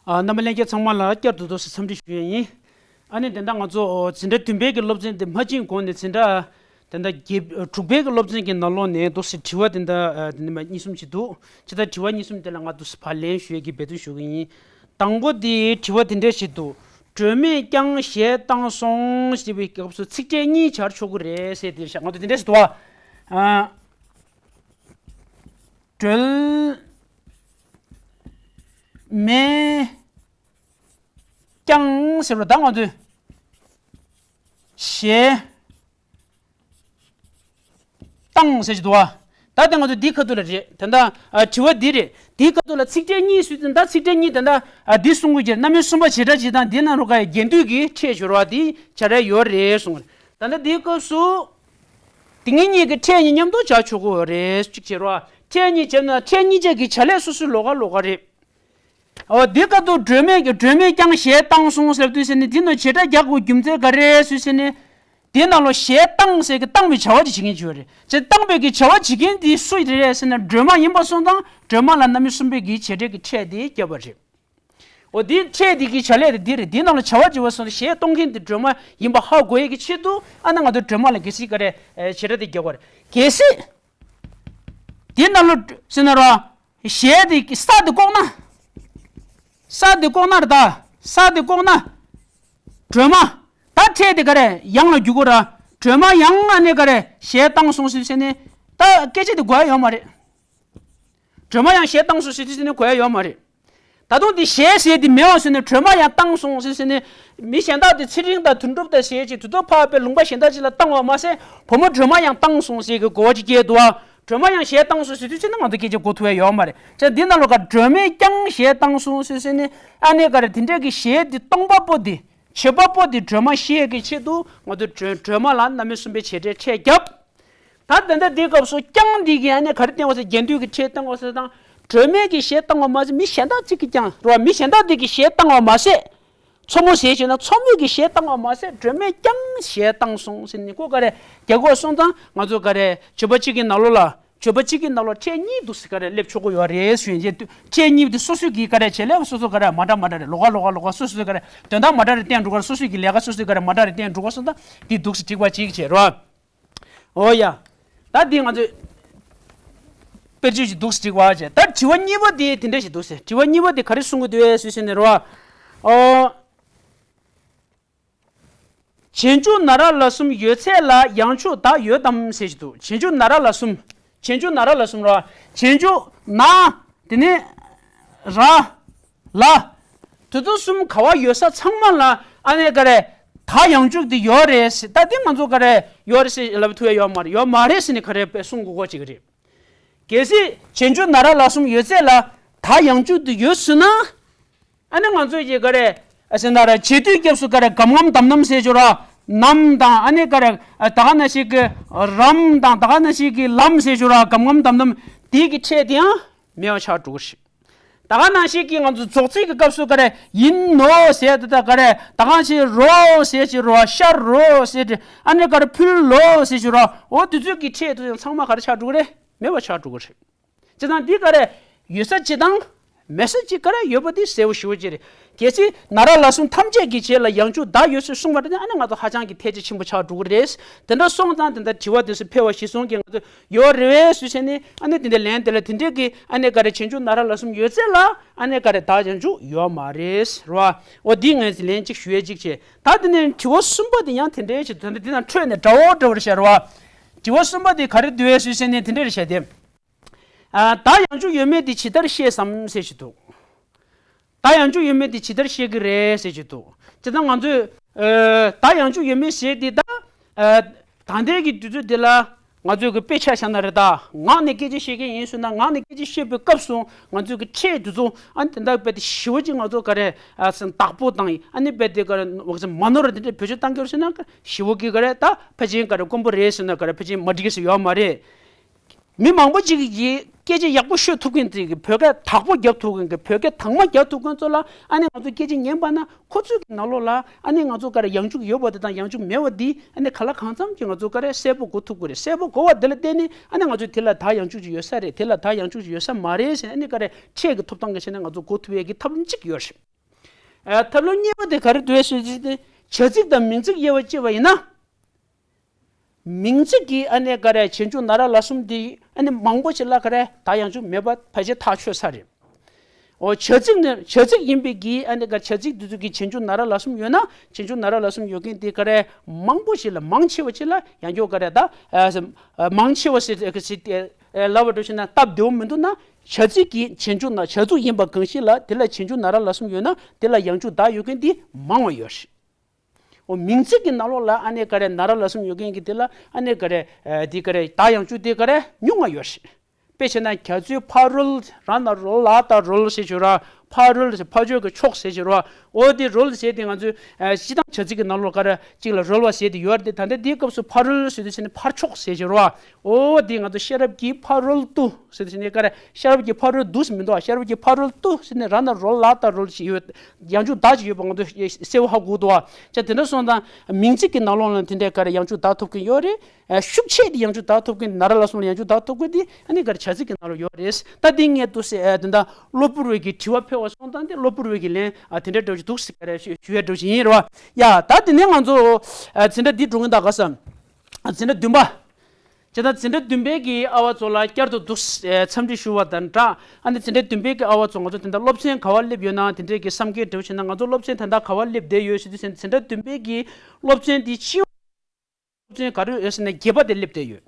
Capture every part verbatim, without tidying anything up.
ཨ། རྣམ་པ་ལྷན་རྒྱས་ཚང་མ་ལ་བསྐྱར་དུ་ཏོག་ཙམ་འཚམས་འདྲི་ཞུ་ཡས་ཡིན། ཨ་ནི་དེ་འདྲ་ང་ཚོ་འཛིན་གྲྭ་བདུན་པའི་གི་སློབ་ཚན་དེ་མ་ཕྱིན་གོང་ནས་འཛིན་གྲྭ་དེ་འདྲ་བརྒྱད་དྲུག་པའི་གི་སློབ་ཚན་གྱི་ནང་ལོགས་ནས་ཏོག་ཙམ་དྲི་བ་དེ་འདྲ་དེ་འདྲ་མ་གཉིས་གསུམ་ཞིག་འདུག་ཅི་ལྟར་དྲི་བ་གཉིས་གསུམ་དེ་ལ་ང་ཏོག་ཙམ་ཕར་ལན་ཞུ་ཡས་ཀྱི་འབད་བརྩོན་ཞུ་གི་ཡིན། དང་པོ་དེ་དྲི་བ་དེ་འདྲ་ཞིག་འདུག་སྒྲོལ་མས་ཀྱང་ཞལ་བཏང་སོང་ཞེས་པའི་སྐབས་སུ་ཚིག་ཕྲད་གཉིས་སྦྱར་ཆོག་གི་རེད་ཟེར་དེ་ཤག་ང་ཚོ་དེ་འདྲ་ཞིག་འདུག་བ། ཨ། སྒྲོལ་མས་ཀྱང་ཟེར་བ་ད་ང་ཚོས་ཞལ་བཏང་ཟེར་གྱི་འདུག་བ། ད་ལྟ་ང་ཚོ་འདིའི་ཁ་ཐུག་ལ་རེད་དེ་འདྲ། ཨ། དྲི་བ་འདི་རེད། འདིའི་ཁ་ཐུག་ལ་ཚིག་ཕྲད་གཉིས་ཞུས་ཙང་ད་ཚིག་ཕྲད་གཉིས་དེ་འདྲ། ཨ། འདི་གསུང་དགོས་ཀྱི་རྣམ་དབྱེ་གསུམ་པ་བྱེ་བྲག་སྤྱི་དང་འདི་ནང་ལོགས་ཀ་ཡི་རྒྱན་སྡུད་ཀྱི་ཕྲད་སྦྱོར་བ་འདི་བྱ་ར་ཡོད་རེད་གསུངས། ད་ལྟ་འདིའི་སྐབས་སུ། དེ་གཉིས་གཉིས་ཀྱི་ཕྲད་གཉིས་མཉམ་དུ་བྱ་ཆོག་གི་རེད་གཅིག་བྱེད་རོགས། ཕྲད་གཉིས་བྱས་ན་ཕྲད་གཉིས་ཆ་གི་བྱ་ལས་སོ་སོའི་ལོགས་ཀ་ལོགས་ཀ་རེད། འོ་འདི་སྐབས་དུ་སྒྲོལ་མས་ཀྱི་སྒྲོལ་མས་ཀྱང་ཞལ་བཏང་སོང་ཟེར་དུས་ཟེར་ནས་འདི་ནང་བྱེ་བྲག་རྒྱག་དགོས་རྒྱུ་མཚན་ག་རེ་ཟེར་ཟེར་ནས། འདི་ནང་ལོ་ཞལ་བཏང་ཟེར་གྱི་བཏང་བའི་བྱ་བ་ཅིག་བྱེད་མཁན་ཅིག་ཡོད་རེད། ཅེས་བཏང་བའི་གི་བྱ་བ་བྱེད་མཁན་འདི་སུ་རེད་ཟེར་ན་སྒྲོལ་མ་ཡིན་པ་སོང་ཙང་སྒྲོལ་མ་ལ་རྣམ་དབྱེ་གསུམ་པའི་གི་བྱེ་བྲག་གི་ཕྲད་དེ་བརྒྱབ་པ་རེད། འོ་འདི་ཕྲད་འདི་གི་བྱ་ལས་དེ་འདི་རེད། འདི་ནང་ལ་བྱ་བ་བྱེད་པ་སོང་ཞལ་གཏོང་མཁན་དེ་སྒྲོལ་མ་ཡིན་པ་ཧ་གོ་ཡས་ཀྱི་ཆེད་དུ་ཨ་ན་ང་ཚོ་སྒྲོལ་མ་ལ་གལ་སྲིད་ག་རེ་བྱེ་བྲག་དེ་རྒྱག་པ་རེད། གལ་སྲིད་འདི་ནང་ལ་ཟེར་ན་ར་ཞལ་དེ་ས་དེ་ལྐོག་ན། ས་དེ་ལྐོག་ན་ར་ད་ས་དེ་ལྐོག་ན། སྒྲོལ་མ། ད་ཕྲད་དེ་ག་རེ་ཡང་ལ་རྒྱུག་གོ་ར། སྒྲོལ་མ་ཡང་ཨ་ནི་ག་རེ་ཞལ་བཏང་སོང་ཟེར་ཟེར་ནས་ད་སྐད་ཆ་དེ་གོ་ཡ་ཡོད་མ་རེད། སྒྲོལ་མ་ཡང་ཞལ་བཏང་སོང་ཟེར་དུས་ཟེར་ནས་གོ་ཡ་ཡོད་མ་རེད། ད་དུང་དེ་ཞལ་ཟེར་དེ་མེད་པ་ཟེར་ནས་སྒྲོལ་མ་ཡང་བཏང་སོང་ཟེར་ཟེར་ནས་མི་གཞན་དག་དེ་ཚེ་རིང་དང་དོན་གྲུབ་དང་ཞེས་ཀྱི་དུས་ཐོག་ཕར་པའི་ལུང་པ་གཞན་དག་ཅིག་ལ་བཏང་བ་མ་ཟད་བུ་མོ་སྒྲོལ་མ་ཡང་བཏང་སོང་ཟེར་གི་གོ་བ་ཅིག་སྐྱེས་འདུག་བ། སྒྲོལ་མ་ཡང་ཞལ་བཏང་སོང་ཟེར་དུས་ཚེ་ན་ང་ཚོ་སྐད་ཆ་གོ་ཐུབ་ཡ་ཡོད་མ་རེད། ཅེས་འདི་ནང་ལོ་ག་སྒྲོལ་མས་ཀྱང་ཞལ་བཏང་སོང་ཟེར་ཟེར་ནས་ཨ་ནེ་ག་རེ་དེ་འདྲས་ཀྱི་ཞལ་དེ་སྟོང་པ་པོ་དེ་བྱེད་པ་པོ་དེ་སྒྲོལ་མ་ཤེས་ཀྱི་ཆེད་དུ་ང་ཚོ་སྒྲོལ་སྒྲོལ་མ་ལ་རྣམ་དབྱེ་གསུམ་པའི་བྱེད་སྒྲའི་ཕྲད་བརྒྱབ། ད་ད་ལྟ་འདིའི་སྐབས་སུ་ཀྱང་འདི་གི་ཨ་ནི་ག་རེ་བསྟན་པ་ཟེར་རྒྱན་སྡུད་ཀྱི་ཕྲད་བསྟན་པ་ཟེར་དང་སྒྲོལ་མས་ཀྱི་ཞལ་བཏང་བ་མ་ཟད་མི་གཞན་དག་ཅིག་གིས་ཀྱང་རོ་མི་གཞན་དག་འདི་གི་ཞལ་བཏང་བ་མ་ཟད་མཚོ་མོ་ཟེར་བྱས་ན་མཚོ་མོས་ཀྱི་ཞལ་བཏང་བ་མ་ཟད་སྒྲོལ་མས་ཀྱང་ཞལ་བཏང་སོང་ཟེར་ནི་ཁོ་ག་རེ་རྒྱ་གོ་སོང་ཙང་ང་ཚོ་ག་རེ་བརྗོད་པ་གཅིག་གི་ནང་ལོགས་ལ་བརྗོད་པ་གཅིག་གི་ནང་ལོགས་ཕྲད་གཉིས་འདུག་ཟེར་ག་རེ་སླེབས་ཆོག་གི་ཡོད་རེད་ཞུ་ཡིན། ཕྲད་གཉིས་དེ་སོ་སོ་གི་ག་རེ་བྱེད་ལས་སོ་སོ་ག་རེ་མ་འདྲ་མ་འདྲ་རེད། ལོགས་ཀ་ལོགས་ཀ་ལོགས་ཀ་སོ་སོ་ག་རེ་དོན་དག་མ་འདྲ་རེ་བསྟན་འགྲོ་ག་རེ་སོ་སོ་གི་ལས་ཀ་སོ་སོ་ག་རེ་མ་འདྲ་རེ་བསྟན་འགྲོ་ག་སོང་ཙང་འདི་འདུག་ཟེར་འགྲིག་པ་གཅིག་བྱེད་རོགས། ཨོ་ཡ། ད་འདི་ང་ཚོས་དཔེར་བརྗོད་ཅིག་འདུག་སེ་བྲིས་པ་བྱས། ད་དྲི་བ་གཉིས་པ་དེ་དེ་འདྲ་ཞིག་འདུག་སེ། དྲི་བ་གཉིས་པ་དེ་ག་རེ་གསུང་གི་འདུག་ཟེར་ཟེར་ནས་རོ། ཨོ། རྗེས་འཇུག་ན་ར་ལ་གསུམ་ཡོད་ཚད་ལ་ཡང་འཇུག་ད་ཡོད་དམ་ཟེར་གྱི་འདུག་རྗེས་འཇུག་ན་ར་ལ་གསུམ། རྗེས་འཇུག་ན་ར་ལ་གསུམ་རོ། རྗེས་འཇུག་ན། དེ་ནས་ར། ལ། དེ་ཚོ་གསུམ་ག་བ་ཡོད་ས་ཚང་མ་ལ་ཨ་ནེ་ག་རེ། ད་ཡང་འཇུག་དེ་ཡོད་རེད་ཟེར། ད་དེ་ང་ཚོ་ག་རེ་ཡོད་རེད་ཟེར་ལབ་ཐུབ་ཡ་ཡོད་མ་རེད། ཡོད་མ་རེད་ཟེར་ནས་ག་རེ་དཔེ་གསུང་དགོས་གོ་ཅིག་རེད། གལ་སྲིད་རྗེས་འཇུག་ན་ར་ལ་གསུམ་ཡོད་ཚད་ལ་ད་ཡང་འཇུག་དེ་ཡོད་ཟེར་ན། ཨ་ནེ་ང་ཚོ་ཡི་ག་རེ། ཟེར་ན་ར་རྗེས་ཟློས་སྐབས་སུ་ག་རེ་སྒམ་སྒམ་དམ་དམ་ཟེར་ཆོག་ར། ནམ་དང་ཨ་ནེ་ག་རེ། ད་ག་ན་ཞིག་གི་རམ་དང་ད་ག་ན་ཞིག་གི་ལམ་ཟེར་ཆོག་ར། སྒམ་སྒམ་དམ་དམ་དེ་གི་ཕྲད་དེ་ཡང་མེད་པ་ཆགས་འགྲོ་གི་རེད། ད་ག་ནང་བཞིན་གྱི་ང་ཚོ་རྫོགས་ཚིག་གི་སྐབས་སུ་ག་རེ་ཡིན་ནོ་ཟེར་དེ་དག་ག་རེ་ད་གང་ཞིག་རོ་ཟེར་གྱི་རོ་ཤར་རོ་ཟེར་གྱི་ཨ་ནི་ག་རེ་ཕུལ་ལོ་ཟེར་གྱི་རོ། འོ་དེ་ཚོའི་གི་ཕྲད་དུ་ཡང་ཚང་མ་ག་རེ་ཆགས་འགྲོ་གི་རེད། མེད་པ་ཆགས་འགྲོ་གི་རེད། ཅི་དང་འདི་ག་རེ་ཡོད་ས་ཅི་དང་མེད་ས་ཅི་ག་རེ་ཡོད་པ་འདི་གསལ་བོ་ཞེ་པོ་ཅིག་རེད། གལ་སྲིད་ན་ར་ལ་གསུམ་ཐམས་ཅད་ཀྱི་རྗེས་ལ་ཡང་འཇུག་ད་ཡོད་ཟེར་གསུངས་པ་དེ་ནི་ཨ་ནི་ང་ཚོ་ཧ་ཅང་གི་ཐལ་ཆ་ཆེན་པོ་ཆགས་འགྲོ་གི་རེད། དེ་འདྲ་སོང་ཙང་དེ་འདྲ་དྲི་བ་དེ་ཚོ་ཕལ་བ་ཞིག་སོང་གི་ང་ཚོ་ཡོད་རེད་བས་ཟེར་བྱས་ནས་ཨ་ནི་དེ་འདྲ་ལན་དེ་ལ་དེ་འདྲས་ཀྱི་ཨ་ནི་ག་རེ་རྗེས་འཇུག་ན་ར་ལ་གསུམ་ཡོད་ཚད་ལ་ཨ་ནི་ག་རེ་ད་ཡང་འཇུག་ཡོད་མ་རེད་རེད་བ། འོ་འདི་ངས་ལན་གཅིག་ཞུ་ཡས་གཅིག་བྱས། ད་དེ་ནས་དྲི་བ་གསུམ་པ་དེ་ཡང་དེ་འདྲའི་ཞིག་དེ་འདྲ་དེ་དང་འཕྲོས་ནས་འདྲ་བོ་འདྲ་བོར་བཤད་རེད་བ། དྲི་བ་གསུམ་པ་དེ་ག་རེ་འདུག་ཟེར་བྱས་ནས་དེ་འདྲ་རེད་བཤད་དེ། ཨ། ད་ཡང་འཇུག་ཡོད་མེད་དེ་ཇི་ལྟར་ཤེས་སམ་ཟེར་གྱི་འདུག་ད་ཡང་འཇུག་ཡོད་མེད་དེ་ཇི་ལྟར་ཤེས་ཀྱི་རེད་ཟེར་གྱི་འདུག་ཇི་ལྟར་ང་ཚོས། ཨ། ད་ཡང་འཇུག་ཡོད་མེད་ཟེར་དེ་ད། ཨ། ད་ལྟའི་གི་དུས་ཚོད་འདི་ལ་ང་ཚོས་གི་དཔེ་ཆ་བཞག་ན་རེད། ད་ངག་ནས་སྐད་ཆ་བཤད་མཁན་ཡིན་ཟེར་ན་ངག་ནས་སྐད་ཆ་བཤད་པའི་སྐབས་སུ་ང་ཚོས་གི་ཕྲད་དེ་ཚོ་ཨ་ནི་དེ་འདྲ་དཔེ་དེ་ཞི་བོ་ཅིག་ང་ཚོ་ག་རེ། ཨ། བདག་པོ་དང་ཨ་ནི་དཔེ་དེ་ག་རེ་མ་ནོར་བ་དེ་འདྲ་བེད་སྤྱོད་བཏང་གི་རེད་ཟེར་ན་ཞི་བོ་གི་ག་རེ་ད་ཕལ་ཆེར་ག་རེ་དཀོན་པོ་རེད་ཟེར་ན་ག་རེ་ཕལ་ཆེར་མ་འགྲིག་གི་ཟེར་ཡོད་མ་རེད། མི་མང་པོ་ཅིག་གིས་སྐད་ཆ་ཡག་པོ་ཤོད་ཐུབ་མཁན་ཅིག་གིས་བོད་སྐད་དག་པོ་རྒྱབ་ཐུབ་མཁན་གྱི་བོད་སྐད་དག་མ་རྒྱབ་ཐུབ་མཁན་ཚོ་ལ་ཨ་ནི་ང་ཚོ་སྐད་ཆ་ཉན་པ་ན་ཁོ་ཚོའི་གི་ནང་ལོགས་ལ་ཨ་ནི་ང་ཚོ་ག་རེ་ཡང་འཇུག་ཡོད་པ་དེ་དང་ཡང་འཇུག་མེད་པ་འདི་ཨ་ནི་ག་ལ་གང་འཚམ་གྱིས་ང་ཚོ་ག་རེ་གསལ་པོ་གོ་ཐུབ་ཀྱི་རེད། གསལ་པོ་གོ་བ་དེ་ལ་བརྟེན་ནས་ཨ་ནི་ང་ཚོས་དེ་ལ་ད་ཡང་འཇུག་ཅིག་ཡོད་ས་རེད། དེ་ལ་ད་ཡང་འཇུག་ཅིག་ཡོད་ས་མ་རེད་ཟེར་ཨ་ནི་ག་རེ་ཕྲད་ཀྱི་ཐོབ་ཐང་གི་ཆ་ནས་ང་ཚོ་གོ་ཐུབ་ཡས་ཀྱི་ཐབས་ལམ་གཅིག་ཡོད་རེད། ཨ། ཐབས་ལམ་གཉིས་པ་དེ་ག་རེ་འདུག་ཟེར་དུས་དེ་བྱ་ཚིག་དང་མིང་ཚིག་དབྱེ་བ་ཕྱེ་བ་ཡིན་ན། མིང་ཚིག་གི་ཨ་ནི་ག་རེ་བྱང་ཆུབ་ན་ར་ལ་གསུམ་དེ་ཨ་ནི་མང་པོ་ཞིག་ལ་ག་རེ་ད་ཡང་འཇུག་མེད་པ་ཕལ་ཆེར་ཐག་ཆོད་ས་རེད། འོ། བྱ་ཚིག་ནི་བྱ་ཚིག་ཡིན་པའི་གི་ཨ་ནི་ག་བྱ་ཚིག་དེ་ཚོ་གི་བྱང་ཆུབ་ན་ར་ལ་གསུམ་ཡོད་ན་བྱང་ཆུབ་ན་ར་ལ་གསུམ་ཡོད་མཁན་དེ་ག་རེ་མང་པོ་ཞིག་ལ་མང་ཆེ་བ་ཞིག་ལ་ཡང་འཇུག་ག་རེ་ད་ཨ་མང་ཆེ་བ་ཞིག་ཞིག་ལབ་པ་འགྲོ་ཕྱིན་ན་སྟབས་བདེ་བོ་མི་འདུག་ན། བྱ་ཚིག་གི་བྱང་ཆུབ་ན་བྱ་ཚིག་ཡིན་པ་གང་ཞིག་ལ་དེ་ལ་བྱང་ཆུབ་ན་ར་ལ་གསུམ་ཡོད་ན་དེ་ལ་ཡང་འཇུག་བདག་ཡོད་མཁན་དེ་མང་བ་ཡོད་རེད། འོ། མིང་ཚིག་གི་ནང་ལོགས་ལ་ཨ་ནི་ག་རེ་ན་ར་ལ་གསུམ་ཡོད་མཁན་གྱི་དེ་ལ་ཨ་ནི་ག་རེ་ཨ་དེ་ག་རེ་བདག་ཡང་འཇུག་དེ་ག་རེ་ཉུང་བ་ཡོད་རེད། དཔེ་བྱས་ན་རྒྱ་མཚོའི་ཕ་རོལ། ར་ན་རོ་ལ་ད་རོལ་ཞེས་བྱ་བ། ཕ་རོལ་ཕ་ཕྱོགས་ཀྱི་ཕྱོགས་ཞེས་བྱ་བ། འོ་དེ་རོལ་ཞེས་དེ་ང་ཚོས་ཨ་སྤྱིར་བཏང་བྱ་ཚིག་གི་ནང་ལོགས་ག་རེ་གཅིག་ལ་རོལ་བ་ཞེས་དེ་ཡོད་རེད་དེ། ད་ལྟ་དེའི་སྐབས་སུ་ཕ་རོལ་ཞེས་དེ་བྱས་ན་ཕར་ཕྱོགས་ཞེས་བྱ་བ། འོ་དེ་ང་ཚོ་ཤེས་རབ་ཀྱི་ཕ་རོལ་ཏུ་ཟེར་དུས་ནས་ག་རེ་ཤེས་རབ་ཀྱི་ཕ་རོལ་ཏུ་ཟེར་མི་འདུག་ཤེས་རབ་ཀྱི་ཕ་རོལ་ཏུ་ཟེར་ནས་ར་ན་རོ་ལ་ད་རོལ་ཞིག་ཡོད། ཡང་འཇུག་བདག་ཅིག་ཡོད་པ་ང་ཚོ་གསལ་བོ་ཧ་གོ་འདུག་བ། ཅེས་དེ་འདྲ་སོང་ཙང་མིང་ཚིག་གི་ནང་ལོགས་ལ་དེ་འདྲའི་ག་རེ་ཡང་འཇུག་བདག་ཐོབ་ཀྱི་ཡོད་རེད། ཤུགས་ཆེ་དེ་ཡང་འཇུག་བདག་ཐོབ་ཀྱི་ན་ར་ལ་གསུམ་ལ་ཡང་འཇུག་བདག་ཐོབ་ཀྱི་དེ་ཨ་ནི་ག་རེ་བྱ་ཚིག་གི་ནང་ལོགས་ཡོད་རེད། ད་དེ་ངས་འདུག་སེ་དེ་འདྲ་གློ་བུར་བའི་གི་དྲི་བ་འཕེལ་བ་སོང་ཙང་དེ་གློ་བུར་བའི་གི་ལན་དེ་འདྲ་འདྲ་བོ་ཞིག་འདུག་སེ་ག་རེ་ཞུ་ཞུ་ཡ་འདྲ་བོ་ཞིག་ཡིན་རེད་བ། ཡ། ད་དེ་ནས་ང་ཚོ་འཛིན་གྲྭ་འདི་འགྲོ་གིན་ད་ག་ས། འཛིན་གྲྭ་བདུན་པ། ཇི་ལྟར་འཛིན་གྲྭ་བདུན་པའི་གི་ཨ་བ་ཚོ་ལ་བསྐྱར་དུ་འདུག་སེ་འཚམས་འདྲི་ཞུ་བ་དང་སྦྲགས། ཨ་ནི་འཛིན་གྲྭ་བདུན་པའི་གི་ཨ་བ་ཚོ་ང་ཚོ་དེ་འདྲ་སློབ་ཚན་ག་བ་སླེབས་ཡོད་ན་དེ་འདྲའི་གི་བསམ་འཁྱེར་འདྲ་བོ་བྱས་ན་ང་ཚོ་སློབ་ཚན་ད་ལྟ་ག་བ་སླེབས་བསྡད་ཡོད་ཟེར་དུས་ཙམ་འཛིན་གྲྭ་བདུན་པའི་གི་སློབ་ཚན་དེ་སྤྱི་ཡོངས་སློབ་ཚན་ག་རེ་ཡོད་ཟེར་ན་བརྒྱད་པ་དེ་སླེབས་བསྡད་ཡོད།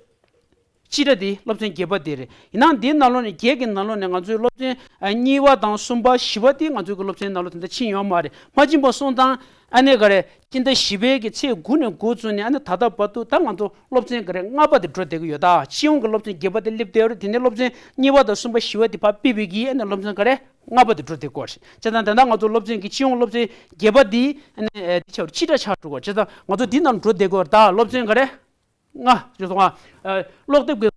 སྤྱི་ཟླ་འདི་སློབ་ཚན་བརྒྱད་པ་དེ་རེད། ཡིན་ནའང་འདིའི་ནང་ལོགས་ནས་བརྒྱད་ཀྱི་ནང་ལོགས་ནས་ང་ཚོའི་སློབ་ཚན་ཨ་གཉིས་པ་དང་གསུམ་པ་བཞི་པ་དེ་ང་ཚོའི་གི་སློབ་ཚན་ནང་ལོགས་དེ་འདྲ་ཕྱིན་ཡོད་མ་རེད། མ་ཕྱིན་པ་སོང་ཙང་ཨ་ནི་ག་རེ་སྤྱི་ཟླ་བཞི་པའི་གི་ཚེས་དགུ་ནས་འགོ་བཙུགས་ནས་ཨ་ནི་ད་ལྟ་བར་དུ་ད་ང་ཚོ་སློབ་ཚན་ག་རེ་ལྔ་པ་དེ་འགྲོ་བསྡད་ཀྱི་ཡོད། ད་སྤྱི་ཡོངས་ཀྱི་སློབ་ཚན་བརྒྱད་པ་དེ་སླེབས་བསྡད་ཡོད་རེད། དེ་ནས་སློབ་ཚན་གཉིས་པ་དང་གསུམ་པ་བཞི་པ་དེ་ཕར་ཕུད་པའི་གི་ཨ་ནི་སློབ་ཚན་ག་རེ་ལྔ་པ་དེ་འགྲོ་བསྡད་ཀྱི་ཡོད་རེད། བྱས་ཙང་ད་ལྟ་ང་ཚོ་སློབ་ཚན་གྱི་སྤྱི་ཡོངས་སློབ་ཚན་བརྒྱད་པ་འདི་ཨ་ནི་ཨ་དེ་ཆགས་སྤྱི་ཟླ་ཆགས་འགྲོ་གི་ཡོད། བྱས་ཙང་ང་ཚོ་འདི་ནང་འགྲོ་བསྡད་ཀྱི་ཡོད་རེད། ད་སློབ་ཚན་ག་རེ་ལྔ་ཞིག་སོང་ང་། ཨ་ཀློག་དེབ་ཀྱི་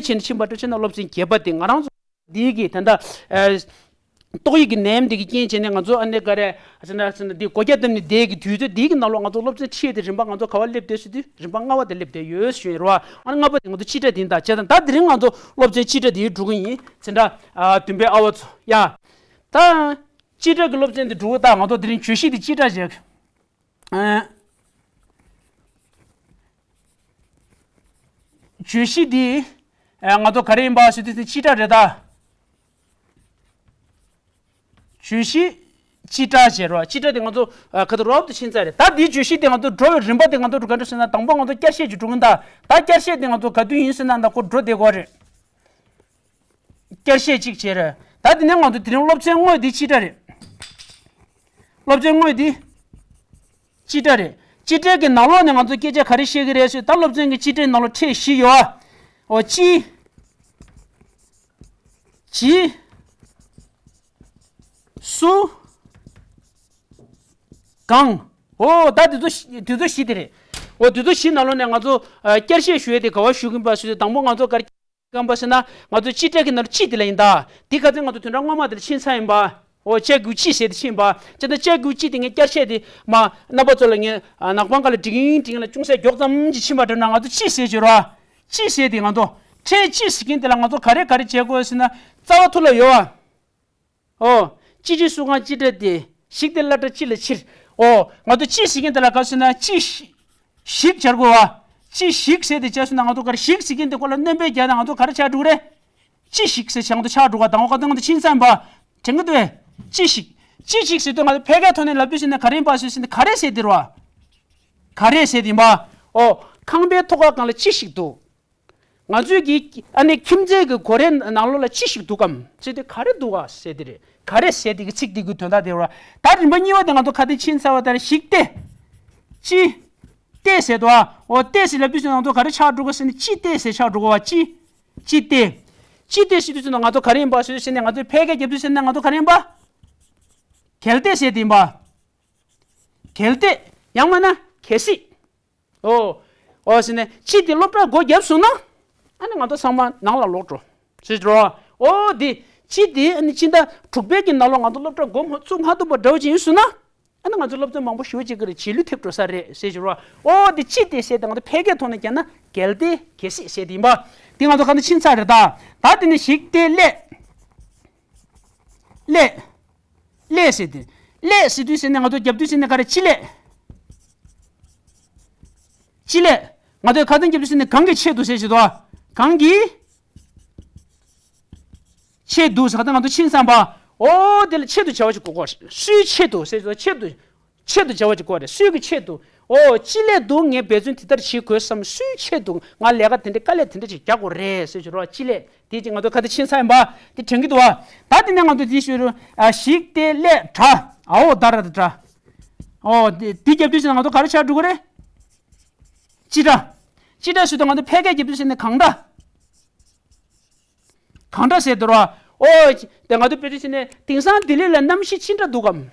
ཕྱིན་ཕྱིན་པ་འདྲ་བྱས་ན་སློབ་ཚན་བརྒྱད་པ་དེ་ང་རང་ཚོ་འདི་གི་ད་ལྟ་ཨ་ཏོག་དབྱིབས་ཀྱི་ནད་ཡམས་འདི་གི་རྐྱེན་བྱས་ནས་ང་ཚོ་ཨ་ནི་ག་རེ་ཟེར་ན་ཟེར་ན་འདི་སྒོ་རྒྱ་བསྡམས་ནས་བསྡད་ཀྱི་དུས་ཚོད་འདི་གི་ནང་ལོགས་ང་ཚོ་སློབ་ཚན་ཁྲིད་དེ་རིམ་པ་ང་ཚོ་ག་བ་སླེབས་བསྡད་ཟེར་དུས་རིམ་པ་ལྔ་པ་དེ་སླེབས་བསྡད་ཡོད་ཞུ་ཡིན་རེད་བ། ཨ་ནི་ལྔ་པ་དེ་ང་ཚོ་སྤྱི་ཟླ་འདི་ཡིན་ད། བྱས་ཙང་ད་དེ་རིང་ང་ཚོ་སློབ་ཚན་སྤྱི་ཟླ་འདི་འགྲོ་གི་ཡིན། འཛིན་གྲྭ་ཨ་བདུན་པའི་ཨ་བ་ཚོ་ཡ། ད་སྤྱི་ཟླ་གི་སློབ་ཚན་འདི་འགྲོ་གི་ད་ང་ཚོ་དེ་རིང་བརྗོད་གཞི་འདི་སྤྱི་ཟླ་བྱས། ཨ། བརྗོད་གཞི་འདི་ཨ་ང་ཚོ་ག་རེ་ཡིན་པ་ཟེར་དུས་སྤྱི་ཟླ་རེད་ད། བརྗོད་གཞི་སྤྱི་ཟླ་ཟེར་རོ། སྤྱི་ཟླ་དེ་ང་ཚོ་ཨ་ཁ་ཐུག་རོབ་ཏུ་ཕྱིན་ཚར་རེད། ད་འདིའི་བརྗོད་གཞི་དེ་ང་ཚོ་འགྲོ་བའི་རིམ་པ་དེ་ང་ཚོ་ག་འདྲ་ཟེར་ན་དང་པོ་ང་ཚོ་བསྐྱར་བཤད་ཅིག་འགྲོ་གིན་ད། ད་བསྐྱར་བཤད་དེ་ང་ཚོ་ག་དུས་ཡིན་ཟེར་ན་ད་ཁོ་འགྲོ་བསྡད་དགོས་རེད། བསྐྱར་བཤད་གཅིག་བྱས་རེད། ད་དེ་ནས་ང་ཚོ་དེ་རིང་སློབ་ཚན་དངོས་འདི་སྤྱི་ཟླ་རེད། སློབ་ཚན་དངོས་འདི་སྤྱི་ཟླ་རེད། སྤྱི་ཟླ་གི་ནང་ལོགས་ནས་ང་ཚོ་སྐད་ཆ་ག་རེ་བཤད་ཀྱི་རེད་ཟེར་ད་སློབ་ཚན་གྱི་སྤྱི་ཟླའི་ནང་ལོགས་ཕྲད་བཞི་ཡོད་ཨ། འོ་གཅིག་གཅིག་གསུམ་གང་། འོ་ད་དེ་ཚོ་བཞི་དེ་ཚོ་བཞི་དེ་རེད། འོ་དེ་ཚོ་བཞི་ནང་ལོགས་ནས་ང་ཚོ་ཨ་བསྐྱར་བཤད་ཞུ་ཡས་དེ་ག་བ་ཞུ་གིན་པ་ཞུ་དེ་དང་པོ་ང་ཚོ་ག་རེ། རྐང་པ་ཟེར་ན་ང་ཚོ་སྤྱི་ཟླ་གི་ནང་ལ་གཅིག་དེ་ལ་ཡིན་ད། དེ་ག་ཚོད་ང་ཚོ་དོན་དག་སྔོན་མ་དེ་ལ་ཕྱིན་ཚར་ཡིན་པ། འོ་ལྕགས་ཀྱུ་གཅིག་ཟེར་དེ་ཕྱིན་པ། ཅི་ད་ལྕགས་ཀྱུ་གཅིག་དེ་ངས་བསྐྱར་བཤད་དེ་མ་རྣམ་པ་ཚོ་ལ་ངས་ནག་པང་ཁ་ལ་འགྲིག་ཡིན་འགྲིག་ཡིན་ལ་ཅུང་ཟད་མགྱོགས་ཙམ་གྱིས་ཕྱིན་པ་འདྲ་ན་ང་ཚོ་གཅིག་ཟེར་བྱོས་རོགས། གཅིག་ཟེར་དེ་ང་ཚོ་ཕྲད་གཅིག་ཟེར་མཁན་དེ་ལ་ང་ཚོ་ག་རེ་ག་རེ་བྱེད་དགོས་ཟེར་ན་རྩ་བ་ཐུགས་ལ་ཡོད་བ། ཨོ། ཅི་ཅི་སུ་གང་ཅི་སྒྲ་སྟེ། ཞིག་སྟེ་སླ་སྒྲ་ཅི་ལ་ཕྱིར། ཨོ། ང་ཚོ་ཅི་ཟེར་མཁན་དེ་ལ་ག་ཟེར་ན་ཅི་ཞིག་ཞིག་སྦྱར་དགོས་བ། ཅི་ཞིག་ཟེར་དེ་བྱས་སོང་ན་ང་ཚོ་ག་རེ་ཞིག་ཟེར་མཁན་དེ་ཁོ་ལ་སྣོན་པ་བརྒྱབ་ན་ང་ཚོ་ག་རེ་ཆགས་འགྲོ་གི་རེད། ཅི་ཞིག་ཟེར་བྱས་ང་ཚོ་ཆགས་འགྲོ་ག་དང་བ་ག་དང་ང་ཚོ་ཕྱིན་ཙམ་པ། དྲན་གི་འདུག་བས། ཅི་ཞིག་ཅི་ཞིག་ཟེར་དུས་ང་ཚོ་ཕལ་སྐད་ཐོག་ནས་ལབ་དུས་ཟེར་ན་ག་རེ་ཡིན་པ་ཟེར་ཟེར་ན་ག་རེ་ཟེར་དེ་རེད་བ། ག་རེ་ཟེར་དེ་ཡིན་པ། ཨོ། ཁང་པའི་ཐོག་ཁ་སྒང་ལ་ཅི་ཞིག་འདུག་ང་ཚོས་ཀྱི་ཨ་ནི་ཁྱིམ་མཚེས་ཀྱི་སྒོ་རའི་ནང་ལོགས་ལ་ཅི་ཞིག་འདུག་གམ་ཟེར་དུས་ག་རེ་འདུག་ག་ཟེར་དེ་རེད། ག་རེ་ཟེར་དེ་གི་ཚིག་དེ་གི་དོན་དག་དེ་རེད། ད་རིམ་པ་གཉིས་པ་དེ་ང་ཚོ་ཁ་དེ་ཕྱིན་ཚར་བ་ལྟར་ཞིག་སྟེ། ཅི། སྟེ་ཟེར་དོ། འོ་སྟེ་ཟེར་ལབ་དུས་ཙམ་ང་ཚོ་ག་རེ་ཆགས་འགྲོ་ག་ཟེར་ན་ཅི་སྟེ་ཟེར་ཆགས་འགྲོ་ག་བ་ཅི། ཅི་སྟེ། ཅི་སྟེ་ཟེར་དུས་ཙམ་ང་ཚོ་ག་རེ་ཡིན་པ་ཟེར་དུས་ཟེར་ན་ང་ཚོས་ཕལ་སྐད་རྒྱབ་དུས་ཟེར་ན་ང་ཚོ་ག་རེ་ཡིན་པ། གལ་ཏེ་ཟེར་དེ་ཡིན་པ། གལ་ཏེ། ཡང་མིན་ན་གལ་སྲིད། ཨོ། ཨོ་ཟེར་ནས་ཅི་དེ་སློབ་གྲྭ་སྒོ་བརྒྱབ་སོང་ན། ཨ་ནི་ང་ཚོ་ཚང་མ་ནང་ལ་ལོག་འགྲོ་ཟེར་གྱི་རེད་བ། འོ་དེ་སྤྱི་དེ་ཨ་ནི་ཕྱི་ཟླ་དྲུག་པའི་གི་ནང་ལོགས་ང་ཚོ་སློབ་གྲྭ་འགོ་ཚུགས་མ་ཐུབ་པ་འདྲ་བོ་ཅིག་ཡིན་སོང་ན། ཨ་ནི་ང་ཚོ་སློབ་ཚན་མང་པོ་ཞེ་པོ་ཅིག་གི་རེད་རྗེས་ལུས་ཐེབས་འགྲོ་ས་རེད་ཟེར་གྱི་རེད་བ། འོ་དེ་སྤྱི་དེ་ཟེར་དེ་ང་ཚོ་ཕལ་སྐད་ཐོག་ནས་བརྒྱབ་ན་གལ་ཏེ་གལ་སྲིད་ཟེར་དེ་ཡིན་པ། དེ་ང་ཚོ་ག་ཚོད་ཕྱིན་ཚར་རེད་ད། ད་དེ་ནས་ཞིག་སྟེ་སླད། སླད། སླད་ཟེར་དེ། སླད་ཟེར་དུས་ཟེར་ནས་ང་ཚོ་རྒྱབ་དུས་ཟེར་ནས་ག་རེ་ཅི་སླད། ཅི་སླད། ང་ཚོས་ཁ་སང་རྒྱབ་དུས་ཟེར་ནས་གང་གི་ཆེད་དུ་ཟེར་བྱེད་དོ། གང་གི་ཆེད་དུ་ཟེར་ཁ་སང་ང་ཚོ་ཕྱིན་བསམ་པ། འོ་དེ་ལ་ཆེད་དུ་བྱ་བ་ཞིག་གོ་དགོས། སུའི་ཆེད་དུ་ཟེར་བྱེད་དོ། ཆེད་དུ། ཆེད་དུ་བྱ་བ་ཅིག་དགོས་རེད། སུའི་གི་ཆེད་དུ། ཨོ་ཅི་སླད་དུ་ངས་འབད་བརྩོན་དེ་ལྟར་བྱེད་དགོས་སམ། སུའི་ཆེད་དུ་ང་ལས་ཀ་དེ་འདྲ་དཀའ་ལས་དེ་འདྲ་ཅིག་རྒྱག་དགོས་རེད་ཟེར་ཞུ་རོགས། ཅི་སླད་དེ་ཅིག་ང་ཚོ་ཁ་ཏ་ཕྱིན་ཚར་ཡིན་པ་དེ་དྲན་གི་འདུག་བ། ད་དེ་ནས་ང་ཚོ་དེ་ཞུ་རུ། ཨ་ཞིག་སྟེ་སླད་དྲ། ཨའོ་ད་ར་ད་དྲ། ཨོ་དེ་དེ་རྒྱབ་དུས་ཟེར་ན་ང་ཚོ་ག་རེ་ཆགས་འགྲོ་གི་རེད། ཅི་དྲ། ཅི་དྲ་ཞུ་དུས་ང་ཚོ་ཕལ་སྐད་རྒྱབ་དུས་ཟེར་ནས་གང་དྲ། གང་དྲ་ཟེར་དུ་ར། ཨོ་དེ་ང་ཚོ་དཔེ་དུས་ཟེར་ནས་དེང་སང་ལྡི་ལི་ལ་གནམ་གཤིས་ཅི་འདྲ་འདུག་གམ།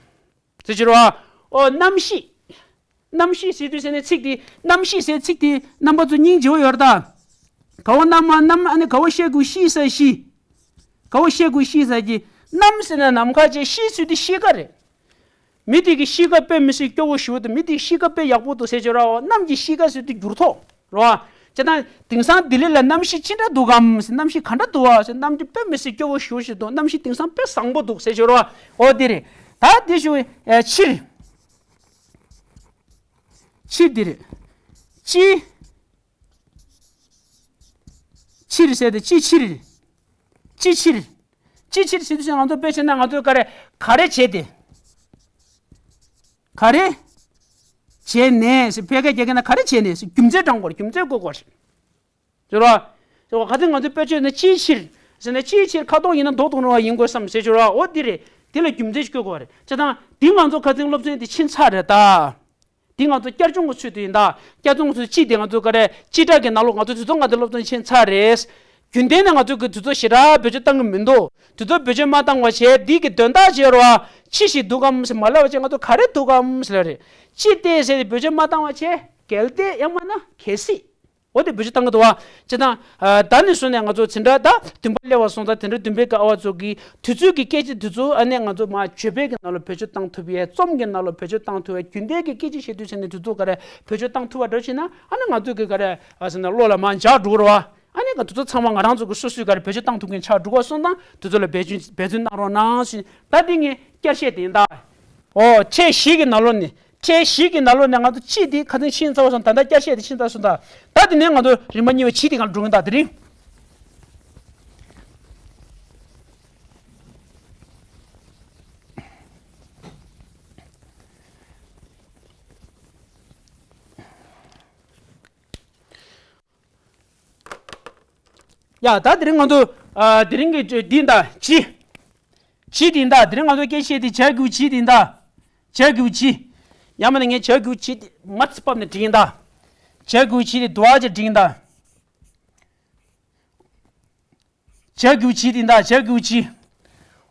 ཟེར་ཞུ་རོགས། ཨོ་གནམ་གཤིས། གནམ་གཤིས་ཟེར་དུས་ཟེར་ནས་ཚིག་དེ་གནམ་གཤིས་ཟེར་ཚིག་དེ་རྣམ་པ་ཚོ་སྙིང་རྗེ་བོ་ཡོད་རེད་ད། ག་བ་གནམ་མ་གནམ་ཨ་ནི་ག་བ་ཤེ་གུ་ཤི་ས་ཤི། ག་བ་ཤེ་གུ་ཤི་ས་ཀྱི་གནམ་ཟེར་ན་ནམ་མཁའ་ཅན། གཤིས་ཟེར་དུས་གཤིས་ཀ་རེད། མི་དེ་གི་གཤིས་ཀ་དཔེ་མི་སྲིད་སྐྱོ་བོ་ཞིག་འདུག་མི་དེ་གི་གཤིས་ཀ་དཔེ་ཡག་པོ་འདུག་ཟེར་ཞུ་རོགས། གནམ་གྱི་གཤིས་ཀ་ཟེར་དུས་འགྱུར་ཐོག་རོ། བྱས་ཙང་དེང་སང་ལྡི་ལི་ལ་གནམ་གཤིས་ཅི་འདྲ་འདུག་གམ་ཟེར། གནམ་གཤིས་ག་འདྲ་འདུག་བ་ཟེར། གནམ་གཤིས་དཔེ་མི་སྲིད་སྐྱོ་བོ་ཞེ་པོ་ཞིག་འདུག་གནམ་གཤིས་དེང་སང་དཔེ་བཟང་པོ་འདུག་ཟེར་ཞུ་རོགས། འོ་དེ་རེད། ད་དེ་ཞུ། ཨེ་ཕྱིར། ཕྱིར་དེ་རེད། ཅི། ཕྱིར་ཟེར་དེ་ཅི་ཕྱིར། ཅི་ཕྱིར། ཅི་ཕྱིར་ཟེར་དུས་ང་ཚོ་དཔེ་བྱས་ན་ང་ཚོས་ག་རེ་ག་རེ་བྱས་ཏེ། ག་རེ་བྱས་ནས་ཟེར། ཕལ་སྐད་རྒྱག་གི་ན་ག་རེ་བྱས་ནས་ཟེར། རྒྱུ་མཚན་དྲང་དགོས་རེད། རྒྱུ་མཚན་བཀོད་དགོས་རེད། ཟེར་བ། ཟེར་བ་ག་ཚོད་ང་ཚོས་དཔེ་བྱས་ན་ཅིའི་ཕྱིར་ཟེར་ན། ཅིའི་ཕྱིར་ཁ་དོག་ཡིན་ན་མདོག་མདོག་ནོར་བ་ཡིན་དགོས་སམ་ཟེར་ཞུ་རོགས། འོ་འདི་རེད། འདི་ལ་རྒྱུ་མཚན་ཞིག་བཀོད་དགོས་རེད། བྱས་ཙང་འདི་ང་ཚོ་ཁ་སང་སློབ་ཚན་འདི་ཕྱིན་ཚར་རེད་ད། འདི་ང་ཚོ་བསྐྱར་སྦྱོང་གི་ཚུལ་དུ་ཡིན་ད། བསྐྱར་སྦྱོང་གི་ཚུལ་གཅིག་དེ་ང་ཚོ་ག་རེ་སྤྱི་བསྒྲགས་ཀྱི་ནང་ལོགས་ང་ཚོ་དུས་ཚོད་ང་ཚོ་སློབ་ཚན་ཕྱིན་ཚར་རེད། རྒྱུན་ལྡན་ནས་ང་ཚོ་གི་དུས་ཚོད་ཞེ་དྲག་བེད་སྤྱོད་བཏང་གི་མི་འདུག་དུས་ཚོད་བེད་སྤྱོད་མ་བཏང་བ་བྱས་འདི་གི་དོན་དག་བྱེད་རོགས། ཅི་ཞིག་འདུག་གམ་ཟེར་མ་ལབ་བྱས་ང་ཚོ་ག་རེ་འདུག་གམ་ཟེར་ལ་རེད། ཅི་སྟེ་ཟེར་ཏེ་བེད་སྤྱོད་མ་བཏང་བ་བྱས་གལ་ཏེ་ཡང་མིན་ན་གལ་སྲིད། འོ་དེ་བེད་སྤྱོད་བཏང་གི་འདུག་བ། བྱས་ཙང་ཨ་ད་ནས་བཟུང་ནས་ང་ཚོ་འཛིན་གྲྭ་ད་བདུན་པ་སླེབས་པ་སོང་ཙང་དེ་འདྲ་བདུན་པའི་གི་ཨ་བ་ཚོ་གི་དུས་ཚོད་ཀྱི་སྐད་ཆ་དེ་ཚོ་ཨ་ནི་ང་ཚོ་མ་བརྗོད་པའི་གི་ནང་ལ་བེད་སྤྱོད་བཏང་ཐུབ་ཡས། རྩོམ་གྱི་ནང་ལ་བེད་སྤྱོད་བཏང་ཐུབ་ཡས། རྒྱུན་ལྡན་གྱི་སྐད་ཆ་བཤད་དུས་ཙམ་ནས་དེ་ཚོ་ག་རེ་བེད་སྤྱོད་བཏང་ཐུབ་པ་འདྲ་བྱས་ན་ཨ་ནི་ང་ཚོ་གི་ག་རེ་ཨ་ཟེར་ན་བློ་ལ་མ་འཇགས་འགྲོ་གི་རེད་བ། ཨ་ནི་ང་དེ་ཚོ་ཚང་མ་ང་རང་ཚོ་གི་སོ་སོའི་ག་རེ་བེད་སྤྱོད་བཏང་ཐུབ་མཁན་ཆགས་འགྲོ་གི་སོང་ཙང་དེ་ཚོ་ལ་འབད་བརྩོན་འབད་བརྩོན་གནང་རོགས་གནང་ཞེས་ད་འདི་ངས་བསྐྱར་བཤད་དེ་ཡིན་ད། ཨོ་ཁྲལ་བཞི་གི་ནང་ལོགས་ནས། ཁྲལ་བཞི་གི་ནང་ལོགས་ནས་ང་ཚོ་གཅིག་དེ་ཁ་སང་ཕྱིན་ཚར་བ་སོང་། ད་ལྟ་བསྐྱར་བཤད་དེ་ཕྱིན་ཚར་སོང་ད། ད་དེ་ནས་ང་ཚོ་རིམ་པ་གཉིས་པ་བཞི་དེ་གང་འགྲོ་གི་ད་དེ་རིང་། ཡ་ད་དེ་རིང་ང་ཚོ་ཨ་དེ་རིང་གི་འདི་ད་ཇི། ཇི་དེ་ད་དེ་རིང་ང་ཚོ་སྐད་བཤད་དེ་བྱ་དགུ་ཇི་དེ་ད། བྱ་དགུ་ཇི། ཡང་མིན་ན་ངས་བྱ་དགུ་ཇི་དེ་མ་ཚི་ཕབ་ནས་བྲིས་ཡིན་ད། བྱ་དགུ་ཇི་དེ་དུ་བ་ཅིག་བྲིས་ཡིན་ད། བྱ་དགུ་ཇི་དེ་ད་བྱ་དགུ་ཇི།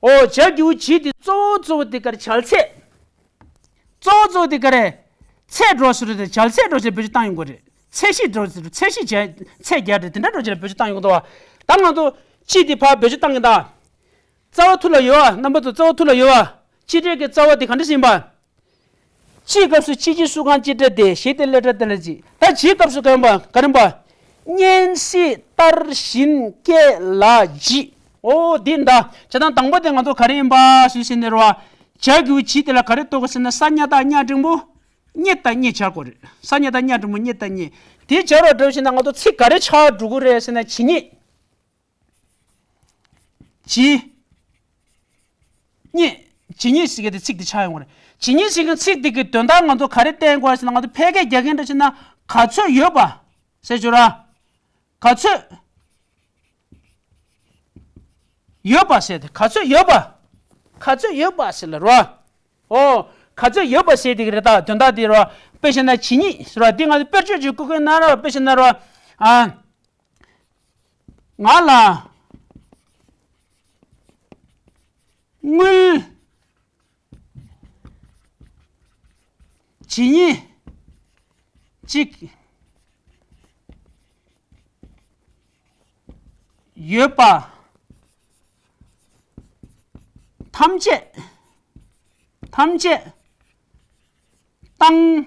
ཨོ་བྱ་དགུ་ཇི་དེ་གཙོ་བོ་གཙོ་བོ་དེ་གར་བྱ་ཚད། གཙོ་བོ་གཙོ་བོ་དེ་ག་རེ། ཚད་འགྲོ་ཟེར་རེད། བྱ་ཚད་འགྲོ་ཟེར་བེད་སྤྱོད་བཏང་ཡོང་གི་རེད། ཚད་གཞི་འགྲོ་ཟེར། ཚད་གཞི་བྱ་ཚད་བརྒྱ་རེད། དེ་འདྲ་འགྲོ་ཟེར་བེད་སྤྱོད་བཏང་ཡོང་གི་འདུག་བ། ད་ང་ཚོ་ཅི་དེ་ཕར་བེད་སྤྱོད་བཏང་གི་ད། རྩ་བ་ཐུར་ལ་ཡོད་བ། རྣམ་པ་ཚོ་རྩ་བ་ཐུར་ལ་ཡོད་བ། ཅི་སྒྲའི་གི་རྩ་བ་དེ་ག་འདྲ་ཟིན་པ། ཅི་སྐབས་སུ་ཅི་ཇི་སུ་གང་ཅི་སྒྲ་དེ་ཞེས་ཏེ་སླད་སྒྲ་དེ་ལ་ཅི། ད་ཇི་སྐབས་སུ་ག་རེ་ཡིན་པ་ག་རེ་ཡིན་པ། སྙན་སྲིད་ལྟར་བཞིན་སྐད་ལ་ཇི། ཨོ་འདི་འདྲ། བྱས་ཙང་དང་པོ་དེ་ང་ཚོ་ག་རེ་ཡིན་པ་ཞུས་ཟིན་ནས་རོ། བྱ་དགུ་ཇི་དེ་ལ་ག་རེ་གཏོགས་ཟེར་ན་ས་ཉ་བཏགས་སྙ་འགྲེང་བུ། སྙེ་བཏགས་སྙེ་བྱ་དགོས་རེད། ས་ཉ་བཏགས་སྙ་འགྲེང་བུ་སྙེ་བཏགས་སྙེ། དེ་བྱ་རོགས་འགྲོ་ཞེ་ན་ང་ཚོ་ཚིག་ག་རེ་ཆགས་འགྲོ་གི་རེད་ཟེར་ན་ཇི་སྙེད། ཇི། སྙེད། ཇི་སྙེད་ཟེར་མཁན་དེ་ཚིག་དེ་ཆགས་ཡོང་བ་རེད། ཇི་སྙེད་ཟེར་མཁན་ཚིག་དེ་གི་དོན་དག་ང་ཚོ་ག་རེ་བསྟན་དགོས་ཟེར་ན་ང་ཚོ་ཕལ་སྐད་རྒྱག་མཁན་འདྲ་ཞིག་ན་ག་ཚོད་ཡོད་པ་ཟེར་ཞོར་ར། ག་ཚོད་ཡོད་པ་ཟེར་ཏེ་ག་ཚོད་ཡོད་པ། ག་ཚོད་ཡོད་པ་ཟེར་ལ་རོ། ཨོ། ག་ཚོད་ཡོད་པ་ཟེར་དེ་གི་རེད་ད་དོན་དག་དེ་རོ། དཔེ་བཞག་ན་ཇི་སྙེད་ཟེར་བ་དེ་ང་ཚོ་དཔེར་བརྗོད་ཅིག་བཀོད་མཁན་ན་རོ། དཔེ་བཞག་ན་རོ། ཨ། ང་ལ་དངུལ་ཇི་སྙེད་ཅིག་། ཡོད་པ་ཐམས་ཅད་ཐམས་ཅད་བཏང་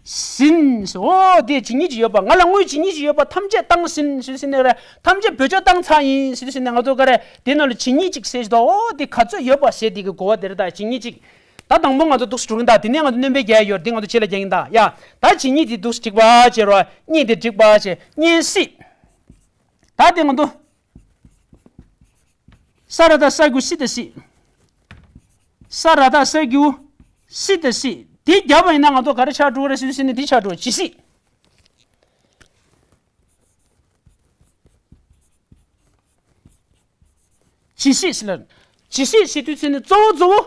ཟིན། འོ་དེ་ཇི་སྙེད་ཅིག་ཡོད་པ། ང་ལ་དངུལ་ཇི་སྙེད་ཅིག་ཡོད་པ་ཐམས་ཅད་བཏང་ཟིན་ཟེར་ཟིན་ནས་རེད། ཐམས་ཅད་བེད་སྤྱོད་བཏང་ཚར་ཡིན་ཟེར་ཟིན་ནས་ང་ཚོ་ག་རེ་དེ་ནང་ལ་ཇི་སྙེད་ཅིག་ཟེར་ཞིག་འདུག་འོ་དེ་ག་ཚོད་ཡོད་པ་ཟེར་དེ་གི་གོ་བ་དེ་རེད། ད་ཇི་སྙེད་ཅིག་ད་དང་པོ་ང་ཚོ་འདུག་སེ་འགྲོ་གིན་ད། དེ་ནས་ང་ཚོ་སྣོན་པ་རྒྱག་ཡོད་རེད། དེ་ང་ཚོ་རྗེས་ལ་རྒྱག་གིན་ད། ཡ། ད་ཇི་སྙེད་དེ་འདུག་སེ་འགྲིག་པ་བྱས་རོ། སྙེད་དེ་འགྲིག་པ་བྱས། སྙེད་སྲིད། ད་དེ་ང་ཚོ་ས་ར་བཏགས་ས་གུ་སྲིད་དང་སྲིད། ས་ར་བཏགས་ས་གུ་སྲིད་དང་སྲིད། དེ་རྒྱབ་པ་ཡིན་ན་ང་ཚོ་ག་རེ་ཆགས་འགྲོ་གི་རེད་ཟེར་ཟེར་ནས་དེ་ཆགས་འགྲོ། ཇི་སྲིད། ཇི་སྲིད་ཟེར་ལ། ཇི་སྲིད་ཟེར་དུས་ཚོད་ནི་གཙོ་བོ་གཙོ་བོ་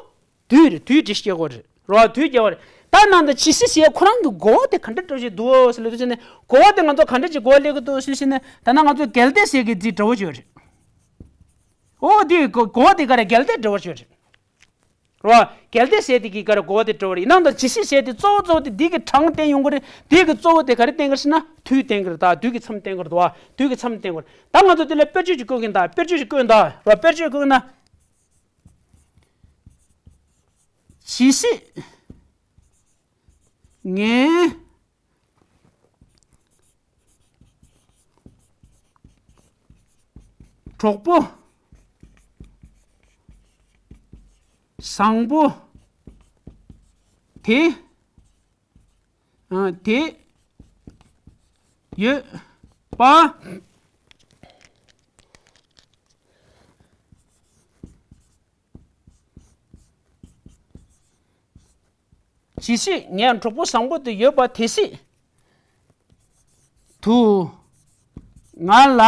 དུས་རེད། དུས་འདྲི་སྐྱེ་དགོས་རེད་རོ། དུས་སྐྱེ་བ་རེད། ད་ནང་ད་ཇི་སྲིད་ཟེར་ཁོ་རང་གི་གོ་བ་དེ་ག་འདྲ་འདྲ་ཞིག་འདུག་ཟེར་ལ་དུས་ཚོད་ནི་གོ་བ་དེ་ང་ཚོ་ག་འདྲ་ཅིག་གོ་བ་སླེབས་ཀྱི་འདུག་ཟེར་ཟེར་ནས། ད་ནང་ང་ཚོ་གལ་ཏེ་ཟེར་གི་འདི་འདྲ་བོ་ཅིག་ཡོད་རེད། འོ་དེ་གོ་གོ་བ་དེ་ག་རེ་གལ་ཏེ་འདྲ་བོ་ཅིག་ཡོད་རེད། རོ། གལ་ཏེ་ཟེར་དེ་གི་ག་རེ་གོ་བ་དེ་འདྲ་བོ་རེད། ཡིན་ནའང་ད་ཇི་སྲིད་ཟེར་དེ་གཙོ་བོ་གཙོ་བོ་དེ་འདི་གི་གྲངས་བསྟན་ཡོང་གི་རེད། དེ་གི་གཙོ་བོ་དེ་ག་རེ་བསྟན་གི་རེད་ཟེར་ན་དུས་བསྟན་གི་རེད། ད་དུས་ཀྱི་མཚམས་བསྟན་གི་རེད་དོ། དུས་ཀྱི་མཚམས་བསྟན་གི་རེད། ད་ང་ཚོ་དེ་ལ་དཔེར་བརྗོད་ཅིག་བཀོད་གིན་ད། དཔེར་བརྗོད་ཅིག་བཀོད་ད་རོ། དཔེར་བརྗོད་བཀོད་ན། ཇི་སྲིད་ངའི་གྲོགས་པོ་བཟང་པོ་དེ། ཨ། དེ་ཡོད་པ། ཇི་སྲིད་ངའི་གྲོགས་པོ་བཟང་པོ་དེ་ཡོད་པ་དེ་སྲིད་དུ་ང་ལ་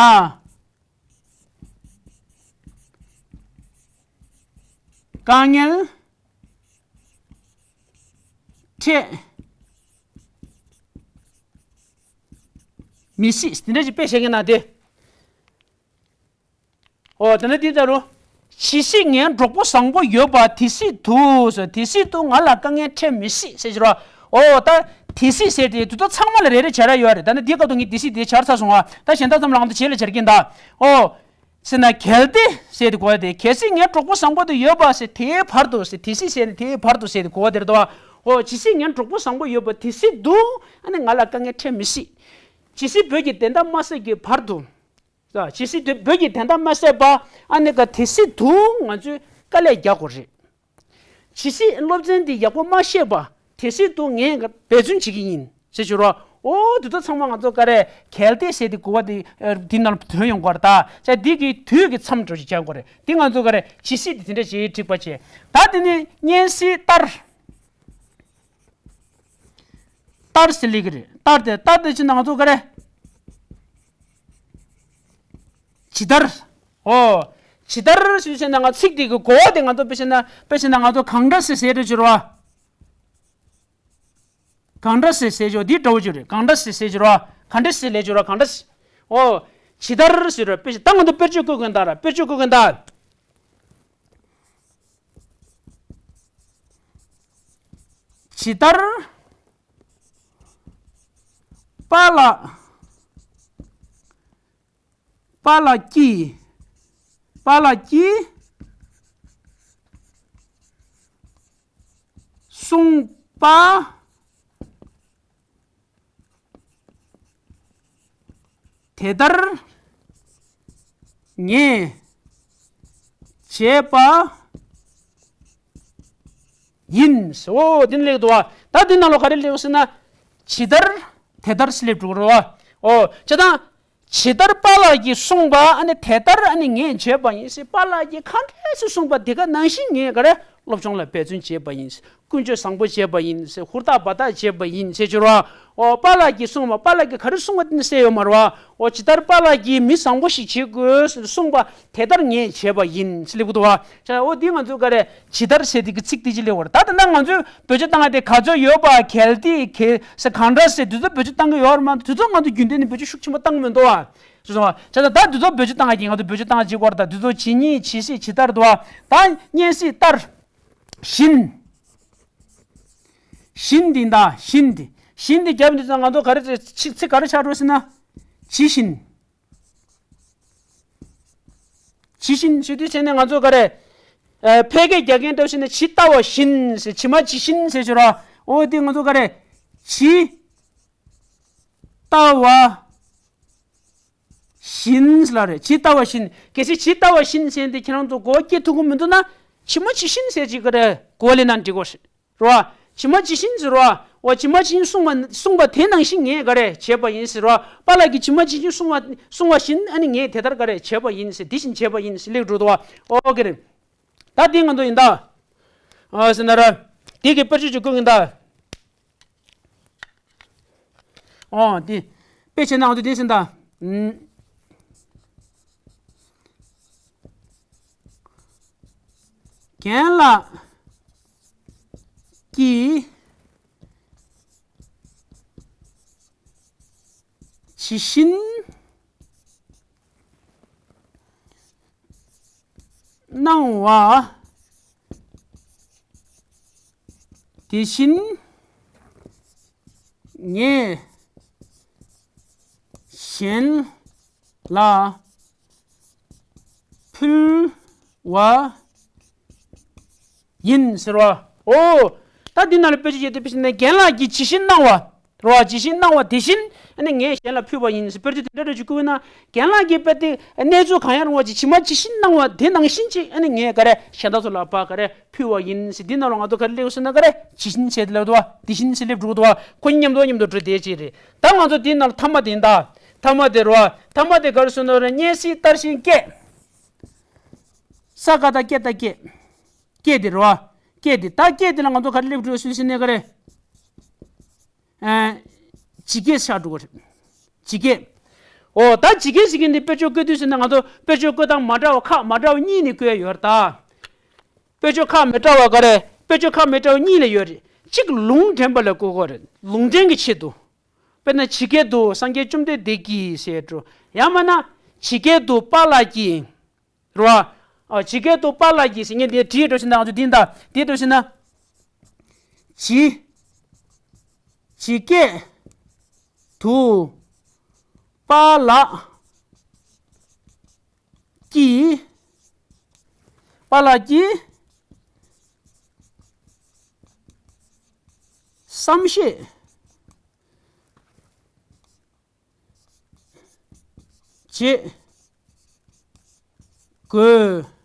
དཀའ་ངལ་འཕྲད་མི་སྲིད། དེ་འདྲ་ཞིག་དཔེ་བཞག་གི་ན་དེ། ཨོ་དེ་ནས་འདི་ལྟ་རུ། ཇི་སྲིད་ངའི་གྲོགས་པོ་བཟང་པོ་ཡོད་པ་དེ་སྲིད་དུ་ཟེར། དེ་སྲིད་དུ་ང་ལ་དཀའ་ངལ་འཕྲད་མི་སྲིད་ཟེར་གྱི་རོ། ཨོ་ད་དེ་སྲིད་ཟེར་དེ་དུས་ཚོད་ཚང་མ་ལ་རེ་རེ་སྦྱར་ཡ་ཡོད་རེད། ད་ནི་འདི་སྐབས་དུ་ངས་དེ་སྲིད་དེ་སྦྱར་ཚར་སོང་ང་། ད་གཞན་དག་ཙམ་ལ་ང་ཚོ་རྗེས་ལ་སྦྱར་གྱིན་ད། ཨོ། ཟེར་ན་གལ་ཏེ་ཟེར་དེ་གོ་བ་དེ། གལ་སྲིད་ངའི་གྲོགས་པོ་བཟང་པོ་དེ་ཡོད་པ་ཟེར་དེའི་བར་དུ་ཟེར། དེ་སྲིད་ཟེར་ནས་དེའི་བར་དུ་ཟེར་དེ་གོ་བ་དེ་རེད་དོ། ཨོ་ཇི་སྲིད་ངའི་གྲོགས་པོ་བཟང་པོ་ཡོད་པ་དེ་སྲིད་དུ་ཨ་ནི་ང་ལ་དཀའ་ངལ་འཕྲད་མི་སྲིད། ཇི་སྲིད་བོད་ཀྱི་བདེན་མཐའ་མ་གསལ་གྱི་བར་དུ། ཇི་སྲིད་དུ་བོད་ཀྱི་བདེན་མཐའ་མ་གསལ་བ་ཨ་ནི་ག་དེ་སྲིད་དུ་ང་ཚོས་དཀའ་ལས་རྒྱག་དགོས་རེད། ཇི་སྲིད་སློབ་ཚན་འདི་ཡག་པོ་མ་ཤེས་པ་དེ་སྲིད་དུ་ངས་འབད་བརྩོན་བྱེད་ཀྱི་ཡིན་ཟེར་ཞུ་རོགས། ཨོ་དེ་ཚོ་ཚང་མ་ང་ཚོ་ག་རེ་གལ་ཏེ་ཟེར་དེ་གོ་བ་དེ་འདི་ནང་ལ་ཐོན་ཡོང་གི་རེད། ད་ཅག་འདི་གི་དུས་ཀྱི་མཚམས་འགྲོ་ཞིག་རྒྱག་དགོས་རེད། འདི་ང་ཚོ་ག་རེ་ཇི་སྲིད་དེ་དེ་འདྲ་ཞིག་འགྲིག་པ་བྱས། ད་དེ་ནི་སྙན་སྲིད་ལྟར། ལྟར་ཟེར་ལེ་གི་རེད། ལྟར་དེ་ལྟར་དེ་ཕྱིན་ན་ང་ཚོ་ག་རེ། ཇི་ལྟར། ཨོ། ཇི་ལྟར་ཞུས་ཟེར་ན་ང་ཚིག་དེ་གི་གོ་བ་དེ་ང་ཚོ་དཔེ་བྱས་ན་དཔེ་བྱས་ན་ང་ཚོ་གང་འདྲ་ཟེར་ཟེར་རེ་བྱོས་རོ། གང་འདྲ་ཟེར་ཟེར་བྱོས་འདི་འདྲ་བོ་བྱོས་རེད། གང་འདྲ་ཟེར་ཟེར་བྱོས་རོ། གང་འདྲ་ཟེར་ལེ་བྱོས་རོ། གང་འདྲ་ཟེར། ཨོ། ཇི་ལྟར་ཟེར་རོ། དཔེ་བྱས་ད་ང་ཚོ་དཔེར་བརྗོད་བཀོད་གིན་ད་ར། དཔེར་བརྗོད་བཀོད་གིན་ད། ཇི་ལྟར། པཱ་ལགས། པཱ་ལགས་ཀྱིས། པཱ་ལགས་ཀྱིས། གསུངས་པ། དེ་ལྟར་ངས་བྱས་པ་ཡིན། ཨོ་དེ་ནི་ལེགས་འདུག་བ། ད་འདི་ནང་ལོགས་ག་རེ་ལེགས་ཟེར་ན། ཇི་ལྟར་དེ་ལྟར་སླེབས་འགྲོ་གི་རེད་བ། ཨོ་བྱས་ཙང་། ཇི་ལྟར་པཱ་ལགས་ཀྱིས་གསུངས་པ་ཨ་ནི་དེ་ལྟར་ཨ་ནི་ངས་བྱས་པ་ཡིན་ཟེར། པཱ་ལགས་ཀྱིས་ག་འདྲས་སེ་གསུངས་པ་དེ་ག་ནང་བཞིན་ངས་ག་རེ་སློབ་སྦྱོང་ལ་འབད་བརྩོན་བྱས་པ་ཡིན། ཀུན་སྤྱོད་བཟང་པོ་བྱས་པ་ཡིན་ཟེར། ཧུར་ཐག་འབད་ཐག་བྱས་པ་ཡིན་ཟེར་གྱི་རེད་བ། ཨོ་པཱ་ལགས་ཀྱིས་གསུངས་པ། པཱ་ལགས་ཀྱིས་ག་རེ་གསུངས་པ་དེ་ནི་གསལ་ཡོད་མ་རེད་བ། ཨོ་ཇི་ལྟར་པཱ་ལགས་ཀྱིས་མི་བཟང་པོ་ཞིག་བྱེད་དགོས་ཟེར་གསུངས་པ་དེ་ལྟར་ངས་བྱས་པ་ཡིན་ཟེར་ལེགས་པོ་འདུག་བ། ཨོ་འདི་ང་ཚོས་ག་རེ་ཇི་ལྟར་ཟེར་དེ་གི་ཚིག་དེ་ཅི་ལེགས་པ་རེད། ད་ད་ལྟ་ང་ཚོས་བེད་སྤྱོད་བཏང་ཡ་དེ་ག་ཚོད་ཡོད་པ། གལ་ཏེ་གལ་ཟེར་གང་འདྲ་ཟེར་དེ་ཚོ་བེད་སྤྱོད་བཏང་གི་ཡོད་རེད་མ་གཏོགས། དེ་ཚོ་ང་ཚོ་རྒྱུན་ལྡན་ནས་བེད་སྤྱོད་ཤུགས་ཆེན་པོ་བཏང་གི་མི་འདུག་བ། ཞུ་སོང་བ། བྱས་ཙང་ད་དེ་ཚོ་བེད་སྤྱོད་བཏང་ཡ་གི་ང་ཚོ་བེད་སྤྱོད་བཏང་ཡ་གཅིག་པ་རེད། ད་དེ་ཚོ་ཇི་སྙེད་ཇི་སྲིད་ཇི་ལྟར་འདུག་བ། ད་སྙན་སྲིད་ལྟར། བཞིན། བཞིན་འདི་འདྲ། བཞིན་འདི། བཞིན་འདི་རྒྱབ་འདི་ཚོ་ང་ཚོ་ག་རེ་ཚིག་ཚིག་ག་རེ་ཆགས་འགྲོ་ཟེར་ན། ཇི་བཞིན། ཇི་བཞིན་ཞུ་དུས་བྱས་ནས་ང་ཚོ་ག་རེ། ཨ། ཕལ་སྐད་རྒྱག་མཁན་འདྲ་བྱས་ན་ཇི་ལྟ་བ་བཞིན་ཟེར། ཇི་མ་ཇི་བཞིན་ཟེར་ཞུ་ར། འོ་དེ་ང་ཚོ་ག་རེ། ཇི་ལྟ་བ་བཞིན་ལ་རེད། ཇི་ལྟ་བ་བཞིན། གལ་སྲིད་ཇི་ལྟ་བ་བཞིན་ཟེར་ཏེ་ཁྱེད་རང་ཚོ་གོ་བ་སྐྱེ་ཐུབ་ཀྱི་མི་འདུག་ན། ཇི་མ་ཇི་བཞིན་ཟེར་ཅིག་ག་རེ་གོ་ལེན་ན་འགྲིག་གོ་རེད། རོ། ཇི་མ་ཇི་བཞིན་ཟེར་རོ། འོ་ཇི་མ་ཇི་བཞིན་གསུངས་པ་གསུངས་པ་དེ་ནང་བཞིན་ངས་ག་རེ་བྱས་པ་ཡིན་ཟེར་རོ། པཱ་ལགས་ཀྱིས་ཇི་མ་ཇི་བཞིན་གསུངས་པ་གསུངས་པ་བཞིན་ཨ་ནི་ངས་དེ་ལྟར་ག་རེ་བྱས་པ་ཡིན་ཟེར། དེ་བཞིན་བྱས་པ་ཡིན་ཟེར་སླེབས་འགྲོ་འདུག་བ། ཨོ་ཀེ་རེད། ད་དེ་ང་ཚོ་ཡིན་ད། ཨ་ཟེར་ན་ར། དེ་གི་དཔེར་བརྗོད་ཅིག་བཀོད་ཡིན་ད། ཨོ་དེ། དཔེ་བྱས་ན་ང་ཚོ་དེ་ཟེར་ད། ཨུམ། རྒན་ལགས་ཀྱིས་ཇི་བཞིན་གནང་བ་དེ་བཞིན་ངས་གཞན་ལ་ཕུལ་བ་ཡིན་ཟེར་བ། ཨོ། ད་འདི་ནང་ལ་དཔེ་ཆ་བྱས་ཏེ་དཔེ་ཆ་ནས་རྒན་ལགས་ཀྱིས་ཇི་བཞིན་གནང་བ། རོ། ཇི་བཞིན་གནང་བ་དེ་བཞིན་ཨ་ནི་ངས་གཞན་ལ་ཕུལ་བ་ཡིན་ཟེར། དཔེར་བརྗོད་དེ་འདྲ་འདྲ་ཅིག་བཀོད་ན། རྒན་ལགས་ཀྱིས་དཔེ་དེ་གནས་ཚུལ་གང་ཡང་རུང་བ་ཅིག་ཇི་མ་ཇི་བཞིན་གནང་བ་དེ་ནང་བཞིན་ཅིག་ཨ་ནི་ངས་ག་རེ་གཞན་དག་ཚོ་ལ་ཕར་ག་རེ་ཕུལ་བ་ཡིན་ཟེར། འདི་ནང་ལ་ང་ཚོ་ག་རེ་སླེབས་ཟེར་ན་ག་རེ་ཇི་བཞིན་ཟེར་དེ་ལབ་འདུག་བ། དེ་བཞིན་ཟེར་སླེབས་འགྲོ་གི་འདུག་བ། ཁོ་གཉིས་མཉམ་དུ་མཉམ་དུ་འགྲོ་བསྡད་ཅིག་རེད། ད་ང་ཚོ་འདི་ནང་ལ་ཐ་མ་དེ་ཡིན་ད། ཐ་མ་དེ་རོ། ཐ་མ་དེ་ག་རེ་ཟེར་ན་རེ། སྙན་སེང་ལྟར་ཞིང་སྐད། ས་ཀ་བཏགས་སྐྱ་བཏགས་སྐད། སྐད་དེ་རོ། སྐད་དེ། ད་སྐད་དེ་ལ་ང་ཚོ་ག་རེ་སླེབས་འགྲོ་ཟེར་ཟེར་ན་ག་རེ། ཨ། ཇི་སྐད་ཆགས་འགྲོ་གི་རེད། ཇི་སྐད། འོ་ད་ཇི་སྐད་ཟེར་མཁན་འདི་དཔེར་བརྗོད་བཀོད་དུས་ཟེར་ན་ང་ཚོ་དཔེར་བརྗོད་བཀོད་སྟངས་མ་འདྲ་བ་ཁག་མ་འདྲ་བ་གཉིས་ནས་བཀོད་ཡོད་རེད་ད། དཔེར་བརྗོད་ཁག་མི་འདྲ་བ་ག་རེ། དཔེར་བརྗོད་ཁག་མི་འདྲ་བ་གཉིས་ལ་ཡོད་རེད། གཅིག་ལུང་འདྲེན་པ་ལ་བཀོད་དགོས་རེད། ལུང་འདྲེན་གྱི་ཆེད་དུ། དཔེར་ན་ཇི་སྐད་དུ་སངས་རྒྱས་བཅོམ་ལྡན་འདས་ཀྱིས་ཟེར་འགྲོ། ཡང་མིན་ན་ཇི་སྐད་དུ་པཱ་ལགས་ཀྱིས། རོ། ཨ། ཇི་སྐད་དུ་པཱ་ལགས་ཀྱིས་ཟེར་མཁན་དེ་བྲིས་འགྲོ་ཞིག་ན་ང་ཚོ་འདི་འདྲ་འདི་འགྲོ་ཞིག་ན། ཇི། ཇི་སྐད་དུ་པཱ་ལགས་ཀྱིས། པཱ་ལགས་ཀྱིས་བསམ་ཤེས་བྱེད་དགོས།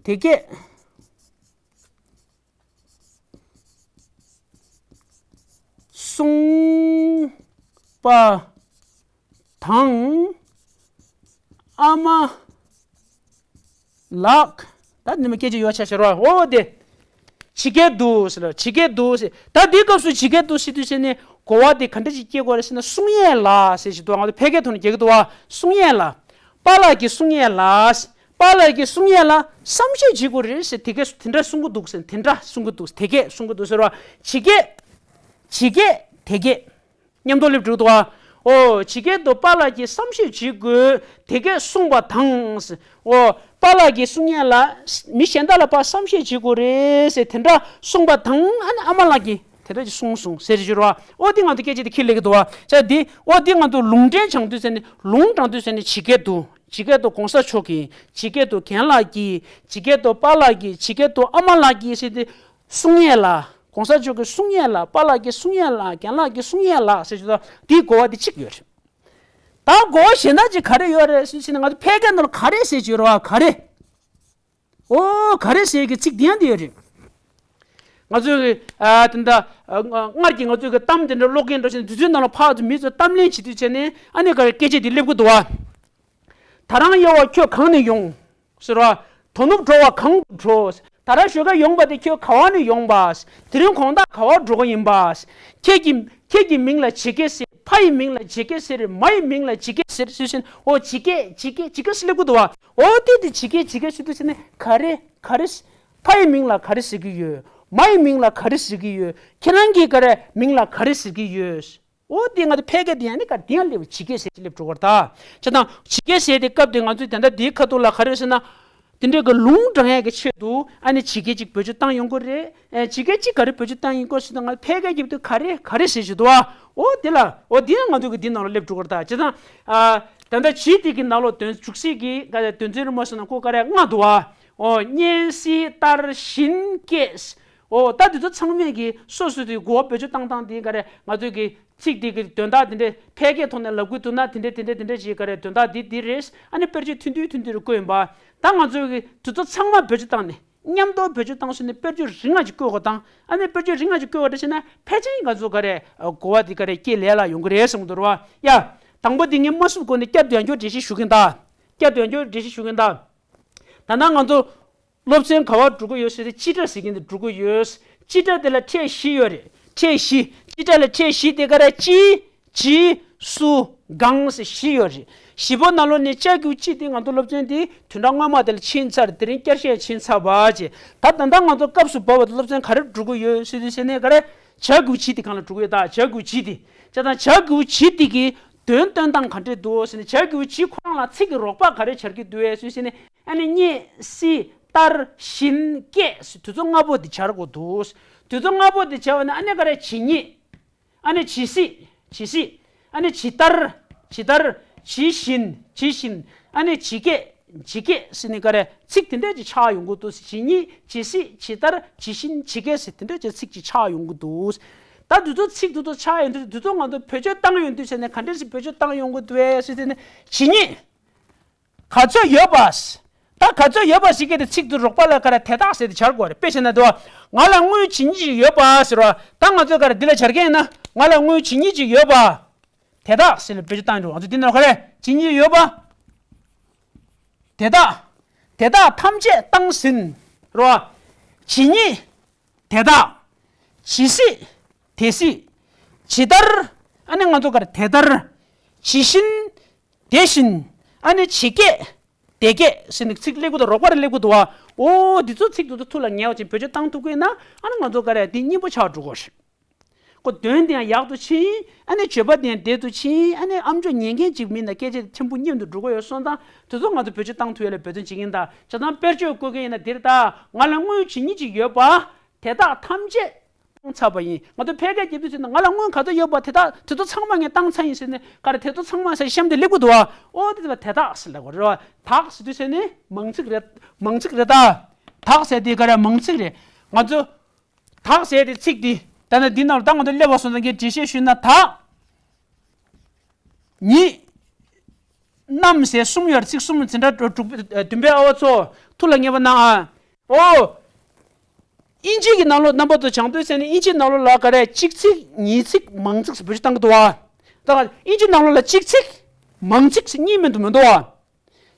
དེ་སྐད་གསུངས་པ་དང་། ཨ་མ་ལགས། ད་ནི་མ་སྐད་ཆ་ཡོད་ཆ་ཤར་བ། འོ་དེ། ཇི་སྐད་དུ་ཟེར་ལ། ཇི་སྐད་དུ་ཟེར། ད་འདི་སྐབས་སུ་ཇི་སྐད་དུ་ཟེར་དུས་ཟེར་ནས་གོ་བ་དེ་ག་འདྲ་ཞིག་སྐྱེ་དགོས་རེད་ཟེར་ན། གསུང་ཡས་ལ་ཟེར་ཞིག་འདུག་ང་ཚོ་ཕལ་སྐད་ཐོག་ནས་རྒྱག་གི་འདུག་བ། གསུང་ཡས་ལ། པཱ་ལགས་ཀྱིས་གསུང་ཡས་ལ། པཱ་ལགས་ཀྱིས་གསུང་ཡས་ལ་བསམ་ཤེས་བྱེད་དགོས་རེད་ཟེར། དེ་གས་དེ་འདྲ་གསུང་གི་འདུག་ཟེར། དེ་འདྲ་གསུང་གི་འདུག་དེ་སྐད་གསུང་གི་འདུག་ཟེར་བ། ཇི་སྐད། ཇི་སྐད་དེ་སྐད། མཉམ་དུ་སླེབས་འགྲོ་འདུག་བ། ཨོ། ཇི་སྐད་དུ་པཱ་ལགས་ཀྱིས་བསམ་ཤེས་བྱེད་དགོས། དེ་སྐད་གསུངས་པ་དང་། ཨོ། པཱ་ལགས་ཀྱིས་གསུང་ཡས་ལ་མི་གཞན་དག་ལ་ཕར་བསམ་ཤེས་བྱེད་དགོས་རེད་ཟེར། དེ་འདྲ་གསུངས་པ་དང་། ཨ་ནི་ཨ་མ་ལགས་ཀྱིས་དེ་འདྲ་ཅིག་གསུངས་སོང་ཟེར་ཞུ་རོགས། ཨོ་དེ་ང་ཚོ་སྐད་ཆ་དེ་ཁྱེར་སླེབས་ཀྱི་འདུག་བ། ཆ་དེ། ཨོ་དེ་ང་ཚོ་ལུང་འདྲེན་བྱང་དུས་ཟེར་ནས། ལུང་དྲངས་དུས་ཟེར་ནས་ཇི་སྐད་དུ། ཇི་སྐད་དུ་གོང་ས་མཆོག་གིས། ཇི་སྐད་དུ་རྒན་ལགས་ཀྱིས། ཇི་སྐད་དུ་པཱ་ལགས་ཀྱིས། ཇི་སྐད་དུ་ཨ་མ་ལགས་ཀྱིས་ཟེར་ཏེ་གསུང་ཡས་ལ། གོང་ས་མཆོག་གིས་གསུང་ཡས་ལ། པཱ་ལགས་ཀྱིས་གསུང་ཡས་ལ། རྒན་ལགས་ཀྱིས་གསུང་ཡས་ལ་ཟེར་ཞུ་ད། དེའི་གོ་བ་དེ་གཅིག་ཡོད་རེད། ད་གོ་བ་གཞན་དག་ཅིག་ག་རེ་ཡོད་རེད་ཟེར་ན། ང་ཚོ་ཕལ་སྐད་ནང་ལ་ག་རེ་ཟེར་གྱི་ཡོད་རེད་བ། ག་རེ། ཨོ་ག་རེ་ཟེར་གྱི་ཚིག་དེ་ཡང་དེ་ཡོད་རེད། ང་ཚོས་ཨ་དེ་འདྲ་ཨ་སྔར་གྱི་ང་ཚོས་གི་གཏམ་དེ་འདྲ་ཀློག་མཁན་འདྲ་ཞིག་དུས་ཚོད་ནང་ལ་ཕར་ཚུར་མི་ཚོས་གཏམ་གླེང་བྱེད་དུས་བྱས་ནས། ཨ་ནི་ག་རེ་སྐད་ཆ་དེ་སླེབས་ཀྱི་འདུག་བ། ད་རང་གཡོ་བ་ཁྱོད་གང་ནས་ཡོང་། ཟེར་བ། དོ་ནུབ་འགྲོ་བ་གང་དུ་འགྲོ། ད་རང་ཞོགས་ཀ་ཡོང་པ་དེ་ཁྱོད་ག་བ་ནས་ཡོང་པ། དེ་རིང་དགོང་དག་ག་བ་འགྲོ་གི་ཡིན་པ། ཁྱེད་ཀྱི་ཁྱེད་ཀྱི་མིང་ལ་ཇི་སྐད་ཟེར། ཕ་ཡི་མིང་ལ་ཇི་སྐད་ཟེར། མ་ཡི་མིང་ལ་ཇི་སྐད་ཟེར་ཟེར་བཞིན། ཨོ་ཇི་སྐད་ཇི་སྐད་ཇི་སྐད་ཟེར་སླེབས་ཀྱི་འདུག་བ། ཨོ་དེ་དེ་ཇི་སྐད་ཇི་སྐད་ཟེར་དུས་ཟེར་ནས་ག་རེ་ག་རེ། ཕ་ཡི་མིང་ལ་ག་རེ་ཟེར་གྱི་ཡོད། མ་ཡི་མིང་ལ་ག་རེ་ཟེར་གྱི་ཡོད། ཁྱེད་རང་གི་ག་རེ་མིང་ལ་ག་རེ་ཟེར་གྱི་ཡོད། འོ་དེ་ང་ཚོ་ཕལ་སྐད་དེ་ཡང་ནི་ག་དེ་ཡང་སླེབས། ཇི་སྐད་ཟེར་གྱི་སླེབས་འགྲོ་བར་ད། བྱས་ཙང་ཇི་སྐད་ཟེར་དེ་སྐབས་དེ་ང་ཚོས་ད་ལྟ་དེའི་ཁ་ཐུག་ལ་ག་རེ་ཟེར་ན། དེ་འདྲའི་གི་ལུང་དྲངས་ཡས་ཀྱི་ཆེད་དུ་ཨ་ནི་ཇི་སྐད་ཅིག་བེད་སྤྱོད་བཏང་ཡོང་གི་རེད། ཨེ་ཇི་སྐད་ཅིག་ག་རེ་བེད་སྤྱོད་བཏང་ཡིན་སྐོར་ཞིག་དང་ང་ཕལ་སྐད་ཀྱི་དུས་ག་རེ་ག་རེ་ཟེར་ཞིག་འདུག་ཨ། འོ་དེ་ལ་འོ་དེ་ནི་ང་ཚོ་གི་འདི་ནང་ལ་སླེབས་འགྲོ་གི་རེད་ད། བྱས་ཙང་ཨ་ད་ལྟ་ཇི་དེ་གི་ནང་ལོགས་དོན་འཇུག་སྲིད་ཀྱི་ག་དོན་ཚན་རིང་མོ་ཟེར་ན་ཁོ་ག་རེ་ལྔ་འདུག་ཨ། འོ་སྙན་སྲིད་ལྟར་བཞིན་སྐད། འོ་ད་དེ་ཚོ་ཚང་མས་ཀྱི་སོ་སོ་དེ་གོ་བ་བེད་སྤྱོད་བཏང་སྟངས་དེ་ག་རེ་ང་ཚོས་ཀྱི་ཚིག་དེ་གི་དོན་དག་དེ་འདྲས་ཕལ་སྐད་ཐོག་ནས་ལབ་དགོས་འདུག་ན་དེ་འདྲས་དེ་འདྲས་དེ་འདྲས་ཅིག་ག་རེ་དོན་དག་འདི་འདི་རེད། ཨ་ནི་དཔེར་བརྗོད་ཐུང་ཐུང་ཐུང་ཐུང་རེ་བཀོད་ཡིན་པ། ད་ང་ཚོས་ཀྱི་དེ་ཚོ་ཚང་མ་བེད་སྤྱོད་བཏང་ནས་མཉམ་དུ་བེད་སྤྱོད་བཏང་སོང་ནས་དཔེར་བརྗོད་རིང་ང་ཅིག་བཀོད་དགོས་དང་ཨ་ནི་དཔེར་བརྗོད་རིང་ང་ཅིག་བཀོད་དགོས་འདྲ་བྱས་ན་ཕལ་ཆེར་ང་ཚོ་ག་རེ་གོ་བ་འདི་ག་རེ་སྐྱེ་ལས་ལ་ཡོང་གི་རེད་བསམ་གྱི་འདུག་ར་བ། ཡ། དང་པོ་འདི་ངས་མ་བསུབ་གོང་ནས་བསྐྱར་དུ་ཡང་བསྐྱར་འགྲེལ་བཤད་ཞུ་གིན་ད། བསྐྱར་དུ་ཡང་བསྐྱར་འགྲེལ་བཤད་ཞུ་གིན་ད། ད་ནང་ང་ཚོ་སློབ་ཚན་ག་བར་འགྲོ་གི་ཡོད་ཟེར་ཏེ་སྤྱི་སྒྲ་ཟེར་གྱིན་དེ་འགྲོ་གི་ཡོད། སྤྱི་སྒྲ་དེ་ལ་ཕྲད་བཞི་ཡོད་རེད། ཕྲད་བཞི། སྤྱི་སྒྲ་ལ་ཕྲད་བཞི་དེ་ག་རེ་ཅི། ཇི། སུ། གང་ཟེར་བཞི་ཡོད་རེད། བཞི་པོ་ནང་ལོགས་ནས་ཅ་གི་གུ་ཅི་དེ་ང་ཚོ་སློབ་ཚན་དེ་བདུན་ཕྲག་སྔོན་མ་དེ་ལ་ཕྱིན་ཚར། དེ་རིང་བསྐྱར་བཤད་ཕྱིན་ཚར་བ་བྱས། ད་ད་ལྟ་ང་ཚོ་སྐབས་སུ་བབས་པ་དེ་སློབ་ཚན་ག་རེ་འགྲོ་གི་ཡོད་ཟེར་དུས་ཟེར་ནས་ག་རེ་ཇ་གི་གུ་ཇི་དེ་སྒང་ལ་འགྲོ་གི་ཡོད། ད་ཇ་གི་གུ་ཇི་དེ་བྱས་ཙང་ཇ་གི་གུ་ཇི་དེ་གི་དོན་སྟོན་སྟངས་ག་འདྲས་འདུག་ཟེར་ནས་ཇ་གི་གུ་ཇི་ཁོ་རང་ལ་ཚིག་གི་རོགས་པ་ག་རེ་སྦྱར་གྱི་འདུག་ཟེར་ནས། ཨ་ནི་སྙན་སྲིད་ལྟར་བཞིན་སྐད་ཟེར་དུས་ཚོད་ལྔ་པོ་འདི་སྦྱར་དགོས་འདུག་དུས་ཚོད་ལྔ་པོ་འདི་སྦྱར་བ་ནི་ཨ་ནི་ག་རེ་ཇི་སྙེད། ཨ་ནི་ཇི་སྲིད། ཇི་སྲིད། ཨ་ནི་ཇི་ལྟར། ཇི་ལྟར། ཇི་བཞིན། ཇི་བཞིན། ཨ་ནི་ཇི་སྐད། ཇི་སྐད་ཟེར་ནི་ག་རེ་ཚིག་དེ་འདྲས་ཅིག་ཆགས་ཡོང་གི་འདུག་ཇི་སྙེད། ཇི་སྲིད། ཇི་ལྟར། ཇི་བཞིན། ཇི་སྐད་ཟེར་དེ་འདྲས་ཅིག་ཚིག་ཅིག་ཆགས་ཡོང་གི་འདུག་ད་དུས་ཚོད་ཚིག་དུས་ཚོད་ཆགས་ཡོང་དུས་དུས་ཚོད་ང་ཚོ་བེད་སྤྱོད་བཏང་ཡོང་དུས་ཟེར་ནས་ག་འདྲས་ཞིག་བེད་སྤྱོད་བཏང་ཡོང་གི་འདུག་ཟེར་ནས་ཇི་སྙེད། ག་ཚོད་ཡོད་པ། ད་ག་ཚོད་ཡོད་པ་ཞིག་གི་དེ་ཚིག་ཏུ་རོགས་པ་ལ་ག་རེ་དེ་དག་ཟེར་ཏེ་སྦྱར་དགོས་རེད། དཔེ་བྱས་ན་དེ་བ། ང་ལ་དངུལ་ཇི་སྙེད་ཅིག་ཡོད་པ་ཟེར་བ། ད་ང་ཚོས་ག་རེ་འདི་ལ་སྦྱར་མཁན་ཡིན་ན་ང་ལ་དངུལ་ཇི་སྙེད་ཅིག་ཡོད་པ། དེ་དག་ཟེར་ལ་བེད་སྤྱོད་བཏང་འགྲོ། ང་ཚོ་འདི་ནང་ག་རེ་ཇི་སྙེད་ཡོད་པ། དེ་དག་དེ་དག་ཐམས་ཅད་བཏང་ཟིན། རོ། ཇི་སྙེད། དེ་དག་ཇི་སྲིད། དེ་སྲིད། ཇི་ལྟར། ཨ་ནི་ང་ཚོ་ག་རེ་དེ་ལྟར། ཇི་བཞིན། དེ་བཞིན། ཨ་ནི་ཇི་སྐད། དེ་སྐད་ཟེར་ནས་ཚིག་ལེགས་པོ་དང་རོགས་པ་རེ་ལེགས་པོ་འདུག་བ། འོ་འདི་ཚོ་ཚིག་འདི་ཚོ་ཐུགས་ལ་ངེས་པ་ཅིག་བེད་སྤྱོད་བཏང་ཐུབ་ཀྱི་ཡིན་ན་ཨ་ནི་ང་ཚོ་ག་རེ་འདི་སྙན་པོ་ཆགས་འགྲོ་གི་རེད། ཁོ་དོན་དེ་ཡང་ཡག་ཏུ་ཕྱིན། ཨ་ནི་བརྗོད་པ་དེ་ཡང་བདེ་ཏུ་ཕྱིན། ཨ་ནི་ཨམ་ཅོག་ཉན་མཁན་ཅིག་མིན་ན་སྐད་ཆ་དེ་ཕྲན་བུ་སྙན་དུ་འགྲོ་གི་ཡོད་སོང་ཙང་དེ་ཚོ་ང་ཚོ་བེད་སྤྱོད་བཏང་ཐུབ་ཡ་ལ་འབད་བརྩོན་བྱེད་ཀྱི་ཡིན། ད་བྱས་ཙང་དཔེར་བརྗོད་བཀོད་མཁན་ཡིན་ན་འདིར་ད་ང་ལ་དངུལ་ཇི་སྙེད་ཅིག་ཡོད་པ། དེ་དག་ཐམས་ཅད་བཏང་ཚར་བ་ཡིན། ང་ཚོ་ཕལ་སྐད་རྒྱབ་དུས་ཚོད་ན་ང་ལ་དངུལ་ག་ཚོད་ཡོད་པ་དེ་དག་དེ་ཚོ་ཚང་མ་ངས་བཏང་ཚར་ཡིན་ཟེར་ནས་ག་རེ་དེ་ཚོ་ཚང་མ་ཟེར་གཤམ་དུ་ལེགས་པོ་འདུག་བ། ཨོ་དེ་དེ་དེ་དག་ཟེར་ལབ་དགོས་རེད་བ། དག་ཟེར་དུས་ཟེར་ནས་མང་ཚིག་རེད། མང་ཚིག་རེད་ད། དག་ཟེར་དེ་ག་རེ་མང་ཚིག་རེད། ང་ཚོ་དག་ཟེར་དེ་ཚིག་དེ་ད་ནི་འདི་ནང་ལ་ད་ང་ཚོ་སླེབས་པ་སོང་ཙང་ངས་འགྲེལ་བཤད་ཞུས་ན་ད། ཉིད། རྣམས་ཟེར་གསུམ་ཡོད་རེད། ཚིག་གསུམ་འཛིན་གྲྭ་དྲུག་པའི་ཨ་བ་ཚོ་ཐུགས་ལ་ངེས་པ་གནང་ཨ། ཨོ། དབྱིན་ཇི་གི་ནང་ལོགས་རྣམ་པ་ཚོ་སྦྱང་དུས་ཟེར་ནས་དབྱིན་ཇིའི་ནང་ལོགས་ལ་ག་རེ་གཅིག་ཚིག་ཉིས་ཚིག་མང་ཚིག་ཟེར་བེད་སྤྱོད་བཏང་གི་འདུག་བ། ད་དབྱིན་ཇིའི་ནང་ལོགས་ལ་གཅིག་ཚིག་མང་ཚིག་ཟེར་གཉིས་མིན་འདུག་མི་འདུག་བ།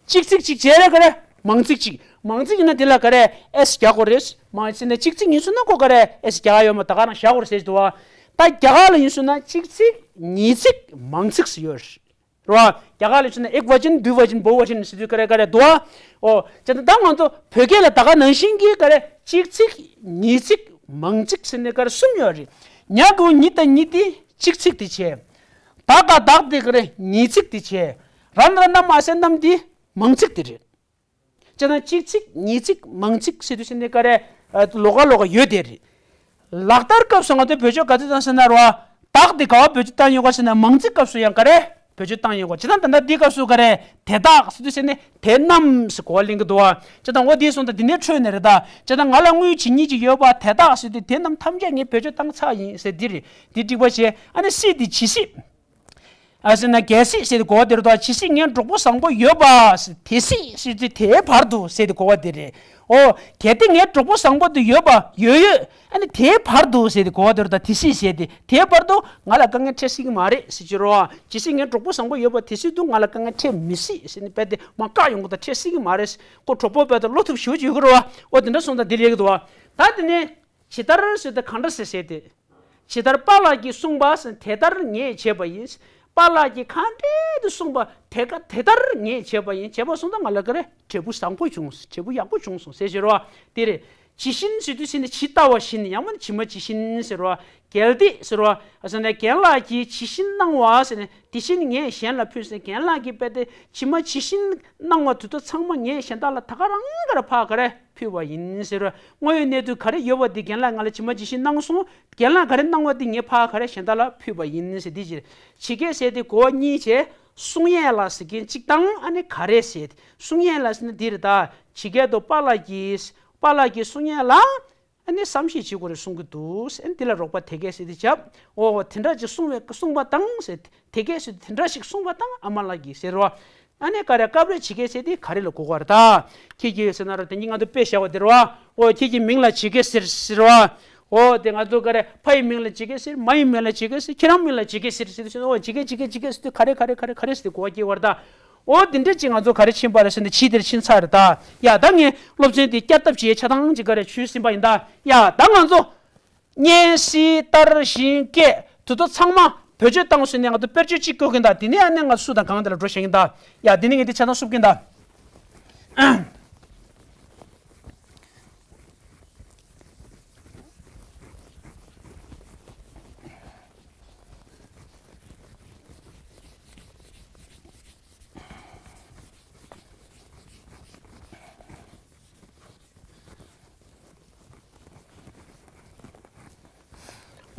གཅིག་ཚིག་གཅིག་བྱས་རེད་ག་རེ། མང་ཚིག་གཅིག་མང་ཚིག་ཡིན་ན་དེ་ལ་ག་རེ་ཨེས་རྒྱག་དགོས་རེད། མང་ཚིག་ནས་གཅིག་ཚིག་ཡིན་སོང་ན་ཁོ་ག་རེ་ཨེས་རྒྱག་ཡོད་མ་ད་ག་རང་བཞག་དགོས་རེད་ཟེར་གྱི་འདུག་བ། ད་རྒྱ་གར་ལ་ཡིན་སོང་ན་གཅིག་ཚིག་ཉིས་ཚིག་མང་ཚིག་ཟེར་ཡོད་རེད། རེད་བ། རྒྱ་གར་ལ་ཡིན་སོང་ན་ཨེག་བ་ཅན་དུ་བ་ཅན་བོ་བ་ཅན་ཟེར་དུས་ག་རེ་ག་རེ་འདུག་བ། ཨོ། བྱས་ཙང་ད་ང་ཚོ་བོད་སྐད་ལ་ད་ག་ནང་བཞིན་གྱི་ག་རེ་གཅིག་ཚིག་ཉིས་ཚིག་མང་ཚིག་ཟེར་ནས་ག་རེ་གསུམ་ཡོད་རེད། ཉ་གི་གུ་ཉི་དང་ཉིད་དེ་གཅིག་ཚིག་དེ་བྱས། ད་ག་དག་དེ་ག་རེ་ཉིས་ཚིག་དེ་བྱས། ར་ན་ར་ན་མ་ས་ནམ་དེ་མང་ཚིག་དེ་རེད། བྱས་ཙང་གཅིག་ཚིག་ཉིས་ཚིག་མང་ཚིག་ཟེར་དུས་ཟེར་ནས་ག་རེ་ལོགས་ཀ་ལོགས་ཀ་ཡོད་དེ་རེད། ལག་བསྟར་སྐབས་སུ་ང་ཚོས་བེད་སྤྱོད་ག་ཚོད་བཏང་ཟེར་ན་རོ། དག་དེ་ག་བ་བེད་སྤྱོད་བཏང་ཡོད་ག་ཟེར་ན་མང་ཚིག་སྐབས་སུ་ཡང་ག་རེ་བེད་སྤྱོད་བཏང་ཡོད་ག། བྱས་ཙང་ད་ལྟ་འདི་སྐབས་སུ་ག་རེ་དེ་དག་ཟེར་དུས་ཟེར་ནས་དེ་རྣམས་ཟེར་གོ་བ་ལེན་གི་འདུག་བ། བྱས་ཙང་འོ་དེ་སོང་ད་དེ་ནས་འཕྲོས་ནས་རེད་ད། བྱས་ཙང་ང་ལ་དངུལ་ཇི་སྙེད་ཅིག་ཡོད་པ་དེ་དག་ཟེར་དུས་དེ་རྣམས་ཐམས་ཅད་ངས་བེད་སྤྱོད་བཏང་ཚར་ཡིན་ཟེར་འདི་རེད། འདི་འགྲིག་པ་བྱས། ཨ་ནི་སྲིད་དེ་ཇི་སྲིད། ཨ་ཟེར་ན་གལ་སྲིད་ཟེར་ཏེ་གོ་བ་དེ་རེད་དོ། ཇི་སྲིད་ངའི་གྲོགས་པོ་བཟང་པོ་ཡོད་པ་ཟེར། དེ་སྲིད་ཟེར་ཏེ་དེའི་བར་དུ་ཟེར་ཏེ་གོ་བ་དེ་རེད། ཨོ། གལ་ཏེ་ངའི་གྲོགས་པོ་བཟང་པོ་དེ་ཡོད་པ་ཡོད་ཡོད། ཨ་ནི་དེའི་བར་དུ་ཟེར་ཏེ་གོ་བ་དེ་རེད་དོ། དེ་སྲིད་ཟེར་ཏེ་དེའི་བར་དུ་ང་ལ་དཀའ་ངལ་འཕྲད་སྲིད་ཀྱི་མ་རེད་ཟེར་གྱི་རེད་བ། ཇི་སྲིད་ངའི་གྲོགས་པོ་བཟང་པོ་ཡོད་པ་དེ་སྲིད་དུ་ང་ལ་དཀའ་ངལ་འཕྲད་མི་སྲིད་ཟེར་ནས་རྦད་དེ་མ་བཀག་ཡོང་གི་ད་འཕྲད་སྲིད་ཀྱི་མ་རེད། ཁོ་གྲོགས་པོ་རྦད་དེ་བློ་ཐུབ་ཞེ་པོ་ཅིག་ཡོད་ཀྱི་རེད་བ། ཨོ་དེ་འདྲ་སོང་ཙང་དེ་ལས་ཀྱི་འདུག་བ། ད་དེ་ནས་ཇི་ལྟར་ཟེར་ཏེ་གང་འདྲ་ཟེར་ཟེར་ཏེ། ཇི་ལྟར་པཱ་ལགས་ཀྱིས་གསུངས་པ་ཟེར་དེ་ལྟར་ངས་བྱས་པ་ཡིན། པཱ་ལགས་ཀྱིས་གང་འདྲ་དུ་གསུངས་པ་དེ་ཀ་དེ་ལྟར་ངས་བྱས་པ་ཡིན། བྱས་པ་སོང་ཙང་ང་ལ་ག་རེ་འབྲས་བུ་བཟང་པོ་བྱུང་། འབྲས་བུ་ཡག་པོ་བྱུང་སོང་ཟེར་ཞེས་རོ། དེ་རེད། ཇི་བཞིན་ཟེར་དུས་ཟེར་ནས་ཇི་ལྟ་བ་བཞིན་ཡང་མིན་ཇི་མ་ཇི་བཞིན་ཟེར་རོ། གལ་ཏེ་ཟེར་བ་ཟེར་ནས་རྒན་ལགས་ཀྱིས་ཇི་བཞིན་གནང་བ་ཟེར་ནས་དེ་བཞིན་ངས་གཞན་ལ་ཕུལ་ཟེར། རྒན་ལགས་ཀྱིས་དཔེ་དེ་ཇི་མ་ཇི་བཞིན་གནང་བ་དེ་ཚོ་ཚང་མ་ངས་གཞན་དག་ལ་ད་ག་རང་ག་རེ་ཕར་ག་རེ་ཕུལ་བ་ཡིན་ཟེར་བ། དངོས་ཡོད་གནས་ཚུལ་ག་རེ་ཡོད་པ་དེ་རྒན་ལགས་ང་ལ་ཇི་མ་ཇི་བཞིན་གནང་སོང་། རྒན་ལགས་ག་རེ་གནང་བ་དེ་ངས་ཕར་ག་རེ་གཞན་དག་ལ་ཕུལ་བ་ཡིན་ཟེར། དེ་ཕྱིར་ཇི་སྐད་ཟེར་དེ་གོ་བ་གཉིས་བྱས། གསུང་ཡས་ལ་ཟེར་མཁན་གཅིག་དང་ཨ་ནི་ག་རེ་ཟེར། གསུང་ཡས་ལ་ཟེར་ན་འདི་རེད་ད། ཇི་སྐད་དུ་པཱ་ལགས་ཀྱིས་པཱ་ལགས་ཀྱིས་གསུང་ཡས་ལ། ཨ་ནི་བསམ་ཤེས་བྱེད་དགོས་རེད་གསུང་གི་འདུག་ཨ་ནི་འདི་ལ་རོགས་པ་དེ་སྐད་ཟེར་དེ་བྱབ། འོ་དེ་འདྲ་ཅིག་གསུང་བའི་གསུང་པ་དང་ཟེར། དེ་སྐད་ཟེར་དེ་འདྲ་ཞིག་གསུང་པ་དང་ཨ་མ་ལགས་ཀྱིས་ཟེར་བ། ཨ་ནི་ག་རེ་སྐབས་རེ་ཇི་སྐད་ཟེར་དེ་ག་རེ་ལ་གོ་དགོས་རེད་ད། ཁྱེད་ཀྱིས་ཟེར་ན་ར་དེ་གཉིས་ང་ཚོ་དཔེ་བཞག་པ་དེ་རེད་བ། འོ་ཁྱེད་ཀྱི་མིང་ལ་ཇི་སྐད་ཟེར་ཟེར་བ། འོ་དེ་ང་ཚོ་ག་རེ་ཕ་ཡི་མིང་ལ་ཇི་སྐད་ཟེར། མ་ཡི་མིང་ལ་ཇི་སྐད་ཟེར། ཁྱེད་རང་མིང་ལ་ཇི་སྐད་ཟེར་ཟེར་ཟེར། འོ་ཇི་སྐད་ཇི་སྐད་ཇི་སྐད་ཟེར་དུས་ག་རེ་ག་རེ་ག་རེ་ག་རེ་ཟེར་དུས་གོ་བ་སྐྱེ་བ་རེད་ད། འོ་འདི་འདྲ་ཅིག་ང་ཚོ་ག་རེ་ཕྱིན་པ་རེད་ཟེར་ན་ཕྱི་དེར་ཕྱིན་ཚར་རེད་ད། ཡ་ད་ངས་སློབ་ཚན་དེ་བསྐྱར་ལྡབ་བྱེད་ཆ་ཚང་ཅིག་ག་རེ་ཞུས་ཟིན་པ་ཡིན་ད། ཡ་ད་ང་ཚོ་སྙན་སྲིད་ལྟར་བཞིན་སྐད་དེ་ཚོ་ཚང་མ་བེད་སྤྱོད་བཏང་ཟིན་ནས་ང་ཚོ་དཔེར་བརྗོད་ཅིག་བཀོད་གིན་ད། དེ་ནས་ཨ་ནེ་ང་སུ་དང་གང་དེ་ལ་འགྲོ་བཞིན་ཡིན་ད། ཡ་དེ་ནས་ངས་དེ་ཆ་ཚང་བསུབ་གིན་ད།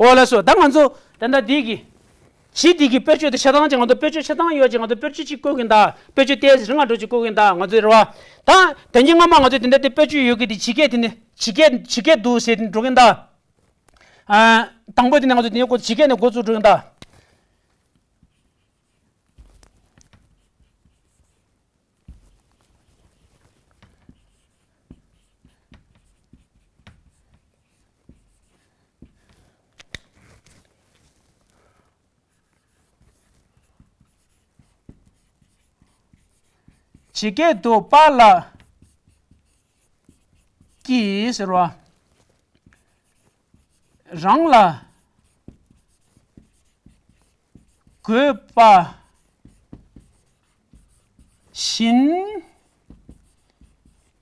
འོ་ལགས་སོ། ད་ང་ཚོ་ད་ལྟ་འདི་གི་གཞི་འདི་གི་དཔེར་བརྗོད་དེ་ཆ་ཚང་ཅིག་ང་ཚོ་དཔེར་བརྗོད་ཆ་ཚང་ཡོད་ཅིག་ང་ཚོ་དཔེར་བརྗོད་ཅིག་བཀོད་གིན་ད། དཔེར་བརྗོད་ཏོག་ཙམ་རིང་ང་འགྲོ་ཅིག་བཀོད་གིན་ད། ང་ཚོའི་རེ་བ་ད་དོན་རྐྱེན་སྔ་མ་ང་ཚོས་དེ་འདྲ་དེ་དཔེར་བརྗོད་ཡོད་གི་དེ་ཇི་སྐད་དེ་ནི་ཇི་སྐད་ཇི་སྐད་འདུག་ཟེར་འགྲོ་གིན་ད། ཨ། དང་པོ་དེ་ནས་ང་ཚོ་དེ་ནས་འགོ་ཇི་སྐད་ནས་འགོ་བཙུགས་འགྲོ་གིན་ད། ཇི་སྐད་དུ་པཱ་ལགས་ཀྱིས་ཟེར་བ། རང་ལ་དགོས་པ་བཞིན་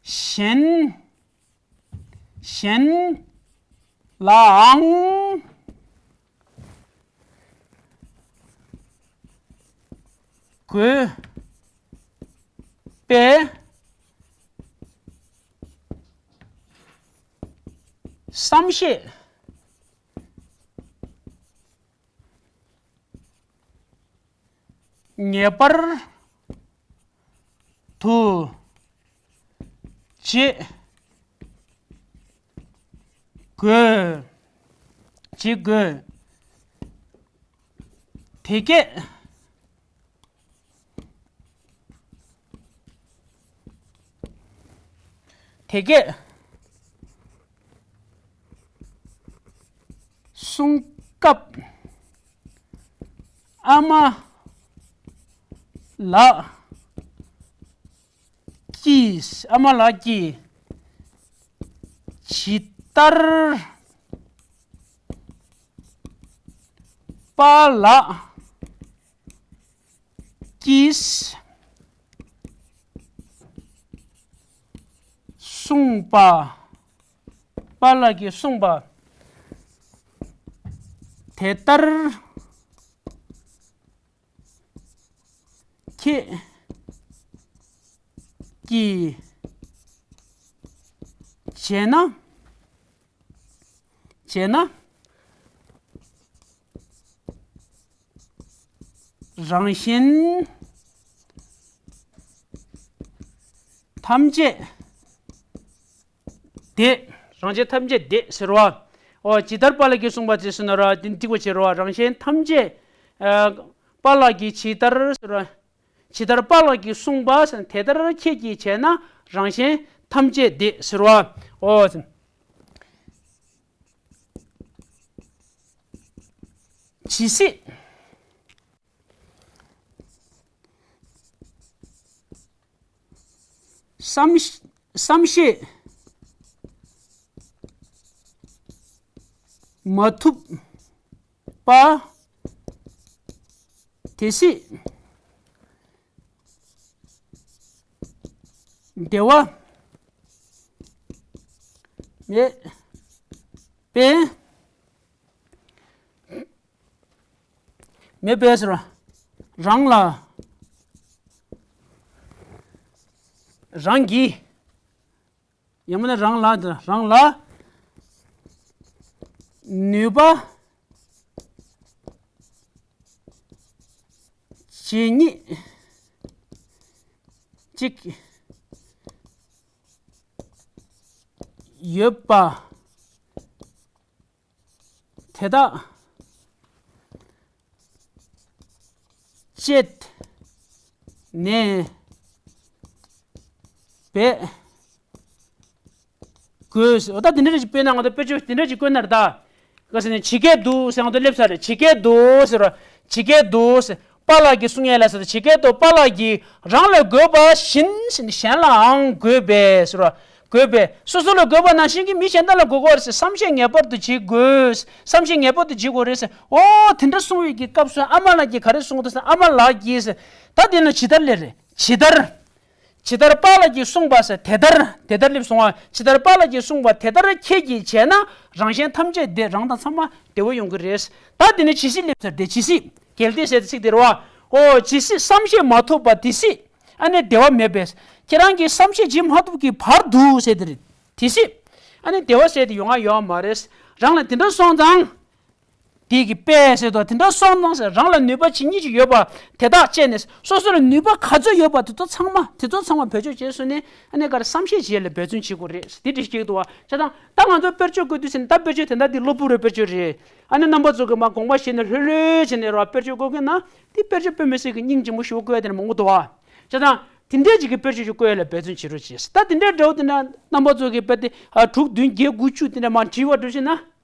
གཞན་གཞན་ལའང་དགོས་པའི་བསམ་ཤེས་ངེས་པར་དུ་བྱེད་དགོས། བྱེད་དགོས། དེ་སྐད། དེ་སྐད་གསུང་སྐབས་ཨ་མ་ལགས་ཀྱིས། ཨ་མ་ལགས་ཀྱིས་ཇི་ལྟར་པཱ་ལགས་ཀྱིས་གསུངས་པ། པཱ་ལགས་ཀྱིས་གསུངས་པ་དེ་ལྟར་ཁྱེད་ཀྱིས་བྱས་ན། བྱས་ན། རང་གཞན་ཐམས་ཅད་བདེ། རང་གཞན་ཐམས་ཅད་བདེ་ཟེར་བ། འོ་ཇི་ལྟར་པཱ་ལགས་ཀྱིས་གསུངས་པ་དེ་ཟེར་ན་ར་དེ་འགྲིག་པ་བྱེད་ར་བ། རང་གཞན་ཐམས་ཅད། ཨ། པཱ་ལགས་ཀྱིས་ཇི་ལྟར་ཟེར་བ། ཇི་ལྟར་པཱ་ལགས་ཀྱིས་གསུངས་པ་ཟེར་ན་དེ་ལྟར་ཁྱེད་ཀྱིས་བྱས་ན་རང་གཞན་ཐམས་ཅད་བདེ་ཟེར་བ། འོ། ཇི་སྲིད་བསམ་བསམ་ཤེས་མ་ཐུབ་པ་དེ་སྲིད་བདེ་བ་མེད་པས། མེད་པས་ཟེར་བ། རང་ལ། རང་གི། ཡང་མིན་ན་རང་ལ་དང་རང་ལ་ནུས་པ་ཇི་སྙེད་ཅིག་ཡོད་པ་དེ་དག་སྤྱད་ནས་འབད་དགོས། འོ་ད་དེ་འདྲ་ཞིག་དཔེར་ན་ང་ཚོ་དཔེ་ཆ་དེ་འདྲ་ཞིག་བཀོད་ན་རེད་ད། ག་ཟེར་ནས་ཇི་སྐད་དུ་ཟེར་ང་ཚོ་སླེབས་ཚར་རེད། ཇི་སྐད་དུ་ཟེར་རོ། ཇི་སྐད་དུ་ཟེར། པཱ་ལགས་ཀྱིས་གསུང་ཡས་ལ་ཟེར། ཇི་སྐད་དུ་པཱ་ལགས་ཀྱིས་རང་ལ་དགོས་པ་བཞིན་གཞན་ལའང་དགོས་པས་ཟེར་རོ། དགོས་པས། སོ་སོ་ལ་དགོས་པ་ནང་བཞིན་གྱི་མི་གཞན་དག་ལ་དགོས་ཀྱི་ཡོད་རེད་ཟེར། བསམ་ཤེས་ངེས་པར་དུ་བྱེད་དགོས། བསམ་ཤེས་ངེས་པར་དུ་བྱེད་དགོས་རེད་ཟེར། ཨོ་དེ་འདྲ་གསུང་བའི་གི་སྐབས་སུ་ཨ་མ་ལགས་ཀྱིས་ག་རེ་གསུངས་འདུག་ཟེར། ཨ་མ་ལགས་ཀྱིས་ཟེར། ད་དེ་ན་ཇི་ལྟར་ལབ་རེད། ཇི་ལྟར། ཇི་ལྟར་པཱ་ལགས་ཀྱིས་གསུངས་པ་ཟེར། དེ་ལྟར། དེ་ལྟར་སླེབས་སོང་བ། ཇི་ལྟར་པཱ་ལགས་ཀྱིས་གསུངས་པ་དེ་ལྟར་ཁྱེད་ཀྱིས་བྱས་ན་རང་གཞན་ཐམས་ཅད་བདེ། རང་དང་ཚང་མ་བདེ་བོ་ཡོང་གི་རེད། ད་དེ་ནས་ཇི་སྲིད་སླེབས་ཚར་ཏེ། ཇི་སྲིད། གལ་ཏེ་ཟེར་ཏེ་ཚིག་དེ་རེད་བ། ཨོ་ཇི་སྲིད་བསམ་ཤེས་མ་ཐོབ་པ་དེ་སྲིད་ཨ་ནི་བདེ་བ་མེད་པས། ཁྱེད་རང་གིས་བསམ་ཤེས་བྱེད་མ་ཐུབ་ཀྱི་བར་དུ་ཟེར་དེ་རེད། དེ་སྲིད་ཨ་ནི་བདེ་བ་ཟེར་དེ་ཡོང་ང་ཡོད་མ་རེད། རང་ལ་དེ་འདྲ་སོང་ཙང་། དེ་གི་དཔེ་ཟེར་དོ་དེ་འདྲ་སོང་ཙང་ཟེར། རང་ལ་ནུས་པ་ཇི་སྙེད་ཅིག་ཡོད་པ་དེ་དག་སྤྱད་ནས། སོ་སོ་ལ་ནུས་པ་ག་ཚོད་ཡོད་པ་དེ་ཚོ་ཚང་མ་དེ་ཚོ་ཚང་མ་བེད་སྤྱོད་བྱས་སོང་ནས་ཨ་ནི་ག་རེ་བསམ་ཤེས་བྱེད་ཡས་ལ་འབད་བརྩོན་བྱེད་དགོས་རེད། དེ་འདྲ་ཞིག་འདུག་བ། བྱས་ཙང་ད་ང་ཚོ་དཔེར་བརྗོད་བཀོད་དུས་ཟེར་ནས། ད་དཔེར་བརྗོད་དེ་འདྲ་དེ་གློ་བུར་བའི་དཔེར་བརྗོད་རེད། ཨ་ནི་རྣམ་པ་ཚོ་གིས་མར་དགོངས་པ་བཞེས་ནས་ལྷོད་ལྷོད་བྱས་ནས་རོ་དཔེར་བརྗོད་བཀོད་མཁན་ན། དེ་དཔེར་བརྗོད་དཔེ་མི་སྲིད་ཀྱི་སྙིང་རྗེ་མོ་ཞེ་པོ་བཀོད་ཡ་དེ་འདྲ་མང་པོ་འདུག་བ། བྱས་ཙང་དེ་འདྲས་ཅིག་གི་དཔེར་བརྗོད་ཅིག་བཀོད་ཡ་ལ་འབད་བརྩོན་བྱེད་རོགས་བྱེད། ད་དེ་འདྲའི་འདྲ་བོ་དེ་འདྲ་རྣམ་པ་ཚོ་གིས་དཔེ་དེ་ཨ་དྲུག་བདུན་བརྒྱད་དགུ་བཅུ་དེ་འདྲ་མར་བྲིས་པ་འགྲོ་བྱས་ན།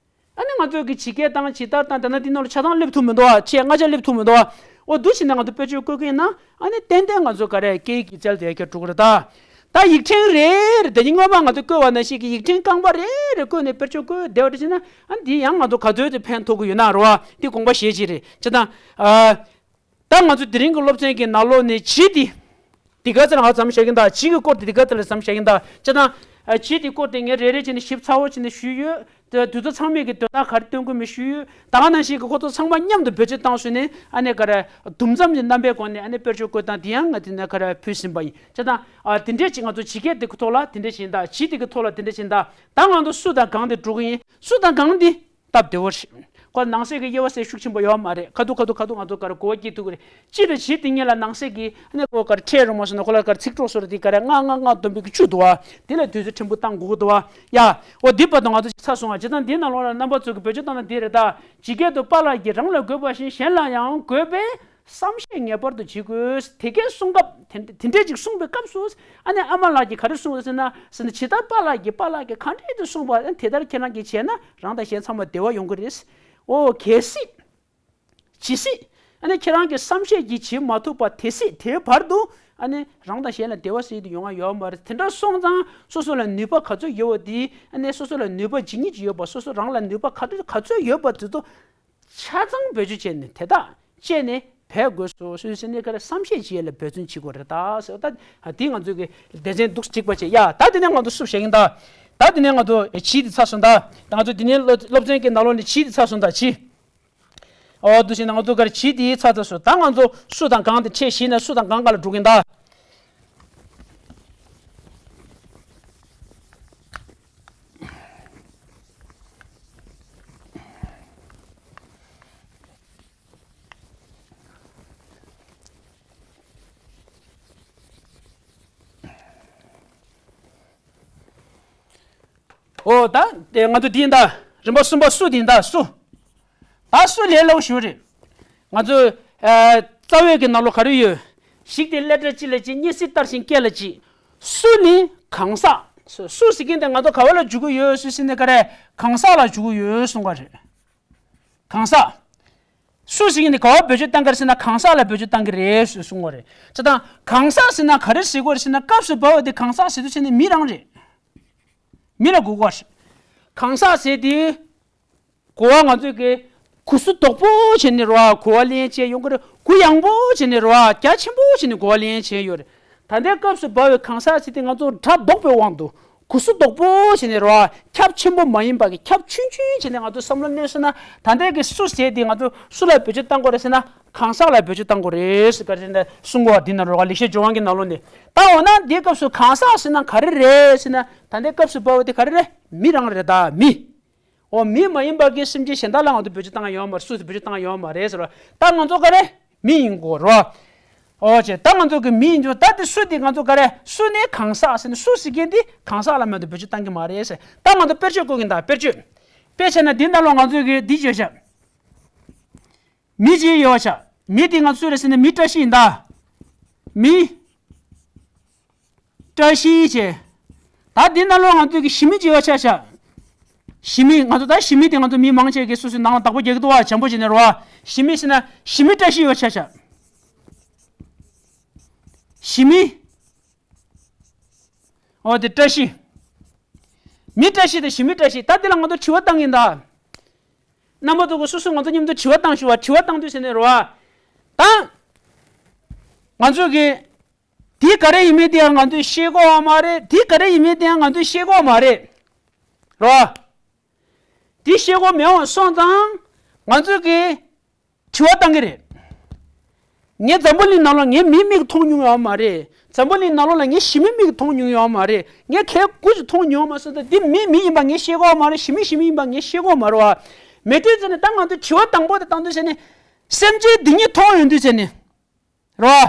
ཨ་ནི་ང་ཚོ་གི་ཇི་སྐད་དང་ཇི་ལྟར་དང་དེ་ན་དེ་ནང་ལ་ཆ་ཚང་སླེབས་ཐུབ་མི་འདུག་བ། ཆེད་ལྔ་ཆ་སླེབས་ཐུབ་མི་འདུག་བ། འོ་འདུག་བྱས་ནས་ང་ཚོ་དཔེར་བརྗོད་བཀོད་མཁན་ན། ཨ་ནི་ཏན་ཏན་ང་ཚོ་ག་རེ་སྐད་ཡིག་གི་རྩལ་དེ་ཡར་རྒྱས་འགྲོ་གི་རེད་ད། ད་ཡིག་ཕྲེང་རེ་རེ་དེ་ཉིན་སྔོན་མ་ང་ཚོ་བཀོད་པ་ནང་བཞིན་གྱི་ཡིག་ཕྲེང་རྐང་པ་རེ་རེ་བཀོད་ནས་དཔེར་བརྗོད་བཀོད་བསྡད་པ་འདྲ་བྱས་ན། ཨ་ནི་འདི་ཡང་ང་ཚོ་ག་ཚོད་དེ་ཕན་ཐོགས་ཀྱི་ཡོད་ན་རེད་བ། འདི་དགོངས་པ་བཞེས་ཅིག་རེད། བྱས་ཙང་ཨ། ད་ང་ཚོ་དེ་རིང་གི་སློབ་ཚན་གྱི་ནང་ལོགས་ནས་ཇི་དེ། དེ་ག་ཚོད་ང་ཚོ་མཚམས་བཞག་གིན་གདའ། ཇི་གི་སྐོར་དེ་དེ་ག་ཚོད་ལ་མཚམས་བཞག་གིན་གདའ། བྱས་ཙང་། ཨ། ཇི་དེ་སྐོར་དེ་ངས་རེ་རེ་བྱས་ནས་ཞིབ་ཚགས་པོ་བྱས་ནས་ཞུས་ཡོད། དེ་དུས་ཚོད་ཚང་མས་ཀྱི་དོན་དག་ག་རེ་སྟོན་དགོས་མིན་ཞུས་ཡོད། ད་ག་ནང་བཞིན་གྱི་ཁོ་ཚོ་ཚང་མ་མཉམ་དུ་བེད་སྤྱོད་བཏང་སོང་ནས་ཨ་ནི་ག་རེ་དུམ་མཚམས་ཀྱི་རྣམ་པའི་སྒོ་ནས་ཨ་ནི་དཔེར་བརྗོད་བཀོད་སྟངས་དེ་ཡང་ང་དེ་ནས་ག་རེ་ཕུལ་ཟིན་པ་ཡིན། བྱས་ཙང་། ཨ། དེ་འདྲས་ཅིག་ང་ཚོ་ཇི་སྐད་དེ་གི་ཐོག་ལ་དེ་འདྲས་བྱས་ཡིན་གདའ། ཇི་དེ་གི་ཐོག་ལ་དེ་འདྲས་བྱས་ཡིན་གདའ། ད་ང་ཚོ་སུ་དང་གང་དེ་འགྲོ་གི་ཡིན། སུ་དང་གང་དེ། སྟབས་བདེ་བོ་རེད། ཁོ་ནང་གསེས་ཀྱི་དབྱེ་བ་ཟེར་ཤུགས་ཆེན་པོ་ཡོད་མ་རེད། ཁ་ཐུག་ཁ་ཐུག་ཁ་ཐུག་ང་ཚོ་ག་རེ་གོ་བ་སྐྱེ་ཐུབ་ཀྱི་རེད། སྤྱིར་ཇི་དེ་ཉིད་ལ་ནང་གསེས་ཀྱི་ཨ་ནི་ཁོ་ག་རེ་ཁྲལ་རུ་མ་སོང་ན་ཁོ་ལ་ག་རེ་ཚིག་གྲོགས་སོ་ར་དེ་ག་རེ་ལྔ་ལྔ་ལྔ་བསྡོམས་པའི་གི་བཅུ་འདུག་བ། དེ་ལ་དུས་ཚོད་ཕྲན་བུ་བཏང་དགོས་ཀྱི་འདུག་བ། ཡ། འོ་འདི་བར་དུ་ང་ཚོ་ཅིག་ཚར་སོང་བ། བྱས་ཙང་འདིའི་ནང་ལོགས་ལ་རྣམ་པ་ཚོ་གི་བེད་སྤྱོད་བཏང་ན་འདི་རེད་ད། ཇི་སྐད་དུ་པཱ་ལགས་ཀྱིས་རང་ལ་དགོས་པ་བཞིན་གཞན་ལ་ཡང་དགོས་པས། བསམ་ཤེས་ངེས་པར་དུ་བྱེད་དགོས། དེ་སྐད་གསུང་སྐབས་དེ་དེ་འདྲས་ཅིག་གསུངས་པའི་སྐབས་སུ། ཨ་ནི་ཨ་མ་ལགས་ཀྱིས་ག་རེ་གསུངས་ཟེར་ན་ཟེར་ན། ཇི་ལྟར་པཱ་ལགས་ཀྱིས་པཱ་ལགས་ཀྱིས་གང་འདྲས་དུ་གསུངས་པ། ཨ་ནི་དེ་ལྟར་ཁྱེད་རང་གིས་བྱས་ན་རང་དང་གཞན་ཚང་མ་བདེ་བ་ཡོང་གི་རེད། ཨོ་གལ་སྲིད། ཇི་སྲིད། ཨ་ནི་ཁྱེད་རང་གིས་བསམ་ཤེས་ཀྱིས་བྱེད་མ་ཐུབ་པ་དེ་སྲིད་དེའི་བར་དུ། ཨ་ནི་རང་དང་གཞན་ལ་བདེ་བ་ཟེར་དུ་ཡོང་བ་ཡོད་མ་རེད། དེ་འདྲ་སོང་ཙང་སོ་སོ་ལ་ནུས་པ་ག་ཚོད་ཡོད་པ་དེ། ཨ་ནི་སོ་སོ་ལ་ནུས་པ་ཇི་སྙེད་ཅིག་ཡོད་པ། སོ་སོ་རང་ལ་ནུས་པ་ག་ཚོད་ག་ཚོད་ཡོད་པ་དེ་ཚོ། ཆ་ཚང་བེད་སྤྱོད་བྱས་ནས་དེ་དག་སྤྱད་ནས་འབད་དགོས་སོ། སོ་སོ་ནས་ག་རེ་བསམ་ཤེས་བྱེད་ཡས་ལ་འབད་བརྩོན་བྱེད་དགོས་རེད་ད་ཟེར་བ། ད་དེ་ང་ཚོ་གི་སྡེ་ཚན་འདུག་གཅིག་པ་བྱས། ཡ། ད་དེ་ནས་ང་ཚོ་སུ་བྱེད་ཀྱིན་གདའ། ད་དེ་ནས་ང་ཚོ་ཇི་དེ་ཚར་སོང་ད། ད་ང་ཚོ་དེ་ནས་སློབ་སློབ་ཚན་གྱི་ནང་ལོགས་ནས་ཇི་དེ་ཚར་སོང་ད། ཇི། ཨོ་འདུག་བྱས་ན་ང་ཚོ་ག་རེ་ཇི་དེ་ཚར་ཚར་སོང་། ད་ང་ཚོ་སུ་དང་གང་དེ་ཕྱེ་ཤེས་ན་སུ་དང་གང་ག་ལ་འགྲོ་གིན་གདའ། ཨོ་ད་དེ་ང་ཚོ་དེ་ཡིན་ད། རིམ་པ་གསུམ་པ་སུ་དེ་ཡིན་ད། སུ། ད་སུ་ལས་སླ་པོ་ཞིག་རེད། ང་ཚོ་ཨ་རྩ་བའི་གི་ནང་ལོགས་ག་རེ་ཡོད། ཞིག་སྟེ་ཀླད་སྒྲ་གཅིག་ལ་གཅིག་གཉིས་སྲིད་ལྟར་ཞིང་སྐད་ལ་གཅིག་སུ་ནི་གང་ཟག་སུ་སུ་ཟེར་མཁན་དེ་ང་ཚོ་ག་བ་ལ་འཇུག་གི་ཡོད་སུ་ཟེར་ནས་ག་རེ་གང་ཟག་ལ་འཇུག་གི་ཡོད་གསུང་བ་རེད། གང་ཟག་སུ་ཟེར་མཁན་དེ་ག་བ་བེད་སྤྱོད་བཏང་གི་རེད་ཟེར་ན་གང་ཟག་ལ་བེད་སྤྱོད་བཏང་གི་རེད་ཟེར་གསུང་བ་རེད། བྱས་ཙང་གང་ཟག་ཟེར་ན་ག་རེ་ཟེར་དགོས་རེད་ཟེར་ན། སྐབས་སུ་བབས་པ་དེ་གང་ཟག་ཟེར་དུས་ཟེར་ནས་མི་རང་རེད། མི་ལ་གོ་དགོས་རེད། གང་ཟག་ཟེར་དེ། གོ་བ་ང་ཚོས་ཀྱི་གུ་སུ་དོག་པོ་བྱས་ནས་རོ་ཨ་གོ་བ་ལེན་བྱས་ཡོང་གི་རེད། གུ་ཡངས་པོ་བྱས་ནས་རོ་ཨ་རྒྱ་ཆེན་པོ་བྱས་ནས་གོ་བ་ལེན་བྱས་ཡོད་རེད། ད་ལྟའི་སྐབས་སུ་བབས་པའི་གང་ཟག་ཟེར་དེ་ང་ཚོ་སྒྲ་དོག་པའི་དབང་དུ་ གུ་སུ་དོག་པོ་བྱས་ནས་རོ། ཁྱབ་ཆེན་པོ་མ་ཡིན་པ་གི་ཁྱབ་ཆུང་ཆུང་བྱས་ནས་ང་ཚོ་བསམ་བློ་གནས་སོང་ན། ད་ལྟའི་གི་སུ་ཟེར་དེ་ང་ཚོ་སུ་ལ་བེད་སྤྱོད་བཏང་དགོས་རེད་ཟེར་ན། གང་ཟག་ལ་བེད་སྤྱོད་བཏང་དགོས་རེད་ཟེར་ག་རེ་ཟེར་ན་གསུང་གོ་བ་འདི་ན་རོ། ལེགས་བཤད་ལྗོན་དབང་གི་ནང་ལོགས་ནས། ད་འོ་ན་འདིའི་སྐབས་སུ་གང་ཟག་ཟེར་ན་ག་རེ་རེད་ཟེར་ན། ད་ལྟའི་སྐབས་སུ་བབས་པ་དེ་ག་རེ་རེད། མི་རང་རེད་ད། མི། འོ་མི་མ་ཡིན་པ་གི་སེམས་ཅན་གཞན་དག་ལ་ང་ཚོ་བེད་སྤྱོད་བཏང་ཡ་ཡོད་མ་རེད། སུ་དེ་བེད་སྤྱོད་བཏང་ཡ་ཡོད་མ་རེད་ཟེར་བ། ད་ང་ཚོ་ག་རེ། མི་ཡིན་དགོས་རོ། འོ་ཅེ། ད་ང་ཚོ་གི་མི་ཡིན་རྒྱུ་ད་དེ་སུ་དེ་ང་ཚོ་ག་རེ། སུ་ནི་གང་ཟག་ཟེར་ནས་སུ་ཟེར་མཁན་དེ་གང་ཟག་ལ་མ་གཏོགས་བེད་སྤྱོད་བཏང་གི་མ་རེད་ཟེར། ད་ང་ཚོ་དཔེར་བརྗོད་བཀོད་ཀྱིན་ད། དཔེར་བརྗོད། དཔེ་བྱས་ན་འདི་ནང་ལོགས་ང་ཚོ་གི་འདི་བརྗོད་བྱ། མི་ཅིག་ཡོད་ཤག་མི་དེ་ང་ཚོ་རེད་ཟེར་ན་མི་བཀྲ་ཤིས་ཡིན་ད། མི། བཀྲ་ཤིས་བྱས། ད་འདི་ནང་ལོགས་ང་ཚོ་གི་ཞི་མི་ཅིག་ཡོད་ཤག་ཤག་ཞི་མི། ང་ཚོ་ད་ཞི་མི་དེ་ང་ཚོ་མི་མང་ཆེ་གི་སོ་སོའི་ནང་ལ་བདག་པོ་རྒྱག་གི་འདུག་བ། བྱམས་པོ་བྱས་ནས་རོ་བ། ཞི་མི་ཟེར་ན་ཞི་མི་བཀྲ་ཤིས་ཡོད་ཤག་ཤག་ཞི་མི། འོ་དེ་བཀྲ་ཤིས། མི་བཀྲ་ཤིས་དང་ཞི་མི་བཀྲ་ཤིས། ད་འདི་ལ་ང་ཚོ་དྲི་བ་བཏང་གིན་ད། རྣམ་པ་ཚོ་གི་སོ་སོ་ང་ཚོ་མཉམ་དུ་དྲི་བ་བཏང་ཞུ་བ། དྲི་བ་བཏང་དུས་ཟེར་ནས་རོ་བ། ད། ང་ཚོ་གི། དེ་ག་རེ་ཡིན་མིན་དེ་ཡང་ང་ཚོས་ཤེས་གོ་བ་མ་རེད། དེ་ག་རེ་ཡིན་མིན་དེ་ཡང་ང་ཚོས་ཤེས་གོ་བ་མ་རེད། རོ། དེ་ཤེས་གོ་མེད་འོང་སོང་ཙང་། ང་ཚོས་གི་དྲི་བ་བཏང་གི་རེད། ངས་འཛམ་བུ་གླིང་ནང་ལོགས་ངས་མིའི་མིག་མཐོང་མྱོང་ཡོད་མ་རེད། འཛམ་བུ་གླིང་ནང་ལོགས་ལ་ངས་ཞི་མིའི་མིག་མཐོང་མྱོང་ཡོད་མ་རེད། ངས་གལ་དགུ་ཅིག་མཐོང་མྱོང་མ་སོང་ཙང་། འདི་མི་མི་ཡིན་པ་ངས་ཤེས་གོ་བ་མ་རེད། ཞི་མི་ཞི་མི་ཡིན་པ་ངས་ཤེས་གོ་བ་མ་རེད་བ། མེད་དུས་ཙ་ནས་ད་ང་ཚོས་དྲི་བ་དང་པོ་དེ་བཏང་དུས་ཙ་ནས། སེམས་ཅན་འདི་གཉིས་མཐོང་ཡོང་དུས་ཙ་ནས། རོ།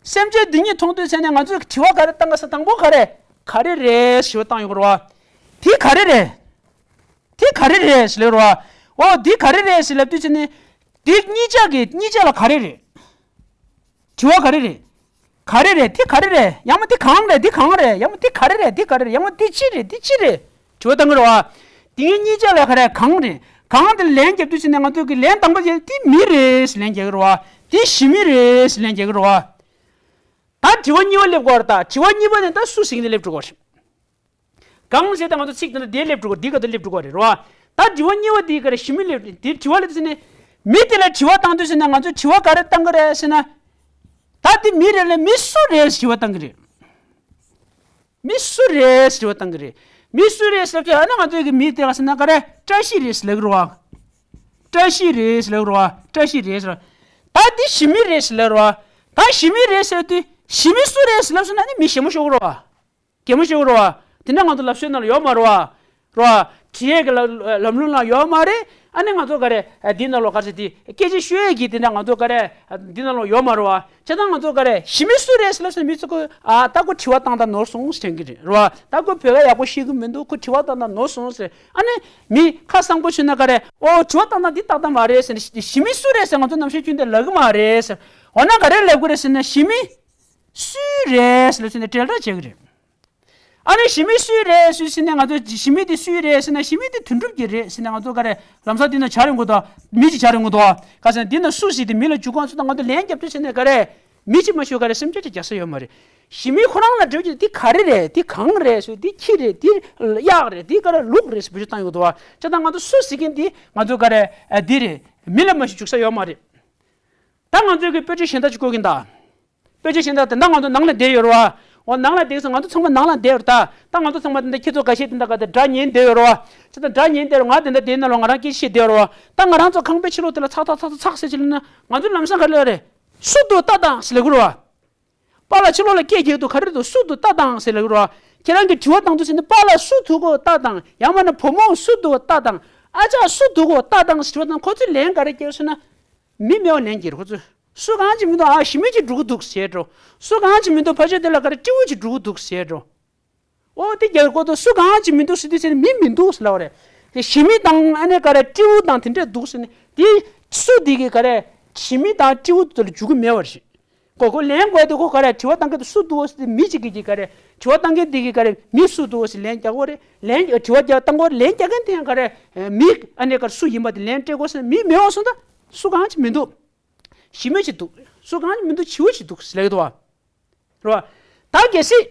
སེམས་ཅན་འདི་གཉིས་མཐོང་དུས་ཙ་ནས་ང་ཚོས་དྲི་བ་ག་རེ་བཏང་ག་ཟེར། དང་པོ་ག་རེ། ག་རེ་རེད་ཞེས་བཏང་ཡོང་གི་རེད་བ། དེ་ག་རེ་རེད། དེ་ག་རེ་རེད་ཟེར་ལབ་རེད་བ། འོ་དེ་ག་རེ་རེད་ཟེར་ལབ་དུས་ཙ་ནས། དེ་གཉིས་ཆ་གི་གཉིས་ཆ་ལ་ག་རེ་རེད། དྲི་བ་ག་རེ་རེད། ག་རེ་རེད། དེ་ག་རེ་རེད། ཡང་མ་དེ་གང་རེད། དེ་གང་རེད། ཡང་མ་དེ་ག་རེ་རེད། དེ་ག་རེ་རེད། ཡང་མ་དེ་ཅི་རེད། དེ་ཅི་རེད། དྲི་བ་བཏང་གི་རེད་བ། དེ་གཉིས་ཆ་ལ་ག་རེ་གང་རེད། གང་དེ་ལན་རྒྱབ་དུས་ཙ་ནས་ང་ཚོ་གི་ལན་དང་པོ་དེ་དེ་མི་རེད་ཟེར་ལན་རྒྱག་གི་རེད་བ། དེ་ཞི་མི་རེད་ཟེར་ལན་རྒྱག་གི་རེད་བ། ད་དྲི་བ་གཉིས་པ་སླེབས་དགོས་རེད། ད་དྲི་བ་གཉིས་པ་ནས་ད་སུ་ཟེར་གྱི་ནས་སླེབས་འགྲོ་གི་རེད། གང་ཟེར་ད་ང་ཚོ་ཚིག་དེ་འདྲ་དེ་སླེབས་འགྲོ་གི་རེད། འདི་ག་དུ་སླེབས་འགྲོ་གི་རེད་རོ། ད་དྲི་བ་གཉིས་པ་དེ་ག་རེ། ཞི་མི་སླེབས་དེ་དྲི་བ་སླེབས་ཟེར་ནས། མི་དེ་ལ་དྲི་བ་བཏང་དུས་ཟེར་ན་ང་ཚོས་དྲི་བ་ག་རེ་བཏང་གི་རེད་ཟེར་ན། ད་དེ་མི་རེད་ལ་མི་སུ་རེད་ཟེར་དྲི་བ་བཏང་གི་རེད། མི་སུ་རེད་ཟེར་དྲི་བ་བཏང་གི་རེད། མི་སུ་རེད་ཟེར་དུས་ཨ་ནི་ང་ཚོས་གི་མི་དེ་ལ་ཟེར་ན་ག་རེ། བཀྲ་ཤིས་རེད་ཟེར་ལབ་གི་རེད་བ། བཀྲ་ཤིས་རེད་ཟེར་ལབ་གི་རེད་བ། བཀྲ་ཤིས་རེད་ཟེར། ད་དེ་ཞི་མི་རེད་ཟེར་ལབ་གི་རེད་བ། ད་ཞི་མི་རེད་ཟེར་དུས་ཞི་མི་སུ་རེད་ཟེར་ལབ་སོང་ན་ནི་མི་ཞེ་མོ་ཤོར་གི་རེད་བ། གད་མོ་ཤོར་གི་རེད་བ། དེ་འདྲ་ང་ཚོ་ལབ་སྲོལ་ནང་ལ་ཡོད་མ་རེད་བ། རེད་བ། འབྲི་ཡས་ཀྱི་ལ་ལམ་ལུགས་ལ་ཡོད་མ་རེད། ཨ་ནི་ང་ཚོ་ག་རེ། ཨ། འདི་ནང་ལོགས་ག་རེ་ཟེར་དེ་སྐད་ཆ་ཤོད་ཡས་ཀྱི་དེ་འདྲ་ང་ཚོ་ག་རེ། ཨ། འདི་ནང་ལོགས་ཡོད་མ་རེད་བ། བྱས་ཙང་ང་ཚོ་ག་རེ་ཞི་མི་སུ་རེད་ཟེར་ལབ་སོང་ན་མི་ཚོ་ཁོ། ཨ། ད་ཁོ་དྲི་བ་བཏང་སྟངས་ནོར་སོང་ཟེར་དྲན་གྱི་རེད། རེད་བ། ད་ཁོ་བོད་སྐད་ཡག་པོ་ཤེས་ཀྱི་མི་འདུག་ཁོ་དྲི་བ་བཏང་སྟངས་ནོར་སོང་ཟེར། ཨ་ནི་མི་ཁ་གསང་པོ་བྱུང་ན་ག་རེ། ཨོ། དྲི་བ་བཏང་སྟངས་འདི་ཏག་ཏག་མ་རེད་ཟེར་ནས། ཞི་མི་སུ་རེད་ཟེར་ང་ཚོ་ནམ་ཞིག་ཁྱོན་དེ་ལབ་ཀྱི་མ་རེད་ཟེར། འོ་ན་ག་རེ་ལབ་དགོས་རེད་ཟེར་ན། ཞི་མི་སུ་རེད་ཟེར་ལབ་ཟེར་ནས་འབྲེལ་སྒྲ་བྱེད་ཀྱི་རེད། ཨ་ནི་ཞི་མི་སུ་རེད་ཟེར་ནས་ང་ཚོ་ཞི་མི་དེ་སུ་རེད་ཟེར་ན། ཞི་མི་དེ་དོན་གྲུབ་ཀྱི་རེད་ཟེར་ནས་ང་ཚོ་ག་རེ་ལམ་སང་དེ་ན་བྱ་རིང་གོ་དང་མི་གཅིག་བྱ་རིང་གོ་དང་ག་ཟེར་ན། དེ་ན་སུ་ཞིག་དེ་མི་ལ་འཇུག་གང་ཚོ་དང་ང་ཚོ་ལན་རྒྱབ་དུས་ཟེར་ནས་ག་རེ་མི་གཅིག་མ་ཞུ་ག་རེ་སེམས་ཅན་གཅིག་རྒྱག་ས་ཡོད་མ་རེད། ཞི་མི་ཁོ་རང་ལ་འབྲེལ་གྱི་དེ་ག་རེ་རེད། དེ་གང་རེད་ཟེར། དེ་ཁྱི་རེད། དེ་གཡག་རེད། དེ་ག་རེ་ལུག་རེད་ཟེར་བེད་སྤྱོད་བཏང་ཡོད་དོ། བྱས་ཙང་ང་ཚོ་སུ་ཟེར་མཁན་དེ་ང་ཚོ་ག་རེ་དེ་རེད། མི་ལ་མ་ཞུ་འཇུག་ས་ཡོད་མ་རེད། ད་ང་ཚོས་ཀྱི་དཔེ་ཆ་གཞན་དག་ཅིག་བཀོད་ཀྱིན་ད། དཔེ་ཆ་གཞན་དག་དེ་འདྲ་ང་ཚོ་ནང་ལ་བསྡད་ཡོད་རེད་བ། འོ། ནང་ལ་བསྡད་སོང་། ང་ཚོ་ཚང་མ་ནང་ལ་བསྡད་ཡོད་རེད་ད། ད་ང་ཚོ་ཚང་མ་དེ་འདྲ་ཁྱེད་ཚོ་འགའ་ཤས་དེ་འདྲ་ག་དེ་སྒྲ་ཉན་བསྡད་ཡོད་རེད་བ། ཁྱེད་ཚོ་སྒྲ་ཉན་བསྡད་རེད། ང་དེ་འདྲ་དེའི་ནང་ལ་ང་རང་སྐད་ཆ་བཤད་བསྡད་ཡོད་རེད་བ། ད་ང་རང་ཚོ་ཁང་པའི་ཕྱི་ལོགས་དེ་ལ་ཚག་ཚག་ཚག་ཚག་ཚག་ཟེར་ཅིག་ལབ་ན། ང་ཚོ་ལམ་སང་ག་རེ་ལབ་རེད། སུ་འདུག་ལྟ་དང་ཟེར་ལབ་ཀྱི་རེད་བ། པཱ་ལགས་ཕྱི་ལོགས་ལ་སྐད་རྒྱག་འདུག་ག་རེ་འདུག་སུ་འདུག་ལྟ་དང་ཟེར་ལབ་ཀྱི་རེད་བ། ཁྱེད་རང་གིས་དྲི་བ་བཏང་འདུག་ཟེར་ནས། པཱ་ལགས་སུ་འདུག་གོ་ལྟ་དང་། ཡང་མིན་ན་བུ་མོ་སུ་འདུག་ལྟ་དང་། ཨ་ཅག་སུ་འདུག་གོ་ལྟ་དང་ཟེར་དྲི་བ་བཏང་། ཁོ་ཚོས་ལན་ག་རེ་རྒྱག་ཟེར་ན། མི་མེད་པ་ལན་རྒྱག་རེད་ཁོ་ཚོས། སུ་གང་ཅིག་མི་འདུག་ཨ། ཞི་མི་ཅིག་འགྲོ་གི་འདུག་ཟེར་འགྲོ། སུ་གང་ཅིག་མི་འདུག་ཕལ་ཆེར་དེ་ལ་ག་རེ་སྤྲེའུ་ཅིག་འགྲོ་གི་འདུག་ཟེར་འགྲོ། ཨོ། དེ་རྒྱག་གོ་དུས་སུ་གང་ཅིག་མི་འདུག་ཟེར་དུས་ཟེར་ནས་མི་མི་འདུག་ཟེར་ལབ་པ་རེད། དེ་ཞི་མི་དང་ཨ་ནི་ག་རེ་སྤྲེའུ་དང་དེ་འདྲས་འདུག་ཟེར་ནས། དེ་སུ་དེ་གི་ག་རེ་ཞི་མི་དང་སྤྲེའུ་དེ་ལ་འཇུག་གི་མེད་པ་རེད། ཁོ་ཁོ་ལན་དགོས་དུས་ཁོ་ག་རེ་དྲི་བ་བཏང་གི་འདུག་སུ་འདུག་ཟེར་དུས་མི་གཅིག་གིས་ག་རེ་དྲི་བ་བཏང་གི་འདི་གི་ག་རེ་མི་སུ་འདུག་ཟེར་ལན་རྒྱག་གོ་རེད། ལན་དྲི་བ་རྒྱག་བཏང་གོ་རེད། ལན་རྒྱག་མཁན་དེ་ཡང་ག་རེ་མི་ཨ་ནི་ག་རེ་སུ་ཡིན་པ་དེ་ལན་སྤྲད་དགོས་ཟེར་ན། མི་མེད་པ་སོང་ད་སུ་གང་ཅིག་མི་འདུག་ཞི་མི་ཅིག་འདུག་སུ་གང་ཅིག་མི་འདུག་བྱིའུ་ཅིག་འདུག་ཟེར་ལབ་ཀྱི་འདུག་བ། རེད་བ། ད་གལ་སྲིད་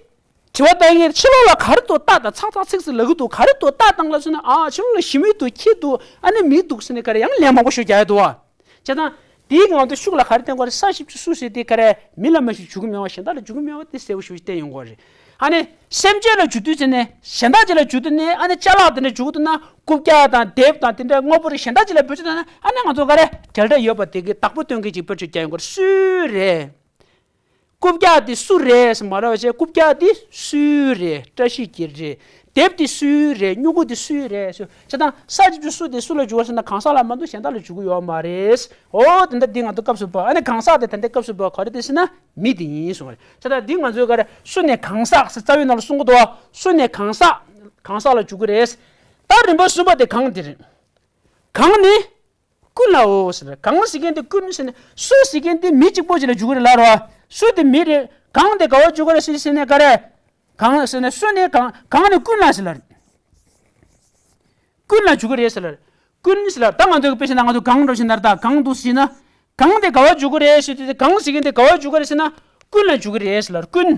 དྲི་བ་བཏང་མཁན་ཕྱི་ལོགས་ལ་ག་རེ་འདུག་ལྟ་དང་། ཚག་ཚག་ཚིག་ཚིག་ལབ་ཀྱི་འདུག་ག་རེ་འདུག་ལྟ་དང་ལབ་སོང་ན། ཨ། ཕྱི་ལོགས་ལ་ཞི་མི་འདུག་ཁྱི་འདུག་ཨ་ནི་མི་འདུག་ཟེར་ནས་ག་རེ་ཡང་ལན་མང་པོ་ཞིག་རྒྱག་ཡ་འདུག་བ། བྱས་ཙང་དེའི་ནང་དུ་ཤུགས་ལ་ག་རེ་བསྟན་དགོས་རེད། ས་བཞི་བཅུ་སུ་ཟེར་དེ་ག་རེ་མི་ལ་མ་ཞིག་འཇུག་གི་མེད་པ། གཞན་དག་ལ་འཇུག་གི་མེད་པ་དེ་གསལ་པོ་ཞིག་བསྟན་ཡོང་དགོས་རེད། ཨ་ནི་སེམས་ཅན་ལ་འཇུག་དུས་ཚེ་ནས་གཞན་དག་ཅིག་ལ་འཇུག་དུས་ནས། ཨ་ནི་ཅ་ལག་དེ་འདྲ་འཇུག་དུས་ན། རྐུབ་བཀྱག་དང་དེབ་དང་དེ་འདྲ་དངོས་པོ་རིགས་གཞན་དག་ཅིག་ལ་བེད་སྤྱོད་བཏང་ན། ཨ་ནི་ང་ཚོ་ག་རེ་འབྲེལ་སྒྲ་ཡོད་པ་དེ་གི་བདག་པོ་སྟོན་མཁན་ཅིག་བེད་སྤྱོད་རྒྱག་ཡོང་གི་རེད། སུའི་རེད། རྐུབ་བཀྱག་དེ་སུ་རེད་ཟེར་མ་རེད་པ། བྱས་རྐུབ་བཀྱག་དེ་སུའི་རེད། བཀྲ་ཤིས་ཀྱི་རེད། དེབ་དེ་སུའི་རེད། སྨྱུ་གུ་དེ་སུའི་རེད་ཟེར། བྱས་ཙང་ས་ཅིག་སུ་དེ་སུ་ལ་འཇུག་པ་ཟེར་ན། གང་ཟག་ལ་མ་གཏོགས་གཞན་དག་ལ་འཇུག་གི་ཡོད་མ་རེད། འོ་དེ་འདྲ་འདི་ང་ཚོ་སྐབས་སུ་བབས། ཨ་ནི་གང་ཟག་དེ་ད་ལྟའི་སྐབས་སུ་བབས་ག་རེ་རེད་ཟེར་ན་མི་དེ་ཡིན་གསུངས་པ་རེད། བྱས་ཙང་འདི་ང་ཚོས་ག་རེ། སུ་ནས་གང་ཟག་ཟེར་རྩ་བའི་ནང་ལ་གསུང་གི་འདུག་བ། སུ་ནས་གང་ཟག་གང་ཟག་ལ་འཇུག་གི་རེད། ད་རིམ་པ་གསུམ་པ་དེ་གང་དེ་རེད། གང་ནི་ཀུན་ལའོ་ཟེར། གང་ཟེར་མཁན་དེ་ཀུན་ཟེར་ནས། སུ་ཟེར་མཁན་དེ་མི་གཅིག་པོ་ཅིག་ལ་འཇུག་གི་རེད་ལབ་རེད་བ། སུ་དེ་མི་རེད། གང་དེ་ག་པར་འཇུག་གི་རེད་ཟེར་ཟེར་ནས་ག་རེ། གང་ཟེར་ནས། སུ་ནས་གང་། གང་ནི་ཀུན་ལ་ཟེར་ལབ་རེད། ཀུན་ལ་འཇུག་གི་རེད་ཟེར་ལབ་རེད། ཀུན་ཟེར་ལབ། ད་ང་ཚོས་དཔེ་བཞག་ན་ང་ཚོ་གང་འགྲོ་བཞིན་ན། ད་གང་འདུག་ཟེར་ན། གང་དེ་ག་པར་འཇུག་གི་རེད་ཟེར་དུས། གང་ཟེར་མཁན་དེ་ག་པར་འཇུག་གི་རེད་ཟེར་ན། ཀུན་ལ་འཇུག་གི་རེད་ཟེར་ལབ་རེད། ཀུན།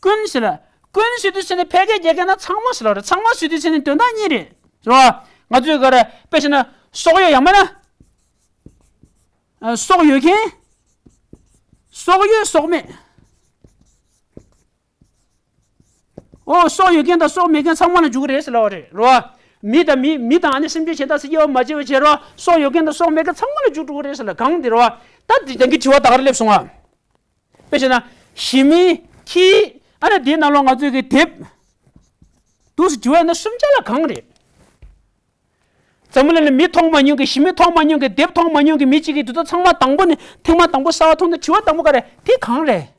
ཀུན་ཟེར་ལ། ཀུན་ཟེར་དུས་ཚེ་ནི་ཕལ་སྐད་རྒྱག་མཁན་ན་ཚང་མ་ཟེར་ལ་རེད། ཚང་མ་ཟེར་དུས་ཚེ་ནི་དོན་དག་གཉིས་རེད། རེད་བ། ང་ཚོས་ག་རེ་དཔེ་བྱས་ན། སྲོག་ཡོད། ཡང་མིན་ན། སྲོག་ཡོད་མཁན། སྲོག་ཡོད་སྲོག་མེད། འོ་སྲོག་ཡོད་མཁན་དང་སྲོག་མེད་མཁན་ཚང་མ་ལ་འཇུག་གི་རེད་ཟེར་ལབ་པ་རེད། རེད་བ། མི་དང་མི། མི་དང་ཨ་ནི་སེམས་ཅན་གཞན་དག་ཟེར་དབྱེ་བ་མ་ཕྱེ་བ་བྱས་རོགས། སྲོག་ཡོད་མཁན་དང་སྲོག་མེད་མཁན་ཚང་མ་ལ་འཇུག་འགྲོ་གི་རེད་ཟེར་ལབ། གང་དེ་རེད་བ། ད་དེ་རང་གི་དྲི་བ་ད་ག་རེ་སླེབས་སོང་ང་། དཔེ་བྱས་ན། ཞི་མི། ཁྱི། ཨ་ནི་དེའི་ནང་ལོགས་ང་ཚོས་ཀྱི་དེབ་འདུག་ཟེར་དྲི་བ་ཡིན་ན། གསུམ་ཆ་ལ་གང་རེད། འཛམ་བུ་གླིང་ལ་མི་མཐོང་མ་མྱོང་གི། ཞི་མི་མཐོང་མ་མྱོང་གི། དེབ་མཐོང་མ་མྱོང་གི་མི་གཅིག་གིས་དེ་ཚོ་ཚང་མ་དང་པོ་ནས་ཐེངས་མ་དང་པོ་གསར་པ་མཐོང་དུས་དྲི་བ་དང་པོ་ག་རེ། དེ་གང་རེད།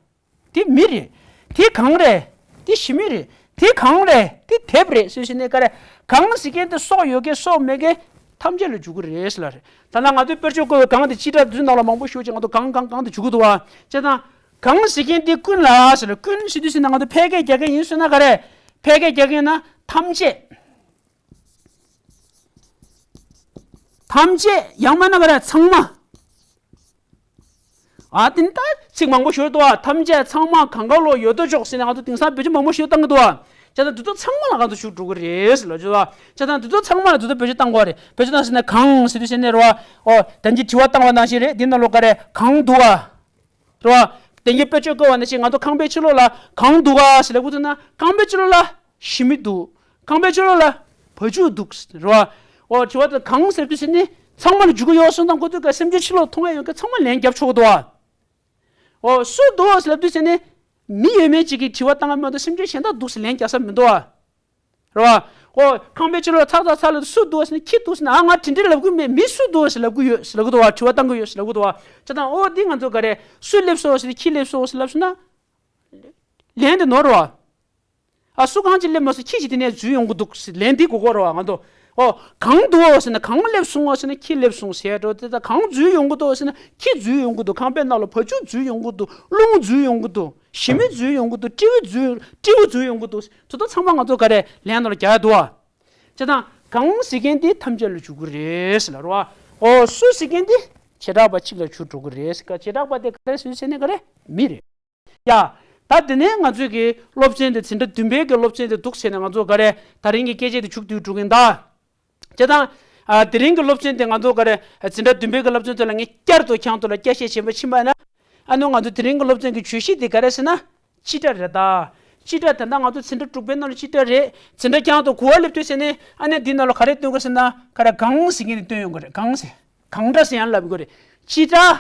དེ་མི་རེད། དེ་གང་རེད། དེ་ཞི་མི་རེད། དེ་གང་རེད། དེ་དེབ་རེད་ཟེར་ཟེར་ནས་ག་རེ། གང་ཟེར་མཁན་དེ་སྲོག་ཡོད་མཁན་སྲོག་མེད་མཁན་ཐམས་ཅད་ལ་འཇུག་གི་རེད་ཟེར་ལབ་རེད། ད་ནང་ང་ཚོས་དཔེར་བརྗོད་བཀོད་པའི་གང་དེ་སྤྱི་སྒྲ་འདུས་ནང་ལ་མང་པོ་ཞུ་ཅིག་ང་ཚོ་གང་གང་གང་དེ་འཇུག་གི་འདུག་བ། བྱས་ཙང་གང་ཟེར་མཁན་དེ་ཀུན་ལ་ཟེར་ལ། ཀུན་ཟེར་དུས་ཟེར་ན་ང་ཚོ་ཕལ་སྐད་རྒྱག་མཁན་ཡིན་ཟེར་ན་ག་རེ། ཕལ་སྐད་རྒྱག་མཁན་ན་ཐམས་ཅད། ཐམས་ཅད། ཡང་མིན་ན་ག་རེ། ཚང་མ། ཨ་དེ་ནི་ད་ཚིག་མང་པོ་ཞུ་འདུག་བ། ཐམས་ཅད། ཚང་མ། གང་ག་ལོ། ཡོད་དོ་ཅོག་ཟེར་ནས་ང་ཚོ་དེང་སང་བེད་སྤྱོད་མང་པོ་ཞུ་བཏང་གི་འདུག་བ། བྱས་ཙང་འདི་ཚོ་ཚང་མ་ལ་ང་ཚོ་ཞུགས་འགྲོ་གི་རེད་ཟེར་ལབ་བྱས་ཙང་། བྱས་ཙང་འདི་ཚོ་ཚང་མ་ལ་འདི་ཚོ་བེད་སྤྱོད་བཏང་དགོས་རེད། བེད་སྤྱོད་བཏང་ཟེར་ན་གང་ཟེར་དུས་ཟེར་ནས་རེད་བ། ཨོ་དེ་འདྲའི་དྲི་བ་བཏང་བ་ནང་བཞིན་རེད། འདི་ནང་ལོགས་ག་རེ་གང་འདུག་བ། རེད་བ། དེ་གའི་དཔེ་བརྗོད་བཀོད་པ་ནང་བཞིན་ང་ཚོ་ཁང་པའི་ཕྱི་ལོགས་ལ་གང་འདུག་ག་ཟེར་ལབ་དགོས་ཐུག་ན། ཁང་པའི་ཕྱི་ལོགས་ལ་ཞི་མི་འདུག་ཁང་པའི་ཕྱི་ལོགས་ལ་བ་ཕྱུགས་འདུག་རེད་བ། འོ་དྲི་བ་དེ་གང་ཟེར་དུས་ཟེར་ནི་ཚང་མ་ལ་འཇུག་གི་ཡོད་གསུངས་དང་། ཁོ་ཚོས་ག་སེམས་ཅན་ཕྱི་ལོགས་མཐོང་ཡ་ཡོད་མཁན་ཚང་མ་ལན་རྒྱབ་ཆོག་གི་འདུག་བ། འོ་སུ་འདུག་ཟེར་ལབ་དུས་ཟེར་ནི་མི་ཡོད་མེད་ཅིག་གི་དྲི་བ་བཏང་ཡ་མ་གཏོགས་སེམས་ཅན་གཞན་དག་འདུག་ཟེར་ལན་རྒྱག་ས་མི་འདུག་བ། རེད་བ། འོ་ཁང་པའི་ཕྱི་ལོགས་ཚག་ཚག་ཚག་ལ་སུ་འདུག་ཟེར་ན་ཁྱི་འདུག་ཟེར་ན། ཨ་ང་དེ་འདྲ་ལབ་གི་མེད། མི་སུ་འདུག་ཟེར་ལབ་གི་ཡོད་ཟེར་ལབ་གི་འདུག་བ། དྲི་བ་བཏང་གི་ཡོད་ཟེར་ལབ་གི་འདུག་བ། བྱས་ཙང་འོ་འདི་ང་ཚོ་ག་རེ་སུ་སླེབས་སོང་ཟེར་ན་ཁྱི་སླེབས་སོང་ཟེར་ལབ་སོང་ན། ལན་དེ་ནོར་བ། ཨ་སུ་གང་ཅིག་སླེབས་མ་སོང་། ཁྱི་ཅིག་དེ་ནས་འཛུལ་ཡོང་གི་འདུག་ཟེར་ལན་དེ་གོ་གོ་རེད་བ་ང་ཚོ། འོ་གང་འདུག་ཟེར་ན་གང་སླེབས་སོང་ཟེར་ན་ཁྱི་སླེབས་སོང་ཟེར་འགྲོ་དེ། ད་གང་འཛུལ་ཡོང་གི་འདུག་ཟེར་ན་ཁྱི་འཛུལ་ཡོང་གི་འདུག་ཁང་པའི་ནང་ལ་བ་ཕྱུགས་འཛུལ་ཡོང་གི་འདུག་རླུང་འཛུལ་ཡོང་གི་འདུག་ཞི་མི་འཛུལ་ཡོང་གི་འདུག་སྤྲེའུ་འཛུལ་སྤྲེའུ་འཛུལ་ཡོང་གི་འདུག་དེ་ཚོ་ཚང་མ་ང་ཚོ་ག་རེ་ལན་ནང་ལ་རྒྱག་ཡ་འདུག་བ། བྱས་ཙང་གང་ཟེར་མཁན་དེ་ཐམས་ཅད་ལ་འཇུག་གི་རེད་ཟེར་ལབ་རེད་བ། འོ་སུ་ཟེར་མཁན་དེ་བྱེ་བྲག་པ་གཅིག་ལ་འཇུག་འགྲོ་གི་རེད་ཟེར། བྱེ་བྲག་པ་དེ་ག་རེ་སུ་ཟེར་ནས་ག་རེ་མི་རེད། ཡ། ད་དེ་ནས་ང་ཚོའི་གི་སློབ་ཚན་དེ་འཛིན་གྲྭ་བདུན་པའི་གི་སློབ་ཚན་དེ་འདུག་ཟེར་ནས་ང་ཚོ་ག་རེ་ད་རིང་གི་སྐད་ཆ་དེ་མཇུག་བསྡུས་འགྲོ་གི་ཡིན་ད། བྱས་ཙང་། ཨ་དེ་རིང་གི་སློབ་ཚན་དེ་ང་ཚོ་ག་རེ་འཛིན་གྲྭ་བདུན་པའི་གི་སློབ་ཚན་དེ་ལ་ངས་བསྐྱར་དུ་ཁྱེད་ཚོ་ལ་བསྐྱར་བཤད་བྱས་པ་ཕྱིན་པ་ཡིན་ན། ཨ་ནི་ང་ཚོ་དེ་རིང་གི་སློབ་ཚན་གི་བརྗོད་གཞི་དེ་ག་རེ་ཟེར་ན། སྤྱི་སྒྲ་རེད་ད། སྤྱི་སྒྲ་དེ་འདྲ་ང་ཚོ་འཛིན་གྲྭ་དྲུག་པའི་ནང་ལ་སྤྱི་སྒྲ་རེད། འཛིན་གྲྭ་ཁྱེད་ཚོ་དགུ་པ་སླེབས་དུས་ཟེར་ནས་ཨ་ནི་འདི་ནང་ལ་ག་རེ་སྟོན་དགོས་ཟེར་ན། ག་རེ་གང་ཟེར་མཁན་དེ་སྟོན་ཡོང་གི་རེད། གང་ཟེར། གང་འདྲ་ཟེར་ཡང་ལབ་དགོས་རེད། སྤྱི་སྒྲ།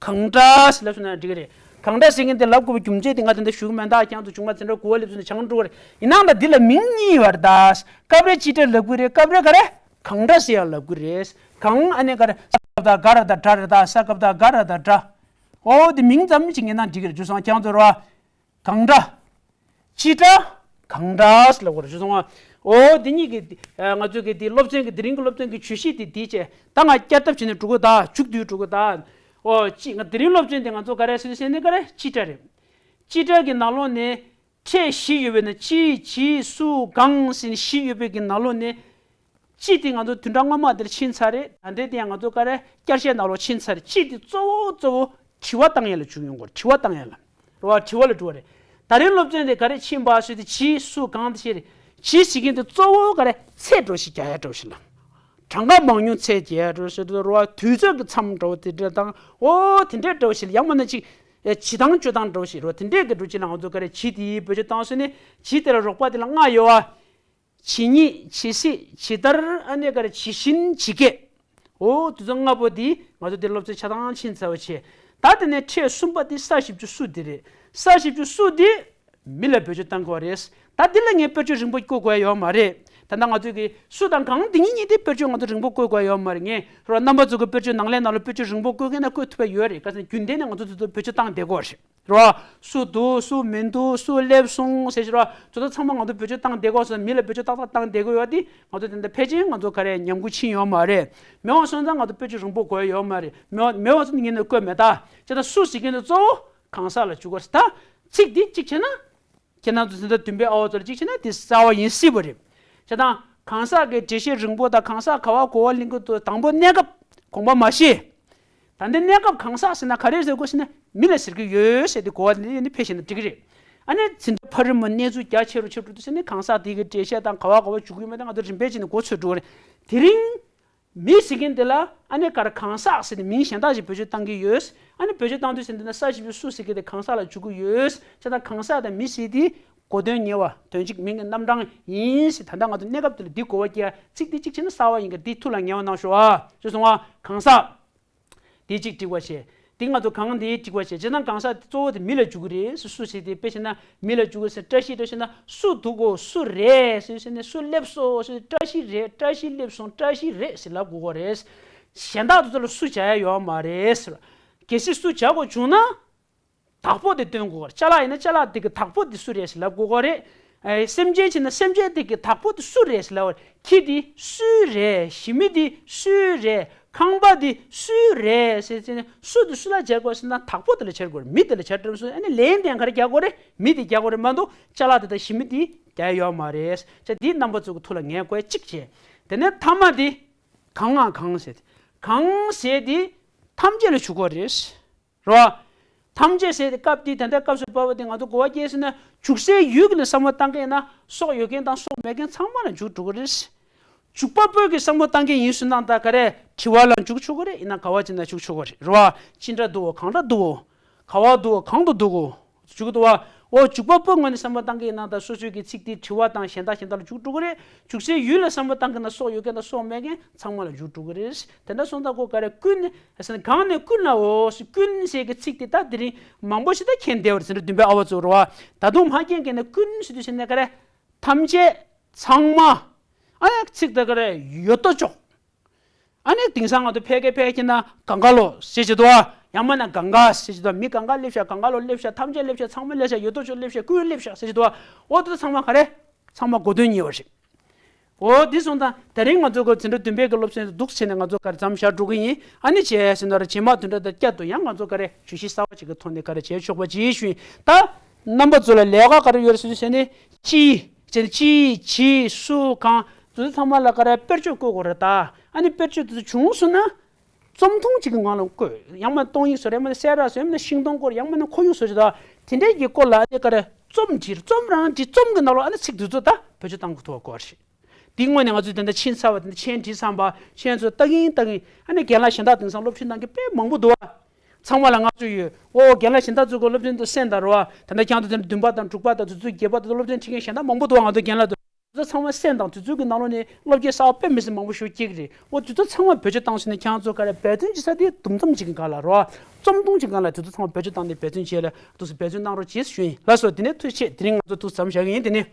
གང་འདྲ་ཟེར་ལབ་སོང་ན་འགྲིག་གི་རེད། གང་འདྲ་ཟེར་མཁན་དེ་ལབ་དགོས་པའི་རྒྱུ་མཚན་དེ་ང་དེ་འདྲ་ཞུ་གི་མེད། ད་ཁྱེད་ཚོ་ཆུང་མ་འཛིན་གྲྭ་དགུ་པ་སླེབས་སོང་ན་སྦྱང་འགྲོ་གི་རེད། ཡིན་ནའང་ད་འདི་ལ་མིང་གཉིས་ཡོད་རེད་ད། སྐབས་རེ་སྤྱི་སྒྲ་ལབ་དགོས་རེད། སྐབས་རེ་ག་རེ་གང་འདྲ་ཟེར་ཡང་ལབ་དགོས་རེད། གང་ཨ་ནི་ག་རེ་ས་ཀ་བཏགས་སྒ་ར་བཏགས་སྒྲ་རེད་ད། ས་ཀ་བཏགས་སྒ་ར་བཏགས་སྒྲ། འོ་དེ་མིང་ཙམ་ཞིག་ངེས་ན་འགྲིག་གི་རེད། བྱས་ཙང་ཁྱེད་ཚོ་རེད་བ། གང་འདྲ། སྤྱི་སྒྲ། གང་འདྲ་ཟེར་ལབ་དགོས་རེད། བྱས་ཙང་། འོ་དེ་གཉིས་ཀྱི། ཨ་ང་ཚོའི་གི་དེ་སློབ་ཚན་གི་དེ་རིང་གི་སློབ་ཚན་གི་བརྗོད་གཞི་དེ་དེ་བྱས། ད་ང་བསྐྱར་ལྡབ་བྱས་ནས་འགྲོ་གི་ད། མཇུག་བསྡུས་འགྲོ་གི་ད། འོ་ཅི་ང་དེ་རིང་སློབ་ཚན་དེ་ང་ཚོ་ག་རེ་ཟེར་ཟེར་ནས་ག་རེ་སྤྱི་སྒྲ་རེད། སྤྱི་སྒྲ་གི་ནང་ལོགས་ནས་ཕྲད་བཞི་ཡོད་པའི་ནང་ཅི་ཇི་སུ་གང་ཟེར་ནས་བཞི་ཡོད་པའི་གི་ནང་ལོགས་ནས། སྤྱི་དེ་ང་ཚོ་བདུན་ཕྲག་སྔོན་མ་དེར་ཕྱིན་ཚར་རེད། ད་ལྟའི་དེ་ཡང་ང་ཚོ་ག་རེ་བསྐྱར་བཤད་ནང་ལོགས་ཕྱིན་ཚར་རེད། སྤྱི་དེ་གཙོ་བོ་གཙོ་བོ་དྲི་བ་བཏང་ཡ་ལ་འཇུག་ཡོང་གི་རེད། དྲི་བ་བཏང་ཡ་ལ། རེད་བ། དྲི་བ་ལ་འགྲོ་བ་རེད། ད་རིང་སློབ་ཚན་དེ་ག་རེ་ཕྱིན་པ་ཟེར་དུས་ཇི་སུ་གང་དེ་བཤད་རེད། ཇི་ཟེར་མཁན་དེ་གཙོ་བོ་ག་རེ་ཚད་འདྲ་བོ་ཞིག་རྒྱག་ཡ་འདྲ་བོ་ཞིག་ལ། གྲངས་ཀ་མང་ཉུང་ཚད་རྒྱག་ཡ་འདྲ་བོ་ཞིག་རེད་བ། དུས་ཚོད་ཀྱི་མཚམས་འདྲ་བོ་དེ་འདྲ་དང་། འོ་དེ་འདྲ་འདྲ་བོ་ཞིག་ལ། ཡང་མིན་ན་ཅིག་ཡ་བྱེད་སྟངས་སྤྱོད་སྟངས་འདྲ་བོ་ཞིག་རེད་བ། དེ་འདྲས་ཀྱི་འགྲོ་ཅི་ལ་ང་ཚོ་ག་རེ་བྱེད་དེ་བེད་སྤྱོད་བཏང་སོང་ནས་བྱེད་དེ་ལ་རོགས་པ་དེ་ལ་ལྔ་ཡོད་བ། ཇི་སྙེད་ཇི་སྲིད་ཇི་ལྟར་ཨ་ནི་ག་རེ་ཇི་བཞིན་ཇི་སྐད། འོ་དེ་ཚོ་ལྔ་པོ་དེ་ང་ཚོ་དེ་སློབ་ཚན་ཆ་ཚང་ཕྱིན་ཚར་བ་བྱས། ད་དེ་ནས་ཁྲལ་གསུམ་པ་དེ་ས་བཞི་བཅུ་སུ་དེ་རེད། ས་བཞི་བཅུ་སུ་དེ་མི་ལ་བེད་སྤྱོད་བཏང་དགོས་རེད། ད་དེ་ལ་ངས་དཔེར་བརྗོད་རིང་པོ་བཀོད་དགོས་ཡོད་མ་རེད། ད་ལྟ་ང་ཚོས་ཀྱི་སུ་དང་གང་དེ་གཉིས་གཉིས་དེ་དཔེར་བརྗོད་ང་ཚོ་རིང་པོ་བཀོད་དགོས་ཡོད་མ་རེད། ངས་རོ་རྣམ་པ་ཚོ་གི་དཔེར་བརྗོད་ནང་ལས་ནང་ལ་དཔེར་བརྗོད་རིང་པོ་བཀོད་མཁན་ན་བཀོད་ཐུབ་པ་ཡོད་རེད། ག་ཟེར་ན་རྒྱུན་ལྡན་ནས་ང་ཚོ་དེ་ཚོ་བེད་སྤྱོད་བཏང་བསྡད་ཀྱི་ཡོད་རེད། རོ། སུ་འདུག་སུ་མི་འདུག་སུ་སླེབས་སོང་ཟེར་ཞིག་རོ། ཚོ་ད་ཚང་མ་ང་ཚོ་བེད་སྤྱོད་བཏང་བསྡད་ཀྱི་ཡོད་ཟེར། མི་ལ་བེད་སྤྱོད་ཏག་ཏག་བཏང་བསྡད་ཀྱི་ཡོད་དེ་ང་ཚོ་དེ་འདྲ་ཕལ་ཆེར་ང་ཚོ་ག་རེ་ཉམས་རྒུད་ཕྱིན་ཡོད་མ་རེད། མེད་པ་སོང་ཙང་ང་ཚོ་དཔེར་བརྗོད་རིང་པོ་དགོས་ཡོད་མ་རེད། མེད་པ་མེད་པ་ཚོ་ངས་ནས་བཀོད་མེད་ད། བྱས་ཙང་སུ་ཟེར་མཁན་དེ་གཙོ་བོ་གང་ཟག་ལ་འཇུག་དགོས་རེད་ད། ཚིག་འདི་གཅིག་བྱས་ན། ཁྱེད་རང་ཚོ་ད་ལྟ་བདུན་པའི་ཨ་བ་ཚོ་ལ་གཅིག་བྱས་ན་དེ་གསར་པ་ཡིན་སྲིད་པ་རེད། བྱས་ཙང་གང་ཟག་གི་འགྲེལ་བཤད་རིང་པོ་དང་གང་ཟག་ག་བ་གོ་བ་ལེན་གྱི་འདུག་དང་པོ་གནས་སྐབས་དགོངས་པ་མ་བཞེས། ད་ལྟའི་གནས་སྐབས་གང་ཟག་ཟེར་ན་ག་རེ་ཟེར་དགོས་ཟེར་ན་མི་ལ་ཟེར་གྱི་ཡོད་ཟེར་ཏེ་གོ་བ་ལེན་ནས་ཕེབས་ཤེས་ན་འགྲིག་གི་རེད། ཨ་ནི་འཛིན་གྲྭ་ཕ་རི་མོ་གནས་ཚུལ་རྒྱ་ཆེ་རུ་ཆེ་རུ་འགྲོ་དུས་ཟེར་ནས་གང་ཟག་དེ་གི་འགྲེལ་བཤད་དང་ག་བ་ག་བ་འཇུག་གི་ཡོད་མེད་དེ་ང་ཚོ་རིམ་པས་བྱས་ནས་མགོ་ཚོས་འགྲོ་གི་རེད། དེ་རིང་མི་ཟེར་མཁན་དེ་ལ་ཨ་ནི་ག་རེ་གང་ཟག་ཟེར་ནས་མིང་གཞན་དག་ཅིག་བེད་སྤྱོད་བཏང་གི་ཡོད། ཨ་ནི་བེད་སྤྱོད་བཏང་དུས་ཟེར་འདི་ན་ས་བཞི་པོ་སུ་ཟེར་མཁན་དེ་གང་ཟག་ལ་འཇུག་གི་ཡོད། བྱས་ཙང་གང་ཟག་དང་མི་ཟེར་དེ་གོ་དོན་ཉེ་བ་དོན་གཅིག་མིང་གི་རྣམ་གྲངས་ཡིན་ཟེར། ད་ལྟ་ང་ཚོ་གནས་སྐབས་དེ་ལ་འདི་གོ་བ་སྐྱེ་ཡ་ཚིག་འདི་གཅིག་བྱས་ན་གསར་པ་ཡིན་གྱི་འདི་ཐུགས་ལ་ངེས་པ་གནང་ཤོག་ཨ། ཅེས་གསུངས་པ་གང་ཟག་འདི་གཅིག་འགྲིག་པ་བྱས། འདི་ང་ཚོ་གང་འདི་འགྲིག་པ་བྱས། བྱས་ཙང་གང་ཟག་དེ་གཙོ་བོ་དེ་མི་ལ་འཇུག་གི་རེད། སུ་སུ་ཟེར་དེ་དཔེ་བྱས་ན་མི་ལ་འཇུག་གི་ཟེར། བཀྲ་ཤིས་འདྲ་བྱས་ན་སུ་འདུག་གོ་སུ་རེད་ཟེར་ཟེར་ནས་སུ་སླེབས་སོང་ཟེར། བཀྲ་ཤིས་རེད། བཀྲ་ཤིས་སླེབས་སོང་། བཀྲ་ཤིས་རེད་ཟེར་ལབ་དགོས་ཀྱི་རེད། གཞན་དག་དེ་ཚོ་ལ་སུ་བྱ་ཡ་ཡོད་མ་རེད་ཟེར། གལ་སྲིད་སུ་བྱ་དགོས་བྱུང་ན། བདག་པོ་དེ་སྟོན་དགོས་ཀྱི་རེད། ཅ་ལག་ཡིན་ན་ཅ་ལག་དེ་གི་བདག་པོ་དེ་སུ་རེད་ཟེར་ལབ་དགོས་ཀྱི་རེད། ཨེ། སེམས་ཅན་བྱས་ན་སེམས་ཅན་དེ་གི་བདག་པོ་དེ་སུ་རེད་ཟེར་ལབ་པ་རེད། ཁྱི་དེ་སུའི་རེད། ཞི་མི་དེ་སུའི་རེད། ཁང་པ་དེ་སུའི་རེད་ཟེར་ཟེར་ནས་སུ་དེ་སུ་ལ་སྦྱར་དགོས་ཟེར་ན་བདག་པོ་དེ་ལ་སྦྱར་དགོས་རེད། མི་དེ་ལ་སྦྱར་དགོས་སོང་། ཨ་ནི་ལན་དེ་ག་རེ་རྒྱག་དགོས་རེད། མི་དེ་རྒྱག་དགོས་རེད་མ་གཏོགས་ཅ་ལག་དེ་དང་ཞི་མི་དེ་རྒྱག་ཡོད་མ་རེད། ཅེས་འདི་རྣམ་པ་ཚོ་གི་ཐུགས་ལ་ངེས་དགོས་གཅིག་བྱས། དེ་ནས་ཐ་མ་དེ་གང་ང་གང་ཟེར་ཏེ། གང་ཟེར་དེ་ཐམས་ཅད་ལ་འཇུག་དགོས་རེད། རེད་བ། ཐམས་ཅད་ཟེར་ཏེ་སྐབས་དེའི་ད་ལྟ་སྐབས་སུ་བབས་པ་དེ་ང་ཚོ་གོ་བ་སྐྱེས་ཟིན་ན་འཇུག་སའི་ཡུལ་གྱི་ལ་བསམ་བློ་བཏང་གི་ཡིན་ན་སྲོག་ཡོད་མཁན་དང་སྲོག་མེད་མཁན་ཚང་མ་ལ་འཇུག་འགྲོ་གི་རེད། འཇུག་པ་པོ་གི་བསམ་བློ་བཏང་གི་ཡིན་ཟེར་ན་ད་ག་རེ་དྲི་བ་ལ་འཇུག་ཆོག་གི་རེད། ཡིན་ན་ག་བ་ཅིག་ན་འཇུག་ཆོག་གི་རེད། རེད་བ། ཅི་འདྲ་འདུག་གང་འདྲ་འདུག་ག་བ་འདུག་གང་དུ་འདུག་འཇུག་འདུག་བ། འོ་འཇུག་པ་པོ་ངོས་ནས་བསམ་བློ་བཏང་གི་ཡིན་ན་ད་སོ་སོའི་གི་ཚིག་དེ་དྲི་བ་དང་གཞན་དག་གཞན་དག་ལ་འཇུག་འགྲོ་གི་རེད། འཇུག་སའི་ཡུལ་ལ་བསམ་བློ་བཏང་གི་ན་སྲོག་ཡོད་མཁན་དང་སྲོག་མེད་མཁན་ཚང་མ་ལ་འཇུག་འགྲོ་གི་རེད། དེ་འདྲ་སོང་ཙང་ཀོ་ག་རེ་ཀུན་ཟེར་ན་གང་ནས་ཀུན་ལའོ་ཟེར། ཀུན་ཟེར་གི་ཚིག་དེ་ད་དེ་རིང་མང་པོ་ཞིག་ད་མཁྱེན་བསྡད་པ་རེད། ཟེར་ན་བདུན་པའི་ཨ་བ་ཚོ་རེད་བ། ད་དུང་མ་མཁྱེན་མཁན་ནས་ཀུན་ཟེར་དུས་ཟེར་ན་ག་རེ་ཐམས་ཅད་ཚང་མ། ཨ་ཡ་ཚིག་ད་ག་རེ་ཡོད་དོ་ཅོག་ཨ་ནི་དེང་སང་ང་ཚོ་ཕལ་སྐད་ཕལ་སྐད་ན་གང་ག་ལོ་ཟེར་གྱི་འདུག་བ། ཡང་མིན་ན་གང་ག་ཟེར་གྱི་འདུག་བ། མི་གང་ག་སླེབས་ཤག་གང་ག་ལོ་སླེབས་ཤག་ཐམས་ཅད་སླེབས་ཤག་ཚང་མ་སླེབས་ཤག་ཡོད་དོ་ཅོག་སླེབས་ཤག་ཀུན་སླེབས་ཤག་ཟེར་གྱི་འདུག་བ། འོ་དེ་ཚོ་ཚང་མ་ག་རེ། ཚང་མ་གོ་དོན་ཉེ་བ་རེད། འོ་དེ་སོང་ཙང་དེ་རིང་ང་ཚོ་གི་འཛིན་གྲྭ་བདུན་པའི་གི་སློབ་ཚན་དུ་འདུག་ཟེར་ནས་ང་ཚོ་ག་རེ་མཚམས་བཞག་འགྲོ་གི་ཡིན། ཨ་ནི་བྱས་ཟིན་ན་རྗེས་མ་བདུན་ཕྲག་དང་བསྐྱར་དུ་ཡང་ང་ཚོ་ག་རེ་བརྗོད་གཞི་གསར་བ་ཅིག་གི་ཐོག་ནས་ག་རེ་བྱས་ཆོག་པ་ཅིག་ཞུ་ཡིན། ད་རྣམ་པ་ཚོ་ལ་ལས་ཀ་ག་རེ་ཡོད་རེད་ཟེར་དུས་ཟེར་ནས་སྤྱི། ཟེར་ནས་སྤྱི་ཇི་སུ་གང་དེ་ཚོ་ཚང་མ་ལ་ག་རེ་དཔེར་བརྗོད་བཀོད་དགོས་རེད་ད། ཨ་ནི་དཔེར་བརྗོད་དེ་ཚོ་བྱུང་སོང་ན། རྩོམ་ཐུང་གཅིག་གི་ངང་ལ་བཀོད། ཡང་མིན་ན་སྟོང་ཉིད་བཟོ་རེད། ཡང་མིན་ན་གསལ་བསྒྲགས་བཟོ། ཡང་མིན་ན་ཤིང་སྡོང་སྐོར། ཡང་མིན་ན་ཁོར་ཡུག་བཟོ་རེད་ད། དེ་འདྲའི་གི་སྐོར་ལ་ཨ་ནི་ག་རེ་རྩོམ་བྲིས། རྩོམ་རང་བྲིས། རྩོམ་གི་ནང་ལོགས་ཨ་ནི་ཚིག་འདི་ཚོ་ད་བེད་སྤྱོད་བཏང་དགོས་ཐུག་པ་དགོས་རེད། དེའི་སྔོན་ནས་ང་ཚོས་དེ་འདྲ་ཕྱིན་ཚར་བ་དེ་འདྲ་མཆན་བྲིས་ཚར་བ་མཆན་ཚོ་ལྟ་གིན་ལྟ་གིན་ཨ་ནི་རྒན་ལགས་གཞན་དག་དེང་སང་སློབ་ཁྲིད་གནང་མཁན་དཔེ་མང་པོ་འདུག་བ། ཚང་མ་ལ་བསྔགས་བརྗོད་ཡོད། ཨོ་རྒན་ལགས་གཞན་དག་ཚོ་གི་སློབ་ཚན་དུ་གསན་དང་རོ་བ། ད་ལྟ་ཁྱང་དུ་དེ་འདྲ་བདུན་པ་དང་དྲུག་པ་དང་དེ་ཚོ་བརྒྱད་པ་དང་སློབ་ཚན་ཁྲིད་མཁན་གཞན་དག་མང་པོ་འདུག་བ། ང་ཚོ་རྒན་ལགས་དུ། དེ་ཚོ་ཚང་མ་གསན་དང་དེ་ཚོ་གི་ནང་ལོགས་ནས་བློ་སྐྱེད་གསར་པ་དཔེ་མི་སྲིད་མང་པོ་ཞིག་སྐྱེ་གི་རེད། འོ་དེ་ཚོ་ཚང་མ་བེད་སྤྱོད་བཏང་སོང་ན་ཁྱེད་རང་ཚོ་ག་རེ་འབད་བརྩོན་བྱེད་ས་དེ་དུམ་མཚམས་གཅིག་གི་སྒང་ལ་རོ། རྩོམ་ཐུང་གཅིག་སྒང་ལ་དེ་ཚོ་ཚང་མ་བེད་སྤྱོད་བཏང་ནས་འབད་བརྩོན་བྱེད་ལ་འདུག་སེ་འབད་བརྩོན་གནང་རོགས་བྱེད་ཞུ་ཡིན། ལགས་སོ། དེ་ནས་ཐུགས་རྗེ་ཆེ། དེ་རིང་ང་ཚོ་འདུག་མཚམས་བཞག་གི་ཡིན། དེ་ནས།